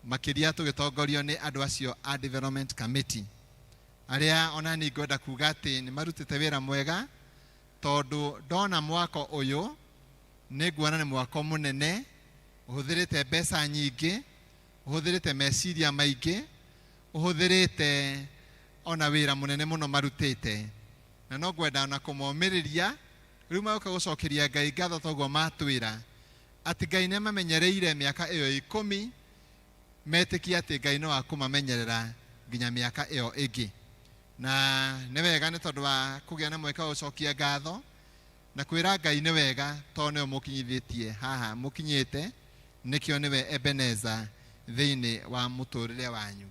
makĩria tũgĩtongorio nĩ andũ acio a development committee, arĩa ona niĩ ngwenda kuga atĩ nĩ marutĩte wĩra mwega, tondũ ndona mwako ũyũ nĩ nguona nĩ mwako mũnene ũhũthĩrĩte mbeca nyingĩ, ũhũthĩrĩte meciria maingĩ, ũhũthĩrĩte ona wĩra mũnene mũno marutĩte, na no ngwenda ona kũmomĩrĩria rĩu magoka gũcokeria Ngai ngatho toguo matwĩra atĩ Ngai nĩ amamenyereire mĩaka ĩyo 10, metĩkie atĩ Ngai no akũmamenyerera nginya mĩaka ĩyo ĩngĩ. Na nĩ wega nĩ tondũ wa kũgĩa na mweke wa gũcokia ngatho na kwĩra Ngai nĩ wega, tondũ nĩwe mũkinyithĩtie haha mũkinyĩte, nĩkĩo nĩwe Ebeneza thĩinĩ wa mũtũrĩre wanyu.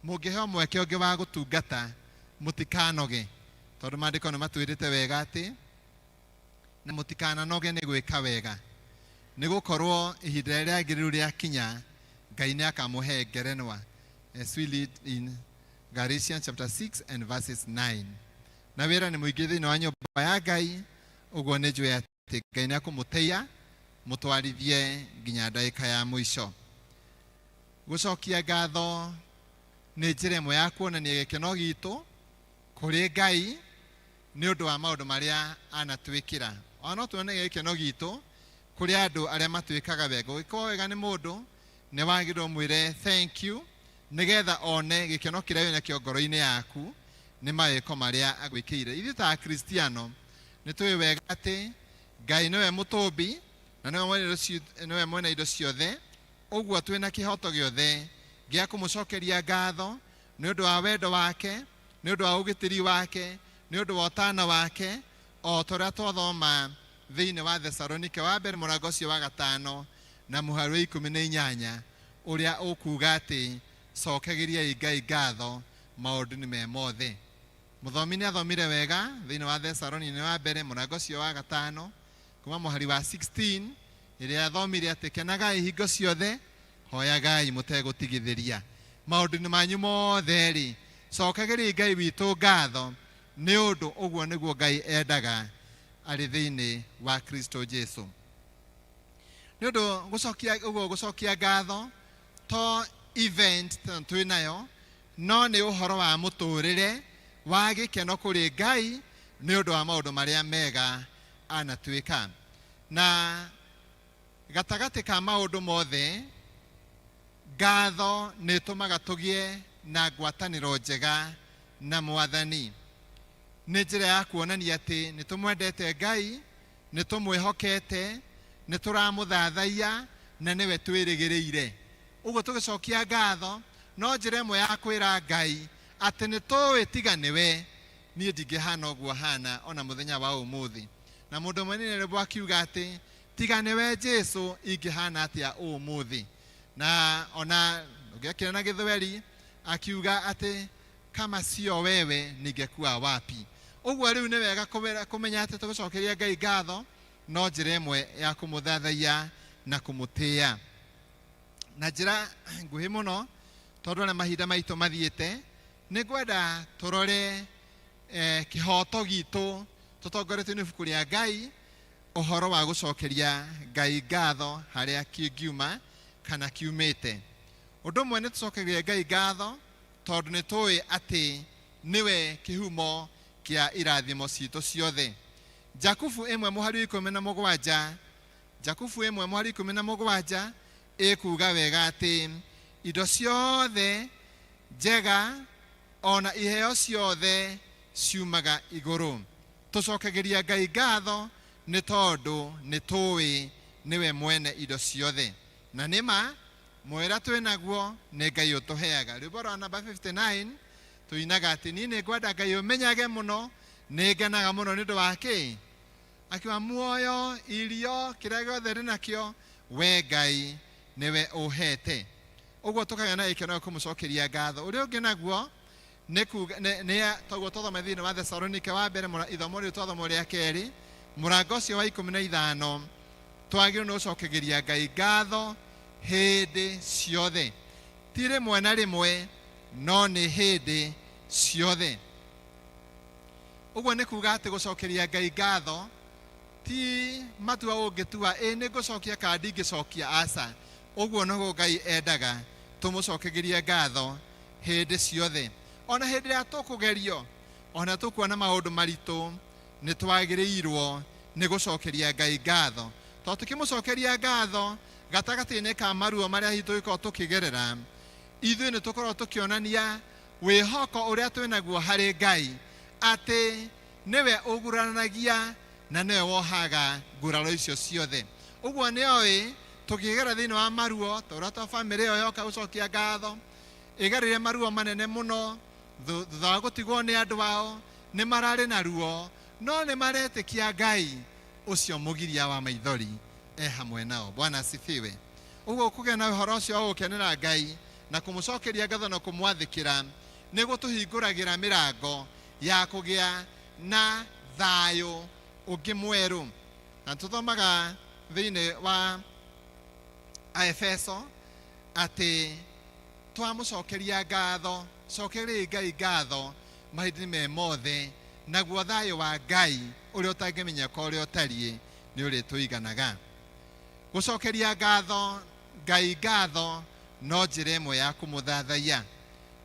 Mũngĩheo mweke ũngĩ wa gũtungata mũtikanoge, tondũ maandĩko nĩ matwĩrĩte wega atĩ na mũtikananoge nĩ gwĩka wega, nĩ gũkorwo ihinda rĩrĩa rĩagĩrĩru rĩakinya Ngai nĩ akamũhe ngerenwa. As we read in Galatians chapter 6 and verses 9. Na wĩra nĩ mũingĩ thĩinĩ wa nyũmba ya Ngai, ũguo nĩ njũĩ atĩ Ngai nĩ akũmũteia mũtwarithie nginya ndagĩka ya mũico. Gũcokia ngatho nĩ njĩra ĩmwe ya kuonania gĩkeno gitũ kũrĩ Ngai nĩ ũndũ wa maũndũ marĩa anatwĩkĩra. Ona no tuone gĩkeno gitũ kũrĩ andũ arĩa matwĩkaga wega. Ũngĩkorwo wega nĩ mũndũ, nĩ wagĩrĩirwo ũmwĩre thank you, nĩgetha one gĩkeno kĩrĩa wĩnakĩo ngoro-inĩ yaku nĩ mawĩko marĩa agwĩkĩire. Ithuĩ ta Akristiano nĩ tũĩ wega atĩ Ngai nĩwe mũtũmbi na nĩwe mwene indo ciothe, ũguo twĩna kĩhoto gĩothe gĩa kũmũcokeria ngatho nĩ ũndũ wa wendo wake, nĩ ũndũ wa ũgitĩri wake, nĩ ũndũ wa ũtana wake, o ta ũrĩa twathoma thĩinĩ wa Thesalonike wa mbere mũrango ũcio wa 5 na mũhari wa 18, ũrĩa ũkuga atĩ cokagĩriai Ngai ngatho maũndũ-inĩ me mothe. Mũthomi nĩ athomire wega thĩinĩ wa Thesalonike wa mbere mũrango ũcio wa 5 kuma mũhari wa 16, ĩrĩa athomire atĩ kenagai hingo ciothe, hoyagai mũtegũtigithĩria. Maũndũ-inĩ manyu mothe rĩ, cokagĩriai Ngai witũ ngatho, nĩ ũndũ ũguo nĩguo Ngai endaga arĩ thĩinĩ wa Kristo Jesu. Nĩ ũndũ gũcokia ũguo, gũcokia ngatho to event twĩ nayo, no nĩ ũhoro wa mũtũrĩre wa gĩkeno kũrĩ Ngai nĩ ũndũ wa maũndũ marĩa mega anatwĩka. Na gatagatĩ ka maũndũ mothe, ngatho nĩ ĩtũmaga tũgĩe na ngwatanĩro njega na Mwathani. Nĩ njĩra ya kuonania atĩ nĩ tũmwendete Ngai, nĩ tũmwĩhokete, nĩ tũramũthathaiya na nĩwe twĩrĩgĩrĩire. Ũguo tũgĩcokia ngatho no njĩra ĩmwe ya kwĩra Ngai atĩ nĩ tũĩ tiga nĩwe niĩ ndingĩhana ũguo hana ona mũthenya wa ũmũthĩ. Na mũndũ ũmwe nĩ rĩrĩa akiuga atĩ tiga nĩwe Jesu ingĩhana atĩa ũmũthĩ. Na ona ũngĩakĩra na Gĩthweri akiuga atĩ kama sio wewe ningekuwa wapi. Ũguo rĩu nĩ wega kũmenya atĩ tũgĩcokeria Ngai ngatho no njĩra ĩmwe ya kũmũthathaiya na kũmũtĩĩa. Na njĩra nguhĩ mũno, tondũ na mahinda maitũ mathiĩte, nĩ ngwenda tũrore kĩhoto gitũ tũtongoretio nĩ ibuku rĩa Ngai, ũhoro wa gũcokeria Ngai ngatho harĩa kĩngiuma kana kiumĩte. Ũndũ ũmwe nĩ tũcokeria Ngai ngatho tondũ nĩ tũĩ atĩ nĩwe kĩhumo kĩa irathimo citũ ciothe. Jakubu ĩmwe mũhari wa 17, Jakubu ĩmwe mũhari 17 ĩkuga wega atĩ indo ciothe njega ona iheo ciothe ciumaga igũrũ. Tũcokagĩria Ngai ngatho nĩ tondũ nĩ tũĩ nĩwe mwene indo ciothe. Na nĩ ma Muoyo ũrĩa twĩ naguo nĩ Ngai ũtũheaga. Rwĩmbo rwa namba 59 tũinaga atĩ niĩ nĩ ngwenda Ngai ũmenyage mũno, nĩ ngenaga mũno nĩ ũndũ wa kĩ? Akiuga muoyo, irio, kĩrĩa gĩothe ndĩ nakĩo, we Ngai nĩwe ũhete. Ũguo tũkagĩa na gĩkeno gĩa kũmũcokeria ngatho. Ũrĩa ũngĩ naguo nĩ kuga nĩ nĩ toguo twathoma thĩinĩ wa Thesalonike wa mbere mũra, ithomo rĩu twathoma rĩa kerĩ mũrango ũcio wa 15 twagĩrĩirwo nĩ gũcokagĩria Ngai ngatho hĩndĩ ciothe, ti rĩmwe na rĩmwe, no nĩ hĩndĩ ciothe. Ũguo nĩ kuga atĩ gũcokeria Ngai ngatho ti matua ũngĩtua ĩ nĩ ngũcokia kana ndingĩcokia, aca. Ũguo noguo Ngai endaga tũmũcokagĩrie ngatho hĩndĩ ciothe. Ona hĩndĩ ĩrĩa tũkũgerio, ona tũkuona maũndũ maritũ, nĩ twagĩrĩirwo nĩ gũcokeria Ngai ngatho. Tondũ tũkĩmũcokeria ngatho gatagatĩ-inĩ ka maruo marĩa hihi tũngĩkorwo tũkĩgerera, ithuĩ nĩ tũkoragwo tũkĩonania wĩhoko ũrĩa twĩnaguo harĩ Ngai atĩ nĩwe ũguraranagia na nĩwe wohaga nguraro icio ciothe. Ũguo nĩ oĩ tũkĩgera thĩinĩ wa maruo, ta ũrĩa twa bamĩrĩ ĩyo yoka gũcokia ngatho, ĩgereire maruo manene mũno thutha wa gũtigwo nĩ andũ ao, nĩ mararĩ na ruo, no nĩ maretĩkia Ngai ũcio mũgiria wa maithori e hamwe nao. Bwana asifiwe. Ũguo kũgĩa na ũhoro ũcio wa gũkenera Ngai na kũmũcokeria ngatho na kũmwathĩkĩra nĩ gũtũhingũragĩra mĩrango ya kũgĩa na thayũ ũngĩ mwerũ. Na tũthomaga thĩinĩ wa Aefeso atĩ twamũcokeria ngatho, cokeriai Ngai ngatho mahinda-inĩ me mothe, naguo thayũ wa Ngai ũrĩa ũtangĩmenyeka ũrĩa ũtariĩ nĩ ũrĩtũiganaga. Gũcokeria ngatho Ngai ngatho no njĩra ĩmwe ya kũmũthathaiya.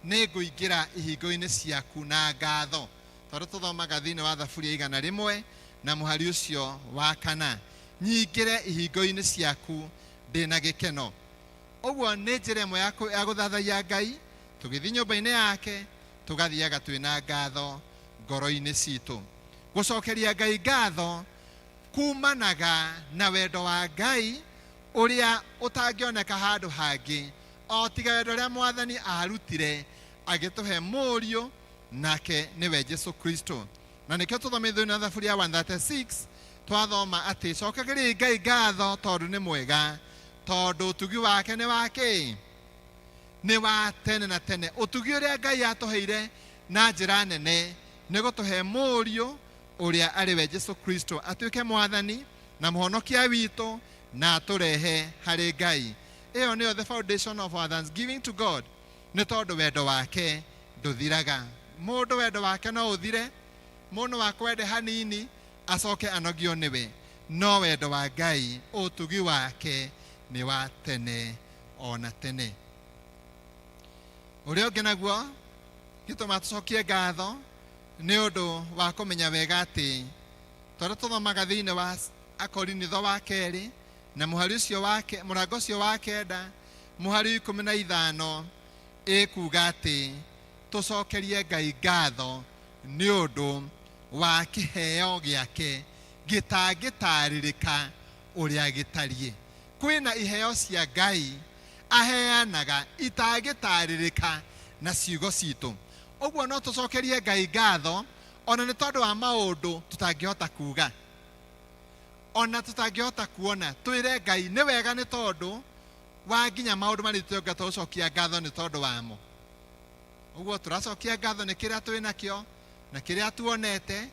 Nĩ ngũingĩra ihingo-inĩ ciaku na ngatho, tondũ tũthomaga thĩinĩ wa Thaburi ya 100 na mũhari ũcio wa 4, nyingĩre ihingo-inĩ ciaku ndĩna gĩkeno. Ũguo nĩ njĩra ĩmwe ya gũthathaiya Ngai. Tũgĩthiĩ nyũmba-inĩ yake tũgathiaga twĩna ngatho ngoro-inĩ citũ. Gũcokeria Ngai ngatho kumanaga na wendo wa Ngai ũrĩa ũtangĩoneka handũ hangĩ, o tiga wendo ũrĩa Mwathani arutire agĩtũhe mũriũ, nake nĩwe Jesu Kristo. Na nĩkĩo tũthomithio thĩinĩ wa Thaburi ya 136 twathoma atĩ cokagĩriai Ngai ngatho tondũ nĩ mwega, tondũ ũtugi wake nĩ wa kĩ? Nĩ wa tene na tene. Ũtugi ũrĩa Ngai atũheire na njĩra nene nĩ gũtũhe mũriũ ũrĩa arĩ we Jesu Kristo atuĩke Mwathani na mũhonokia witũ na atũrehe harĩ Ngai. Ĩyo nĩyo the foundation of our thanksgiving to God, nĩ tondũ wendo wake ndũthiraga. Mũndũ wendo wake no ũthire, mũndũ no akwende hanini acoke anogio nĩwe, no wendo wa Ngai, ũtugi wake nĩ wa tene ona tene. Ũrĩa ũngĩ naguo gĩtũma tũcokie ngatho nĩ ũndũ wa kũmenya wega atĩ tondũ tũthomaga thĩinĩ wa Akorinitho wa kerĩ na mũhari ũcio wake, mũrango ũcio wa 9 mũhari 15 ĩkuga atĩ tũcokerie Ngai ngatho nĩ ũndũ wa kĩheo gĩake gĩtangĩtarĩrĩka ũrĩa gĩtariĩ. Kwĩna iheo cia Ngai aheanaga itangĩtarĩrĩka na ciugo citũ. Ũguo no tũcokerie Ngai ngatho ona nĩ tondũ wa maũndũ tũtangĩhota kuga, ona tũtangĩhota kuona. Twĩre Ngai nĩ wega nĩ tondũ wa nginya maũndũ marĩa tũngĩhota gũcokia ngatho nĩ tondũ wamo. Ũguo tũracokia ngatho nĩ kĩrĩa twĩ nakĩo na kĩrĩa tuonete,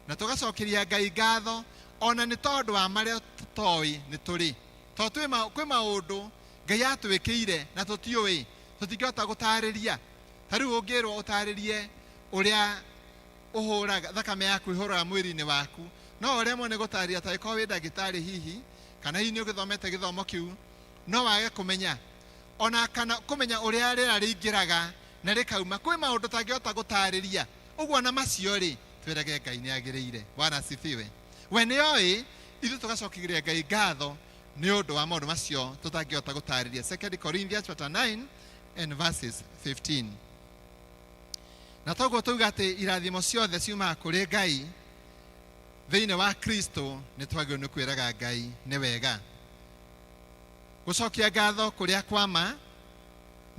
na tũgacokeria Ngai ngatho ona nĩ tondũ wa marĩa tũtoĩ nĩ tũrĩ. Tondũ kwĩ maũndũ Ngai atwĩkĩire na tũtiũĩ, tũtingĩhota gũtarĩria. Ta rĩu ũngĩrwo ũtarĩrie ũrĩa ũhũraga thakame yaku ĩhũraga mwĩrĩ-inĩ waku, no ũremwo nĩ gũtarĩria. Ta ĩkorwo wĩ ndagĩtarĩ hihi, kana hihi nĩ ũgĩthomete gĩthomo kĩu, no wage kũmenya ona kana kũmenya ũrĩa rĩera rĩingĩraga na rĩkauma. Kwĩ maũndũ ũtangĩhota gũtarĩria. Ũguo na macio rĩ, twĩrage Ngai nĩ agĩrĩire. Bwana asifiwe. We nĩ oĩ, ithuĩ tũgacokagĩria Ngai ngatho nĩ ũndũ wa maũndũ macio tũtangĩhota gũtarĩria. 2 Corinthians chapter 9 and verses 15. Na toguo tuuga atĩ irathimo ciothe ciumaga kũrĩ Ngai thĩinĩ wa Kristo, nĩ twagĩrĩirwo nĩ kwĩraga Ngai nĩ wega. Gũcokia ngatho kũrĩa kwa ma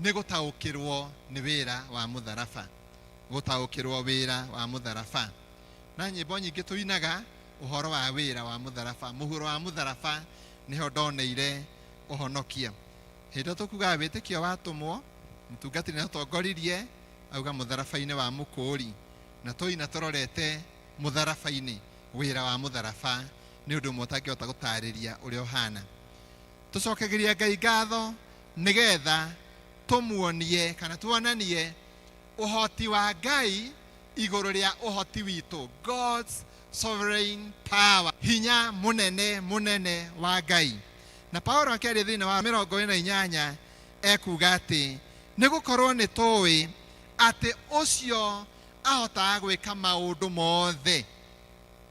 nĩ gũtaũkĩrwo nĩ wĩra wa mũtharaba, gũtaũkĩrwo wĩra wa mũtharaba. Na nyĩmbo nyingĩ tũinaga ũhoro wa wĩra wa mũtharaba. Mũhuro wa mũtharaba nĩho ndoneire ũhonokia. Hĩndĩ ĩrĩa tũkugaga wĩtĩkio watũmwo, mũtungatĩri nĩ atongoririe auga mũtharaba-inĩ wa mũkũũri, na tũina tũrorete mũtharaba-inĩ. Wĩra wa mũtharaba nĩ ũndũ ũmwe ũtangĩhota gũtarĩria ũrĩa ũhana. Tũcokagĩria Ngai ngatho nĩgetha tũmuonie kana tuonanie ũhoti wa Ngai igũrũ rĩa ũhoti witũ, God's sovereign power, hinya mũnene mũnene wa Ngai. Na Paulo akĩaria thĩinĩ wa 48 ekuga atĩ nĩ gũkorwo nĩ tũĩ atĩ ũcio ahotaga gwĩka maũndũ mothe,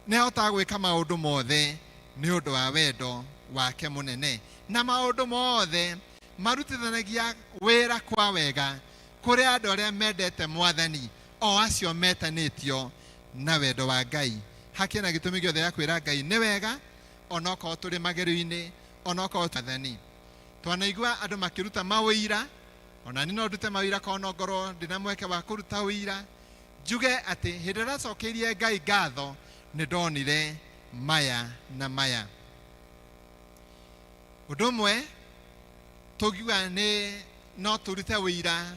nĩ ahotaga gwĩka maũndũ mothe nĩ ũndũ wa wendo wake mũnene, na maũndũ mothe marutithanagia wĩra kwa wega kũrĩ andũ arĩa mendete Mwathani, o acio metanĩtio na wendo wa Ngai. Hakĩrĩ na gĩtũmi gĩothe gĩa kwĩra Ngai nĩ wega, onokorwo tũrĩ magerio-inĩ, onokorwo Mwathani. Twanaigua andũ makĩruta mawĩira, ona niĩ no ndute mawĩira korwo no ngorwo ndĩna mweke wa kũruta ũira, njuge atĩ hĩndĩ ĩrĩa ndacokeirie Ngai ngatho nĩ ndonire maya na maya. Ũndũ ũmwe tũngiuga nĩ no tũrute ũira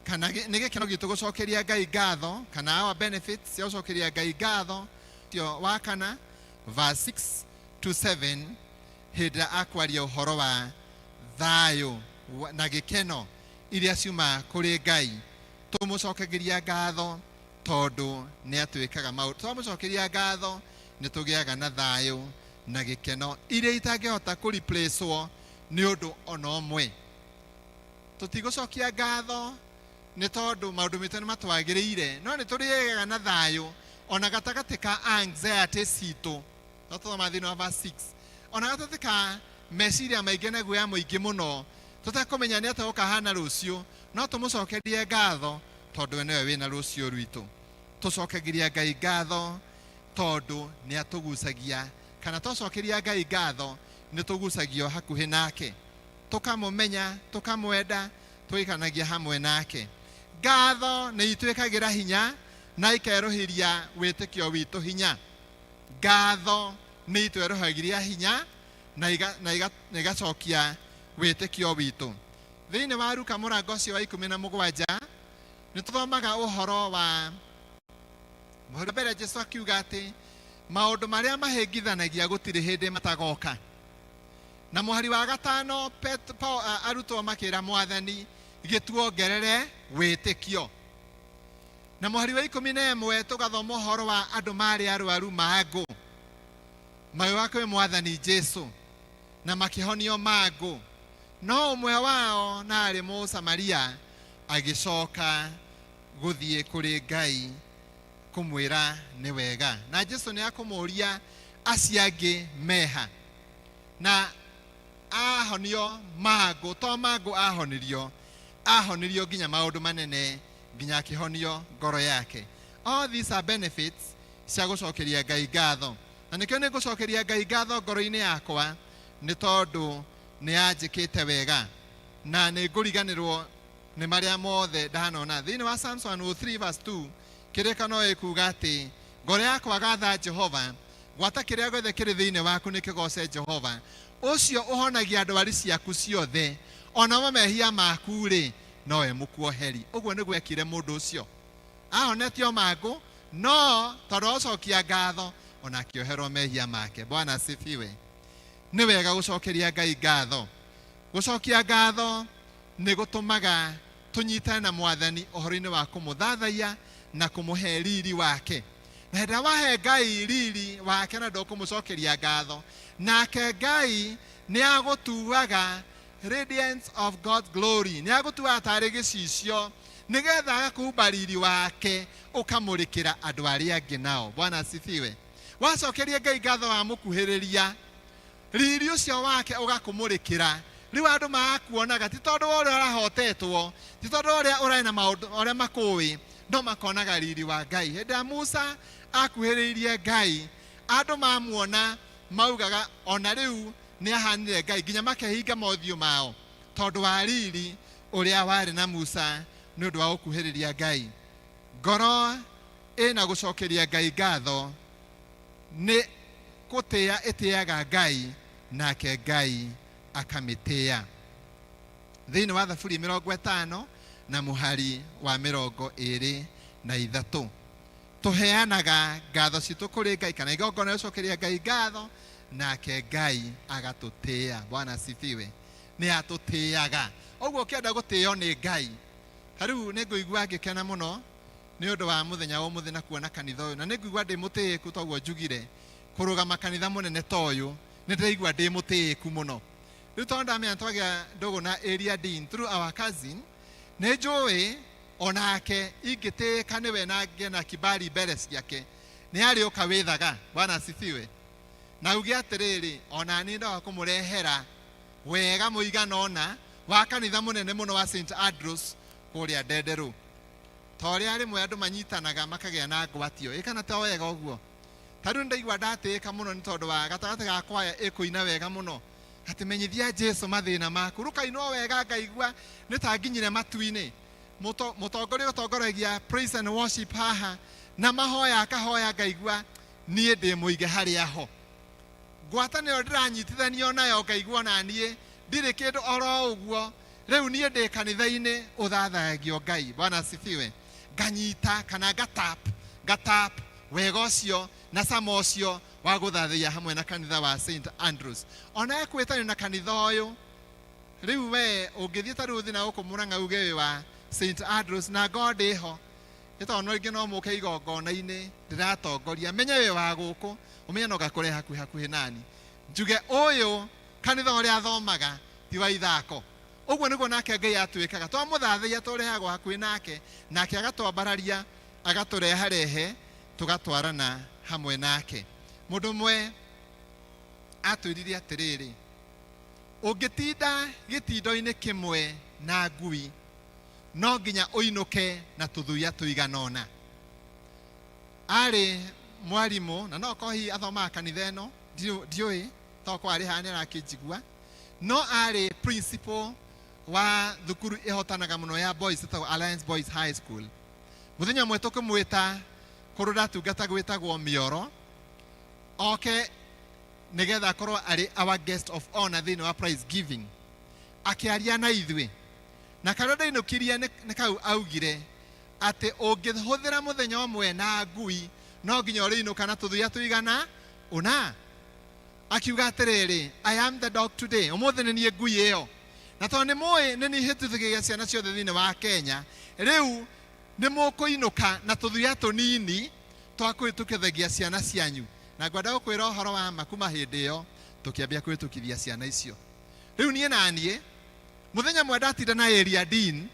kana nĩ gĩkeno gitũ gũcokeria Ngai ngatho, kana our benefits cia gũcokeria Ngai ngatho. Tio wa kana verse 6 to 7, hĩndĩ ĩrĩa akwaria ũhoro wa thayũ na gĩkeno iria ciumaga kũrĩ Ngai, tũmũcokagĩria ngatho tondũ nĩ atwĩkaga maũndũ. Twamũcokeria ngatho nĩ tũgĩaga na thayũ na gĩkeno iria itangĩhota kũreplacewo nĩ ũndũ ona ũmwe. Tũtigũcokia ngatho nĩ tondũ maũndũ maitũ nĩ matwagĩrĩire, no nĩ tũrĩaga na thayũ ona gatagatĩ ka anxiety citũ. No tũthoma thĩinĩ wa verse 6, ona gatagatĩ ka meciria maingĩ na guoya mũingĩ mũno, tũtekũmenya nĩ atĩa gũkahana rũciũ, no tũmũcokerie ngatho tondũ we nĩwe wĩna rũciũ rwitũ. Tũcokagĩria Ngai ngatho tondũ nĩ atũgucagia, kana twacokeria Ngai ngatho nĩ tũgucagio hakuhĩ nake, tũkamũmenya, tũkamwenda, tũgĩikanagia hamwe nake. Ngatho nĩ itwĩkagĩra hinya na ikerũhĩria wĩtĩkio witũ hinya. Ngatho nĩ itwerũhagĩria hinya na igacokia wĩtĩkio witũ. Thĩinĩ wa Luka mũrango ũcio wa 17 nĩ tũthomaga ũhoro wa mũhari mbere Jesu akiuga atĩ maũndũ marĩa mahĩngithanagia gũtirĩ hĩndĩ matagoka. Na mũhari wa 5 arutwo makĩra Mwathani gĩtuongerere wĩtĩkio. Na mũhari wa 11 tũgathoma ũhoro wa andũ marĩ arwaru mangũ magĩũka kwĩ Mwathani Jesu na makĩhonio mangũ, no ũmwe wao na arĩ Mũsamaria agĩcoka gũthiĩ kũrĩ Ngai kũmwĩra nĩ wega. Na Jesu nĩ akũmũria acio angĩ meha, na ahonio mangũ, to mangũ ahonirio, ahonirio nginya maũndũ manene, nginya akĩhonio ngoro yake. All these are benefits cia gũcokeria Ngai ngatho. Na nĩkĩo nĩ ngũcokeria Ngai ngatho ngoro-inĩ yakwa, nĩ tondũ nĩ anjĩkĩte wega, na nĩ ngũriganĩrwo nĩ marĩa mothe ndanona. Thĩinĩ wa Psalms 103 verse 2, kĩrĩkano ĩkuga atĩ ngoro yakwa gatha Jehova, gwata kĩrĩa gĩothe kĩrĩ thĩinĩ waku nĩ kĩgooce Jehova, ũcio ũhonagia ndwari ciaku ciothe, ona mehia maku rĩ nowe mũkuoheri. Ũguo nĩguo ekire mũndũ ũcio, ahonetio mangũ, no tondũ acokia ngatho ona akĩoherwo mehia make. Bwana asifiwe. Nĩ wega gũcokeria Ngai ngatho. Gũcokia ngatho nĩ gũtũmaga tũnyitane na Mwathani ũhoro-inĩ wa kũmũthathaiya na kũmũhe riri wake. Na hĩndĩ ĩrĩa wahe Ngai riri wake na ndũkũmũcokeria ngatho, nake Ngai nĩ agũtuaga radiance of God's glory, nĩ agũtuaga tarĩ gĩcicio nĩgetha agakũhumba riri wake ũkamũrĩkĩra andũ arĩa angĩ nao. Bwana asifiwe. Wacokeria Ngai ngatho wamũkuhĩrĩria, riri ũcio wake ũgakũmũrĩkĩra. Rĩu andũ magakuonaga ti tondũ wa ũrĩa ũrahotetwo, ti tondũ wa ũrĩa ũrarĩ na maũndũ ũrĩa makũĩ, no makonaga riri wa Ngai. Hĩndĩ ya Musa akuhĩrĩirie Ngai, andũ mamuona maugaga ona rĩu Nĩ ahanire Ngai nginya makehinga mothiũ mao tondũ wa riri ũrĩa warĩ na Musa nĩ ũndũ wa gũkuhĩrĩria Ngai. Ngoro ĩna gũcokeria Ngai ngatho nĩ gũtĩĩa ĩtĩaga Ngai, nake Ngai akamĩtĩĩa. Thĩinĩ wa Thaburi 50 na mũhari wa 23, tũheanaga ngatho citũ kũrĩ Ngai kana igongona rĩa gũcokeria Ngai ngatho, nake Ngai agatũtĩĩa. Bwana asifiwe. Nĩ atũtĩaga. Ũguo ũkĩenda gũtĩo nĩ Ngai, ta rĩu nĩ ngũigua ngĩkena mũno nĩ ũndũ wa mũthenya wa ũmũthĩ na kuona kanitha ũyũ, na nĩ ngũigua ndĩ mũtĩĩku toguo njugire kũrũgama kanitha mũnene ta ũyũ, nĩ ndĩraigua ndĩ mũtĩĩku mũno. Rĩu tondũ ndamenya twagĩa ndũgũ na area dean through our cousin, nĩ njũĩ onake ingĩtĩĩka nĩwe na ngĩe na kibali mbere ciake, nĩ arĩũka wĩthaga. Bwana asifiwe. Na uge atĩrĩrĩ, ona niĩ ndoka kũmũrehera wega mũigana ũna wa kanitha mũnene mũno wa St Andrews kũrĩa Ndenderũ. Ta ũrĩa rĩmwe andũ manyitanaga makagĩa na ngwatio, ĩ kana to wega ũguo? Ta rĩu ndaigua ndatĩĩka mũno nĩ tondũ wa gatagatĩ ga kwaya ĩkũina wega mũno, atĩ menyithia Jesu mathĩna maku, rũkainwo wega ngaigua nĩ ta nginyire matu-inĩ. Mũtongoria ũtongoragia praise and worship haha na mahoya akahoya, ngaigua niĩ ndĩ mũige harĩa ho. Ngwatanĩro ndĩranyitithanio nayo, ngaigua ona niĩ ndirĩ kĩndũ oro ũguo. Rĩu niĩ ndĩ kanitha-inĩ ũthathayagio Ngai. Bwana asifiwe. Nganyita kana ngatap ngatap wega ũcio na cama ũcio wa gũthathaiya hamwe na kanitha wa St Andrews. Ona ekwĩtanio na kanitha ũyũ, rĩu we ũngĩthiĩ ta rĩu ũthiĩ na gũkũ Mũrang'a uge wĩ wa St Andrews na ngorwo ndĩho, nĩ tondũ no ingĩ no mũke igongona-inĩ ndĩratongoria, menye wĩ wa gũkũ, ũmenye no ngakũrehe hakuhĩ hakuhĩ nani, njuge ũyũ kanitha ũrĩa athomaga ti wa ithako. Ũguo nĩguo nake Ngai atwĩkaga, twamũthathaiya tũrehagwo hakuhĩ nake, nake agatwambararia agatũreharehe tũgatwarana hamwe nake. Mũndũ ũmwe atwĩrire atĩrĩrĩ, ũngĩtinda gĩtindo-inĩ kĩmwe na ngui no nginya ũinũke na tũthuya tũigana ũna. Arĩ mwarimũ na no korwo hihi athomaga kanitha ĩno, ndiũĩ tokorwo arĩ haha nĩ arakĩnjigua, no arĩ principal wa thukuru ĩhotanaga mũno ya boys ĩtagwo Alliance Boys High School. Mũthenya ũmwe tũkĩmwĩta kũndũ ndatungata gwĩtagwo Mĩoro, oke nĩgetha akorwo arĩ our guest of honor thĩinĩ wa prize giving, akĩaria na ithuĩ, na karĩa ndainũkirie nĩ kau augire atĩ ũngĩhũthĩra mũthenya ũmwe na ngui no nginya ũrĩinũka na tũthuya tũigana ũna. Akiuga atĩrĩrĩ, I am the dog today, ũmũthĩ nĩ niĩ ngui ĩyo, na tondũ nĩ mũĩ nĩ niĩ hĩtithagia ciana ciothe thĩinĩ wa Kenya, rĩu nĩ mũkũinũka na tũthuya tũnini twa kũhĩtũkithagia ciana cianyu. Na ngwenda gũkwĩra ũhoro wa ma, kuma hĩndĩ ĩyo tũkĩambia kũhĩtũkithia ciana icio. Rĩu niĩ na niĩ mũthenya mwe ndatinda na area dean,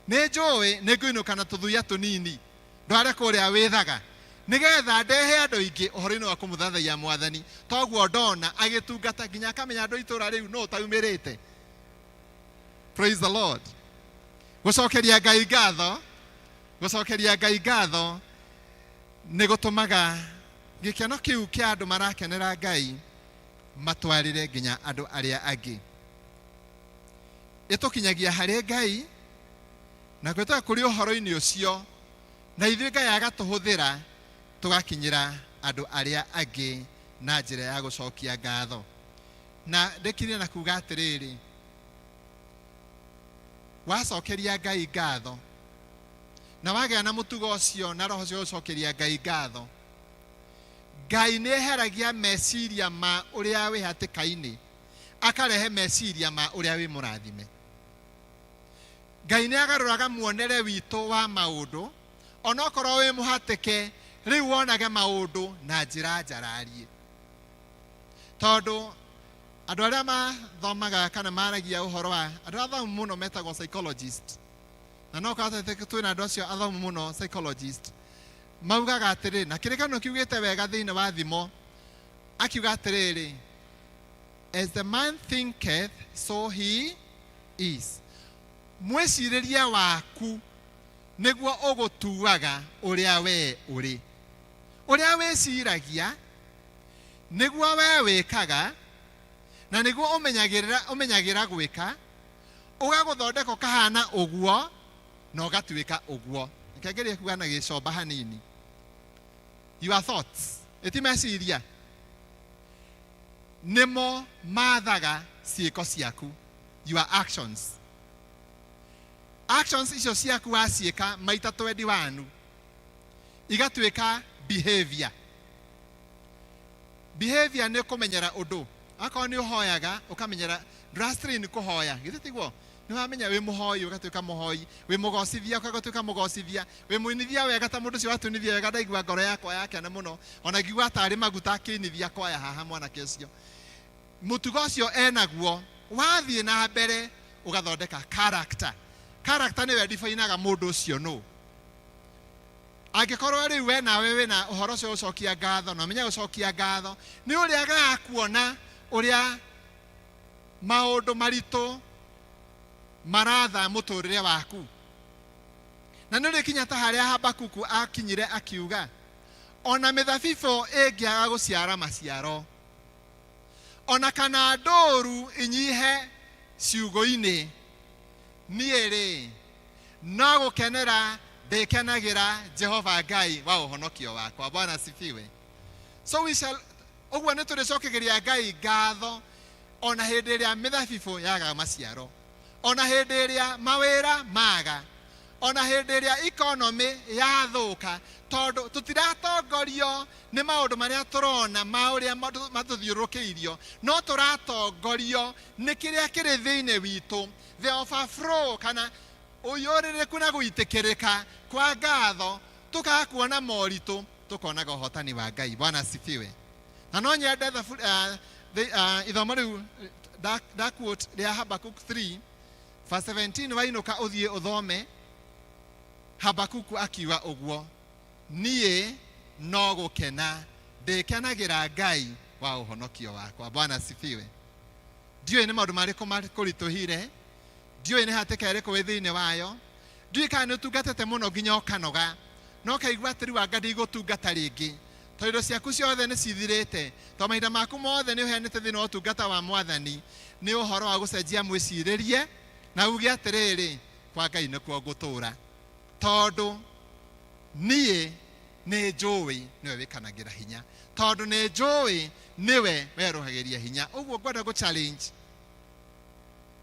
nĩ njũĩ nĩ ngũinũka na tũthuya tũnini ndware kũrĩa wĩthaga, nĩgetha ndehe andũ aingĩ ũhoro-inĩ wa kũmũthathaiya Mwathani. Toguo ndona agĩtungata nginya akamenya andũ a itũũra rĩu nũ ũtaumĩrĩte. Praise the Lord. Gũcokeria Ngai ngatho, gũcokeria Ngai ngatho nĩ gũtũmaga gĩkeno kĩu kĩa andũ marakenera Ngai matwarĩre nginya andũ arĩa angĩ. Ĩtũkinyagia harĩ Ngai na gwĩtũka kũrĩ ũhoro-inĩ ũcio, na ithuĩ Ngai agatũhũthĩra tũgakinyĩra andũ arĩa angĩ na njĩra ya gũcokia ngatho. Na ndĩkirie na kuga atĩrĩrĩ, wacokeria Ngai ngatho na wagĩa na mũtugo ũcio na roho ũcio wa gũcokeria Ngai ngatho, Ngai nĩ eheragia meciria ma ũrĩa wĩ hatĩka-inĩ, akarehe meciria ma ũrĩa wĩ mũrathime. Ngai nĩ agarũraga muonere witũ wa maũndũ, onokorwo wĩ mũhatĩke, rĩu wonage maũndũ na njĩra njararie. Tondũ andũ arĩa mathomaga kana maragia ũhoro wa andũ arĩa athomu mũno metagwo psychologist, na no korwo twĩna andũ acio athomu mũno psychologist, maugaga atĩrĩrĩ, na kĩrĩkanĩro kiugĩte wega thĩinĩ wa Thimo, akiuga atĩrĩrĩ, as the man thinketh so he is. Mwĩcirĩrie waku nĩguo ũgũtuaga ũrĩa we ũrĩ. Ũrĩa wĩciragia nĩguo we wĩkaga, Na nĩguo ũmenyagĩrĩra ũmenyagĩra gwĩka, ũgagũthondeka ũkahana ũguo na ũgatuĩka ũguo. Reke ngerie kuga na gĩcomba hanini. Your thoughts, ĩti meciria nĩmo mathaga ciĩko ciaku, your actions. Actions icio ciaku waciĩka maita 21 igatuĩka behavior. Behavior nĩ kũmenyera ũndũ. Akorwo nĩ ũhoyaga ũkamenyera ndũrastrain kũhoya, githĩ tiguo? Nĩ wamenya wĩ mũhoi ũgatuĩka mũhoi, wĩ mũgocithia ũgatuĩka mũgocithia, wĩ mũinithia wega ta mũndũ ũcio watunithia wega, ndaigua ngoro yakwa yakena mũno, ona ngigua tarĩ maguta akĩinithia kwaya haha mwanake ũcio. Mũtugo ũcio enaguo wathiĩ na mbere ũgathondeka character. Character nĩwe definaga mũndũ ũcio nũ. Angĩkorwo rĩu we nawe wĩna ũhoro ũcio gũcokia ngatho na ũmenye gũcokia ngatho, nĩ ũrĩa gakuona ũrĩa maũndũ maritũ maratha mũtũrĩre waku. Na nĩ ũrĩkinya ta harĩa Habakuku akinyire akiuga, ona mĩthabibũ ĩngĩaga gũciara maciaro, ona kana ndũru inyihe ciugũ-inĩ, niĩ rĩ no gũkenera ndĩkenagĩra Jehova Ngai wa ũhonokio wakwa. Bwana asifiwe. So we shall, ũguo nĩ tũrĩcokagĩria Ngai ngatho ona hĩndĩ ĩrĩa mĩthabibũ yagaga maciaro, ona hĩndĩ ĩrĩa mawĩra maga, ona hĩndĩ ĩrĩa economy yathũka, tondũ tũtiratongorio nĩ maũndũ marĩa tũrona ma ũrĩa matũthiũrũrũkĩirio, no tũratongorio nĩ kĩrĩa kĩrĩ thĩinĩ witũ, the overflow kana ũiyũrĩrĩku na gũitĩkĩrĩka kwa ngatho, tũkaga kuona moritũ, tũkonaga ũhotani wa Ngai. Bwana asifiwe. Na no nyende ithomo rĩu da quote rĩa Habakkuk 3 verse 17, wainũka ũthiĩ ũthome Habakuku akiuga ũguo, niĩ no gũkena ndĩkenagĩra Ngai wa ũhonokio wakwa. Bwana asifiwe. Ndiũĩ nĩ maũndũ marĩkũ makũritũhire, ndiũĩ nĩ hatĩka ĩrĩkũ wĩ thĩinĩ wayo, ndiũĩ kana nĩ ũtungatĩte mũno nginya ũkanoga na ũkaigua atĩ rĩu anga ndigũtungata rĩngĩ, tondũ indo ciaku ciothe nĩ cithirĩte, tondũ mahinda maku mothe nĩ ũheanĩte thĩinĩ wa ũtungata wa Mwathani. Nĩ ũhoro wa gũcenjia mwĩcirĩrie na uge atĩrĩrĩ, kwa Ngai nĩkuo ngũtũũra, tondũ niĩ nĩ njũĩ nĩwe wĩkanagĩra hinya, tondũ nĩ njũĩ nĩwe werũhagĩria hinya. Ũguo ngwenda gũ challenge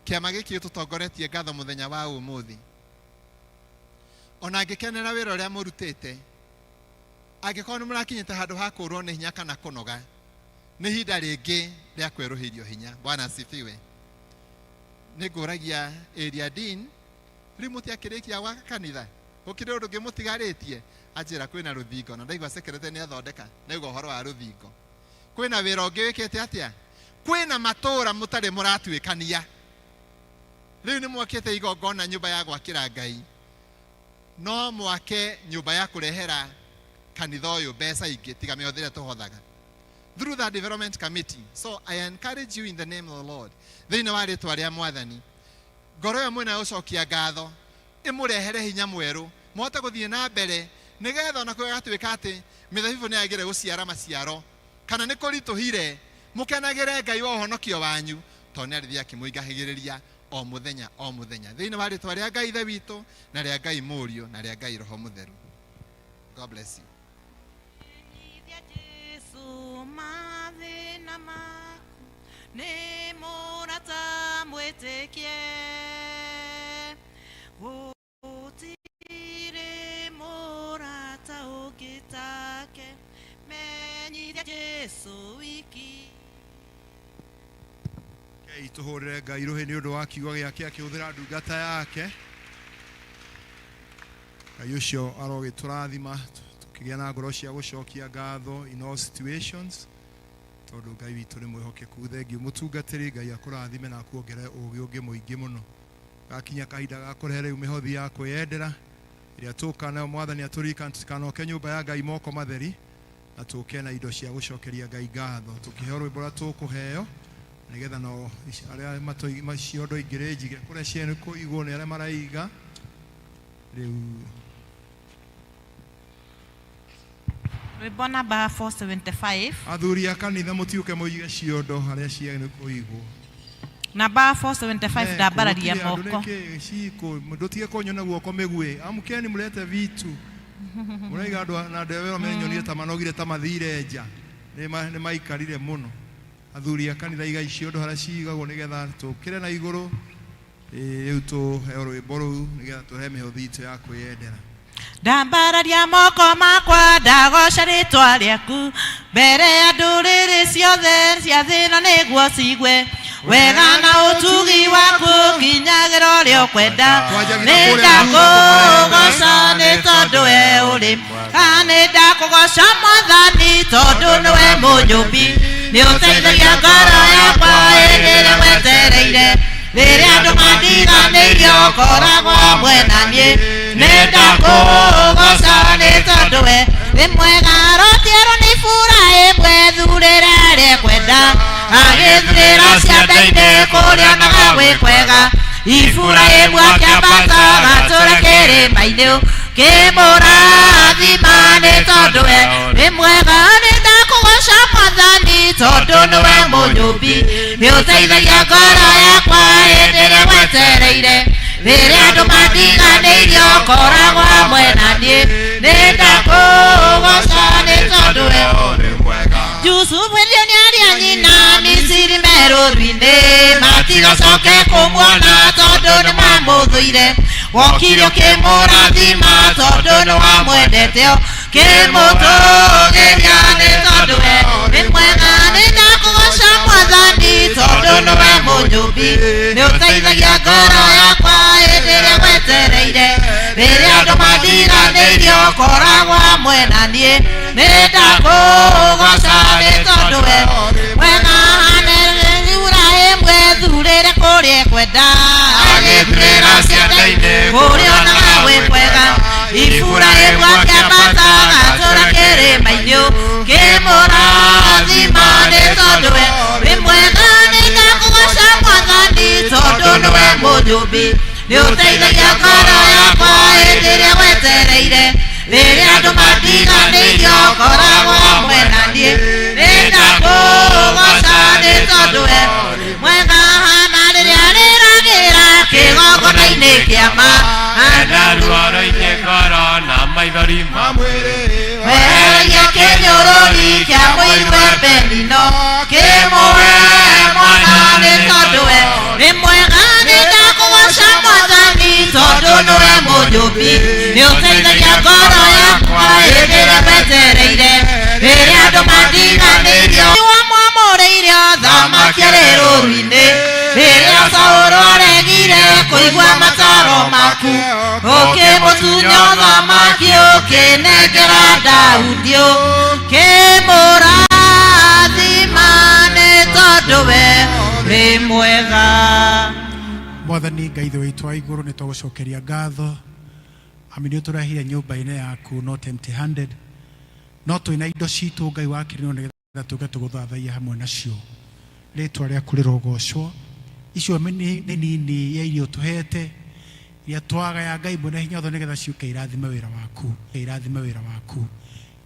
kĩama gĩkĩ tũtongoretie ngatho mũthenya wa ũmũthĩ, ona ngĩkenera wĩra ũrĩa mũrutĩte, angĩkorwo nĩ mũrakinyĩte handũ ha kũrwo nĩ hinya kana kũnoga, nĩ ihinda rĩngĩ rĩa kwerũhĩrio hinya. Bwana asifiwe. Nĩ ngũragia area dean, rĩu mũtiakĩrĩkia gwaka kanitha, gũkĩrĩ ũndũ ũngĩ mũtigarĩtie? Anjĩra kwĩna rũthingo, na ndaigua secretary nĩ athondeka, ndaigua ũhoro wa rũthingo. Kwĩna wĩra ũngĩ wĩkĩte atĩa? Kwĩna matũũra mũtarĩ mũratuĩkania. Rĩu nĩ mwakĩte igongona nyũmba ya gwakĩra Ngai, no mwake nyũmba ya kũrehera kanitha ũyũ mbeca ingĩ tiga mĩhothi ĩrĩa tũhothaga through the development committee. So I encourage you in the name of the Lord, thĩinĩ wa rĩtwa rĩa Mwathani, ngoro ĩyo mwĩna gũcokia ngatho ĩmũrehere hinya mwerũ, mũhote gũthiĩ na mbere, nĩgetha ona gũgatuĩka atĩ mĩthabibũ nĩ yagĩrĩire gũciara maciaro kana nĩ kũritũhire, mũkenagĩre Ngai wa ũhonokio wanyu, tondũ nĩ arĩthiĩ akĩmũingahĩgĩrĩria o mũthenya o mũthenya, thĩinĩ wa rĩtwa rĩa Ngai Ithe witũ na rĩa Ngai Mũriũ na rĩa Ngai Roho Mũtheru. God bless you. Jesu mathĩna maku nĩ mũrata mwĩtĩkie, gũtirĩ mũrata ũngĩ take, menyithia Jesu wiki. Rekei tũhũrĩre Ngai rũhĩ nĩ ũndũ wa kiugo gĩake akĩhũthĩra ndungata yake. Ngai ũcio arogĩtũrathima tũkĩgĩa na ngoro cia gũcokia ngatho in all situations, tondũ Ngai witũ nĩ mwĩhokeku. Thengiũ mũtungatĩri, Ngai akũrathime na akuongerere ũũgĩ ũngĩ mũingĩ mũno. Gakinya kahinda ga kũrehe rĩu mĩhothi ya kwĩyendera ĩrĩa tũka nayo, Mwathani atũririkane tũtikanoke nyũmba ya Ngai moko matheri, na tũke na indo cia gũcokeria Ngai ngatho, tũkĩheo rwĩmbo rũrĩa tũkũheo, nĩgetha nao arĩa ciondo ingĩrĩ njige kũrĩa ciene kũigwo nĩ arĩa maraiga rĩu. Rwĩmbo namba 475. Athuri a kanitha mũtiũke mũige ciondo harĩa ciagĩrĩirwo kũigwo. Namba 475, ndambararia moko. Ciko ndũtige kũnyona guoko mĩguĩ. Amkeni mlete vitu. Mũraiga andũ na ndewero menyonire ta manogire ta mathire nja. Nĩ maikarire mũno. Athuri a kanitha igai ciondo harĩa cigagwo nĩgetha tũkĩre na igũrũ. Rĩu tũheo rwĩmbo rũu nĩgetha tũhe mĩhothi itũ ya kwĩyendera. Ndambararia moko makwa, ndagoca rĩtwa rĩaku mbere ya ndũrĩrĩ ciothe cia thĩna, nĩguo cigue wega na ũtugi waku nginyagĩra ũrĩa ũkwenda. Nĩ ndakũgoca nĩ tondũ we ũrĩ, nĩ ndakũgoca Mwathani tondũ nĩwe mũnyũmbi, nĩ ũteithagia ngoro yakwa hĩndĩ ĩrĩa wetereire. Rĩrĩa andũ mandiganĩirio, ũkoragwo hamwe na niĩ. Nĩ ndakũgoca nĩ tondũ we nĩ mwega. Rotierwo nĩ Iburahĩmu ethurĩre arĩa ekwenda, agĩthurĩra cianda-inĩ kũrĩa onaga gwĩ kwega. Iburahĩmu akĩambata agatũra kĩrĩma-inĩ, kĩmũrathima nĩ tondũ we nĩ mwega. Nĩ ndakũgoca Mwathani tondũ nĩwe mũnyũmbi, nĩ ũteithagia ngoro yakwa hĩndĩ ĩrĩa wetereire. Rĩrĩa andũ mandiganĩirio, ũkoragwo hamwe na niĩ. Nĩ ndakũgoca nĩ tondũ we. Jusufu endio nĩ arĩa nyina Misiri merũru-inĩ, matigacoke kũmuona tondũ nĩ mamũthũire. Wokire ũkĩmũrathima tondũ nĩ wamwendete, kĩmũtũgĩria nĩ tondũ we nĩ mwega. Nĩ ndakũgoca Mwathani tondũ nĩwe mũnyũmbi, nĩ ũteithagia ngoro yakwa hĩndĩ ĩrĩa wetereire. Rĩrĩa andũ mandiganĩirio, ũkoragwo hamwe na niĩ. Nĩ ndakũgoca nĩ tondũ we mwega. Iburahĩmu ethurĩre kũrĩa ekwenda, agĩthurĩra cianda-inĩ kũrĩa onaga gwĩ kwega. Iburahĩmu akĩambata agatũra kĩrĩma-inĩ, kĩmũrathima nĩ tondũ we nĩ mwega. Nĩ ndakũgoca Mwathani tondũ nĩwe mũnyũmbi, nĩ ũteithagia ngoro yakwa hĩndĩ ĩrĩa wetereire. Rĩrĩa andũ mandiganĩirio, ũkoragwo hamwe na niĩ. Nĩ ndakũgoca nĩ tondũ we mwega. Hana rĩrĩa rĩragĩra kĩgongona-inĩ kĩa ma Ena ruo rũingĩ ngoro na maithori ma wehereria kĩnyũrũri kĩa mũirwe Benino, kĩmũhe mwana nĩ tondũ we nĩ mwega. Nĩ ndakũgoca Mwathani tondũ nĩwe mũnyũmbi, nĩ ũteithagia ngoro yakwa hĩndĩ ĩrĩa wetereire. Rĩrĩa andũ mandiganĩirio, wamwamũrĩire thamaki arĩ rũru-inĩ. Rĩrĩa Saũlũ aregire kũigua mataro maku, ũkĩmũtunya ũthamaki ũkĩnengera Daudi, ũkĩmũrathima nĩ tondũ we ũrĩ mwega. Mwathani Ngai Ithe witũ wa igũrũ, nĩ twagũcokeria ngatho ami nĩ ũtũrehire nyũmba-inĩ yaku not empty handed, no twĩna indo citũ Ngai wa kĩrĩno nĩgetha tũke tũgũthathaiye hamwe nacio. Rĩtwa rĩaku rĩrogocwo. Icio nĩ nini ya irio ũtũhete iria twagaya, Ngai mwene hinya wothe, nĩgetha ciũke irathime wĩra waku, irathime wĩra waku.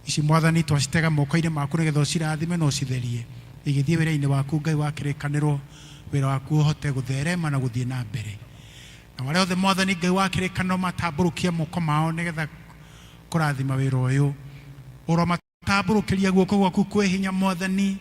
Ici Mwathani twacitega moko-inĩ maku nĩgetha ũcirathime na ũcitherie igĩthiĩ wĩra-inĩ waku, Ngai wa kĩrĩkanĩro, wĩra waku ũhote gũtherema na gũthiĩ na mbere. Na arĩa othe, Mwathani Ngai wa kĩrĩkanĩro, matambũrũkia moko mao nĩgetha kũrathima wĩra ũyũ, ũromatambũrũkĩria guoko gwaku kwĩ hinya, Mwathani,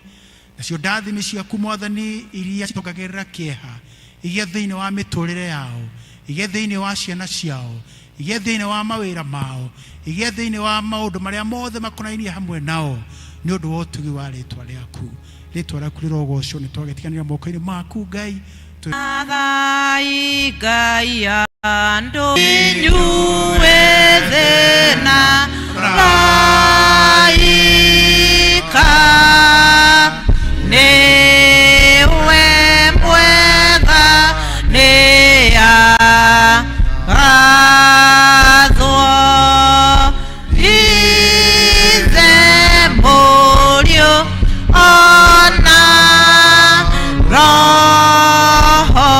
nacio ndathimi ciaku, Mwathani, iria citongagĩrĩra kĩeha igĩe thĩinĩ wa mĩtũrĩre yao, igĩe thĩinĩ wa ciana ciao, igĩe thĩinĩ wa mawĩra mao, igĩe thĩinĩ wa maũndũ marĩa mothe makonainie hamwe nao, nĩ ũndũ wa ũtugi wa rĩtwa rĩaku. Rĩtwa rĩaku rĩrogocwo. Nĩ twagĩtiganĩra moko-inĩ maku, Ngai. Ngai Ngai andũ inyuĩ thĩna raika nĩwe mwega nĩ agathwo Ithe, Mũriũ ona Roho.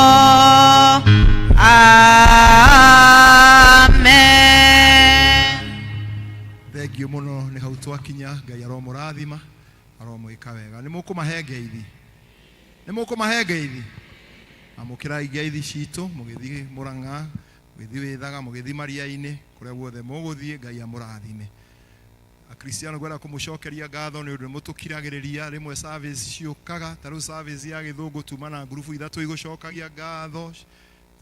Amen. Thengiũ mũno nĩ hau twakinya. Ngai aromũrathima, aromwĩka wega. Nĩ mũkũmahe ngeithi, nĩ mũkũmahe ngeithi. Amũkĩrai ngeithi citũ mũgĩthiĩ Mũrang'a, mũgĩthiĩ Wĩthaga, mũgĩthiĩ Maria-inĩ, kũrĩa guothe mũgũthiĩ, Ngai amũrathime. Akristiano ngwenda kũmũcokeria ngatho nĩ ũndũ nĩ mũtũkiragĩrĩria. Rĩmwe service ciũkaga ta rĩu service ya gĩthũngũ tuma na ngurubu ithatũ igũcokagia ngatho,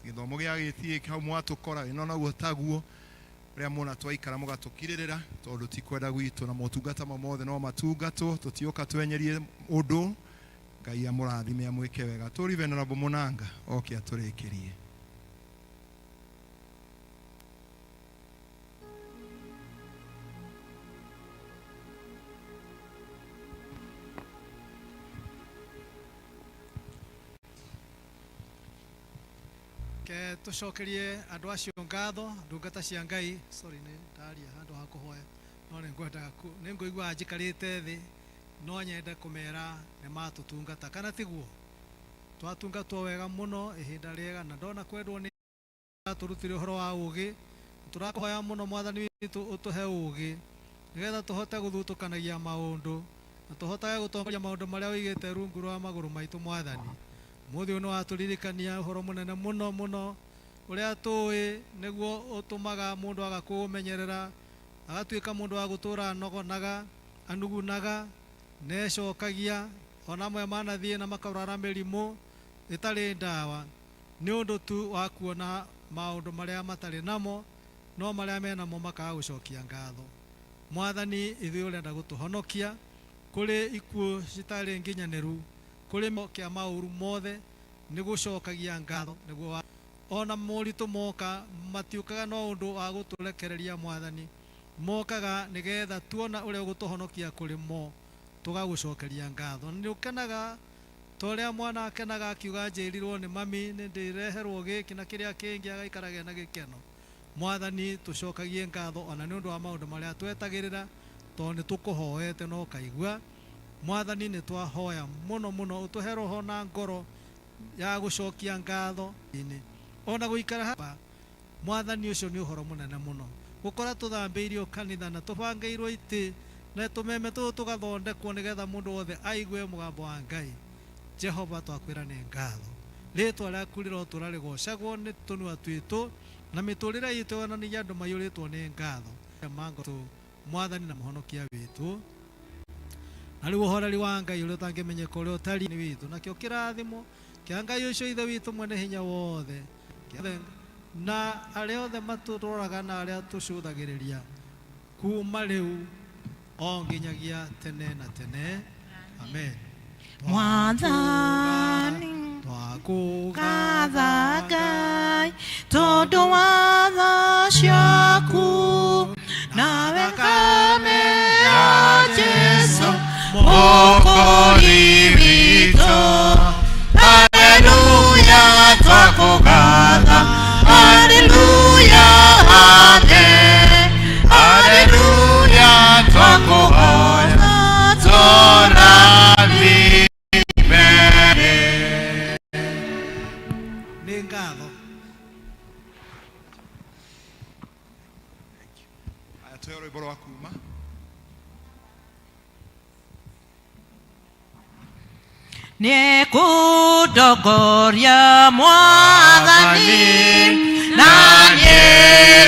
gĩthomo gĩa gĩtiĩ hau mwatũkora ĩno naguo taguo ũrĩa muona twaikara mũgatũkirĩrĩra, tondũ ti kwenda gwitũ, na motungata mau mothe no matungatwo, tũtioka twenyerie ũndũ. Ngai amũrathime, amwĩke wega. Tũri Venerable Mũnanga oke atũrĩkĩrie. Ke tũcokerie andũ acio ngatho, ndungata cia Ngai. Sorry, nĩ ndaria handũ ha kũhoya, no nĩ ngwendaga nĩ ngũigua njikarĩte thĩ, no nyende kũmera nĩ matũtungata, kana tiguo? Twatungatwo wega mũno ihinda rĩega, na ndona kwendwo nĩ tũrutire ũhoro wa ũgĩ. Tũrakũhoya mũno Mwathani witũ ũtũhe ũgĩ, nĩgetha tũhote gũthutũkanagia maũndũ na tũhotage gũtongoria maũndũ marĩa ũigĩte rungu rwa magũrũ maitũ. Mwathani, mũthĩ ũyũ nĩ watũririkania ũhoro mũnene mũno mũno ũrĩa tũĩ nĩguo ũtũmaga mũndũ aga kũũmenyerera, agatuĩka mũndũ wa gũtũra anogonaga, anugunaga, necokagia, ona amwe manathiĩ na makarwara mĩrimũ ĩtarĩ ndawa nĩ ũndũ tu wa kuona maũndũ marĩa matarĩ namo, no marĩa menamo makaga gũcokia ngatho. Mwathani, ithuĩ ũrenda gũtũhonokia kũrĩ ikuũ citarĩ nginyanĩru, kũrĩ kĩa maũru mothe, nĩ gũcokagia ngatho nĩguo ona moritũ moka matiũkaga no ũndũ wa gũtũrekereria. Mwathani, mokaga nĩgetha tuona ũrĩa ũgũtũhonokia kũrĩ mo, tũgagũcokeria ngatho. Nĩ ũkenaga ta ũrĩa mwana akenaga akiuga njĩrirwo nĩ mami nĩ ndĩreherwo gĩkĩ na kĩrĩa kĩngĩ, agaikarage na gĩkeno. Mwathani, tũcokagie ngatho ona nĩ ũndũ wa maũndũ marĩa twetagĩrĩra, tondũ nĩ tũkũhoete na ũkaigua. Mwathani, nĩ twahoya mũno mũno ũtũhe roho na ngoro ya gũcokia ngatho inĩ ona gũikara hapa. Mwathani, ũcio nĩ ũhoro mũnene mũno gũkora tũthambĩirio kanitha na tũbangĩirwo itĩ na tũmeme tũtũ tũgathondekwo nĩgetha mũndũ wothe aigue mũgambo wa Ngai. Jehova, twakwĩra nĩ ngatho. Rĩtwa rĩaku rĩrotũra rĩgocagwo nĩ tũnua twitũ, na mĩtũrĩre itũ yonanagia andũ maiyũrĩtwo nĩ ngatho mango Mwathani na mũhonokia witũ. Na rĩu ũhoreri wa Ngai ũrĩa ũtangĩmenyeka ũrĩa ũtariĩ nĩ witũ, nakĩo kĩrathimo kĩa Ngai ũcio Ithe witũ mwene hinya wothe na arĩa othe matũroraga na arĩa tũcũthagĩrĩria kuma rĩu o nginyagia tene na tene. Amen. Mwathani, twakũgatha Ngai tondũ wa tha ciaku, nawe thakame ya Jesu Mũkũri witũ. Haleluya, twakũgatha, haleluya, amen. Haleluya, twakũhoya tũrathime. Nĩ ngatho. Aya, tuhe rwĩmbo rwa kuma. Nĩkũndongoria Mwathani, na niĩ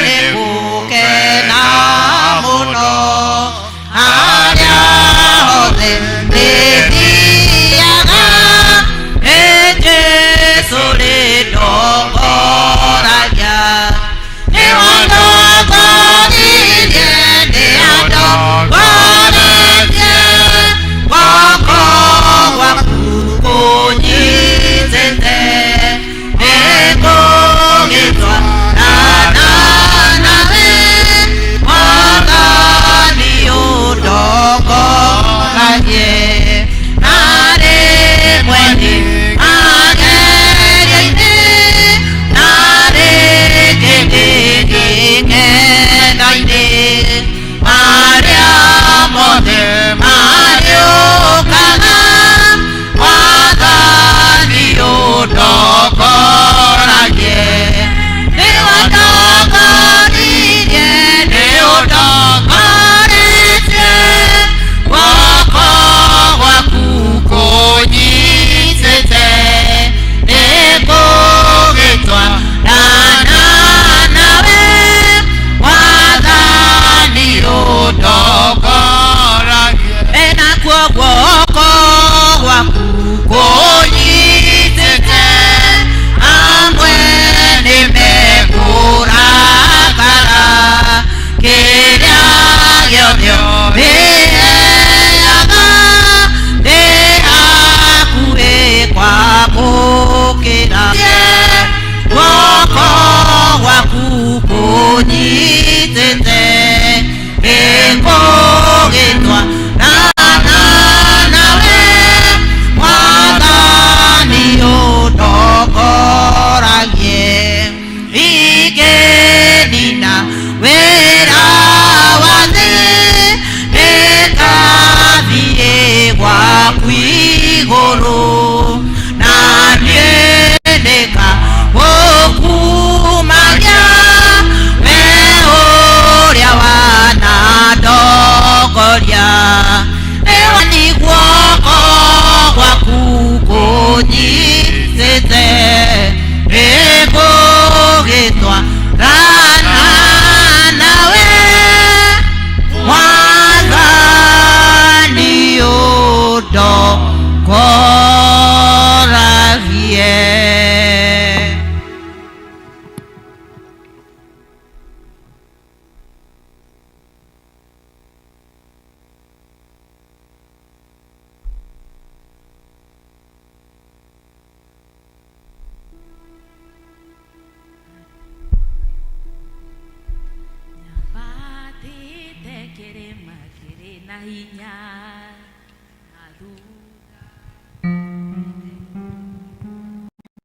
nĩngũkena mũno. Harĩa hothe ndĩthiaga, nĩ Jesũ rĩndongoragia. Nĩwandongoririe, nĩandongoretie, guoko gwaku kũnyitĩte. Nĩngũgĩtwarana nawe. Igũrũ na niĩ nĩngagũkumagia we ũrĩa wanandongoria. Ĩwa nĩ guoko gwaku kũnyitĩte nĩngũgĩtwarana nawe Mwathani ũndongoragie. Nyambatĩte kĩrĩma kĩrĩ na hinya.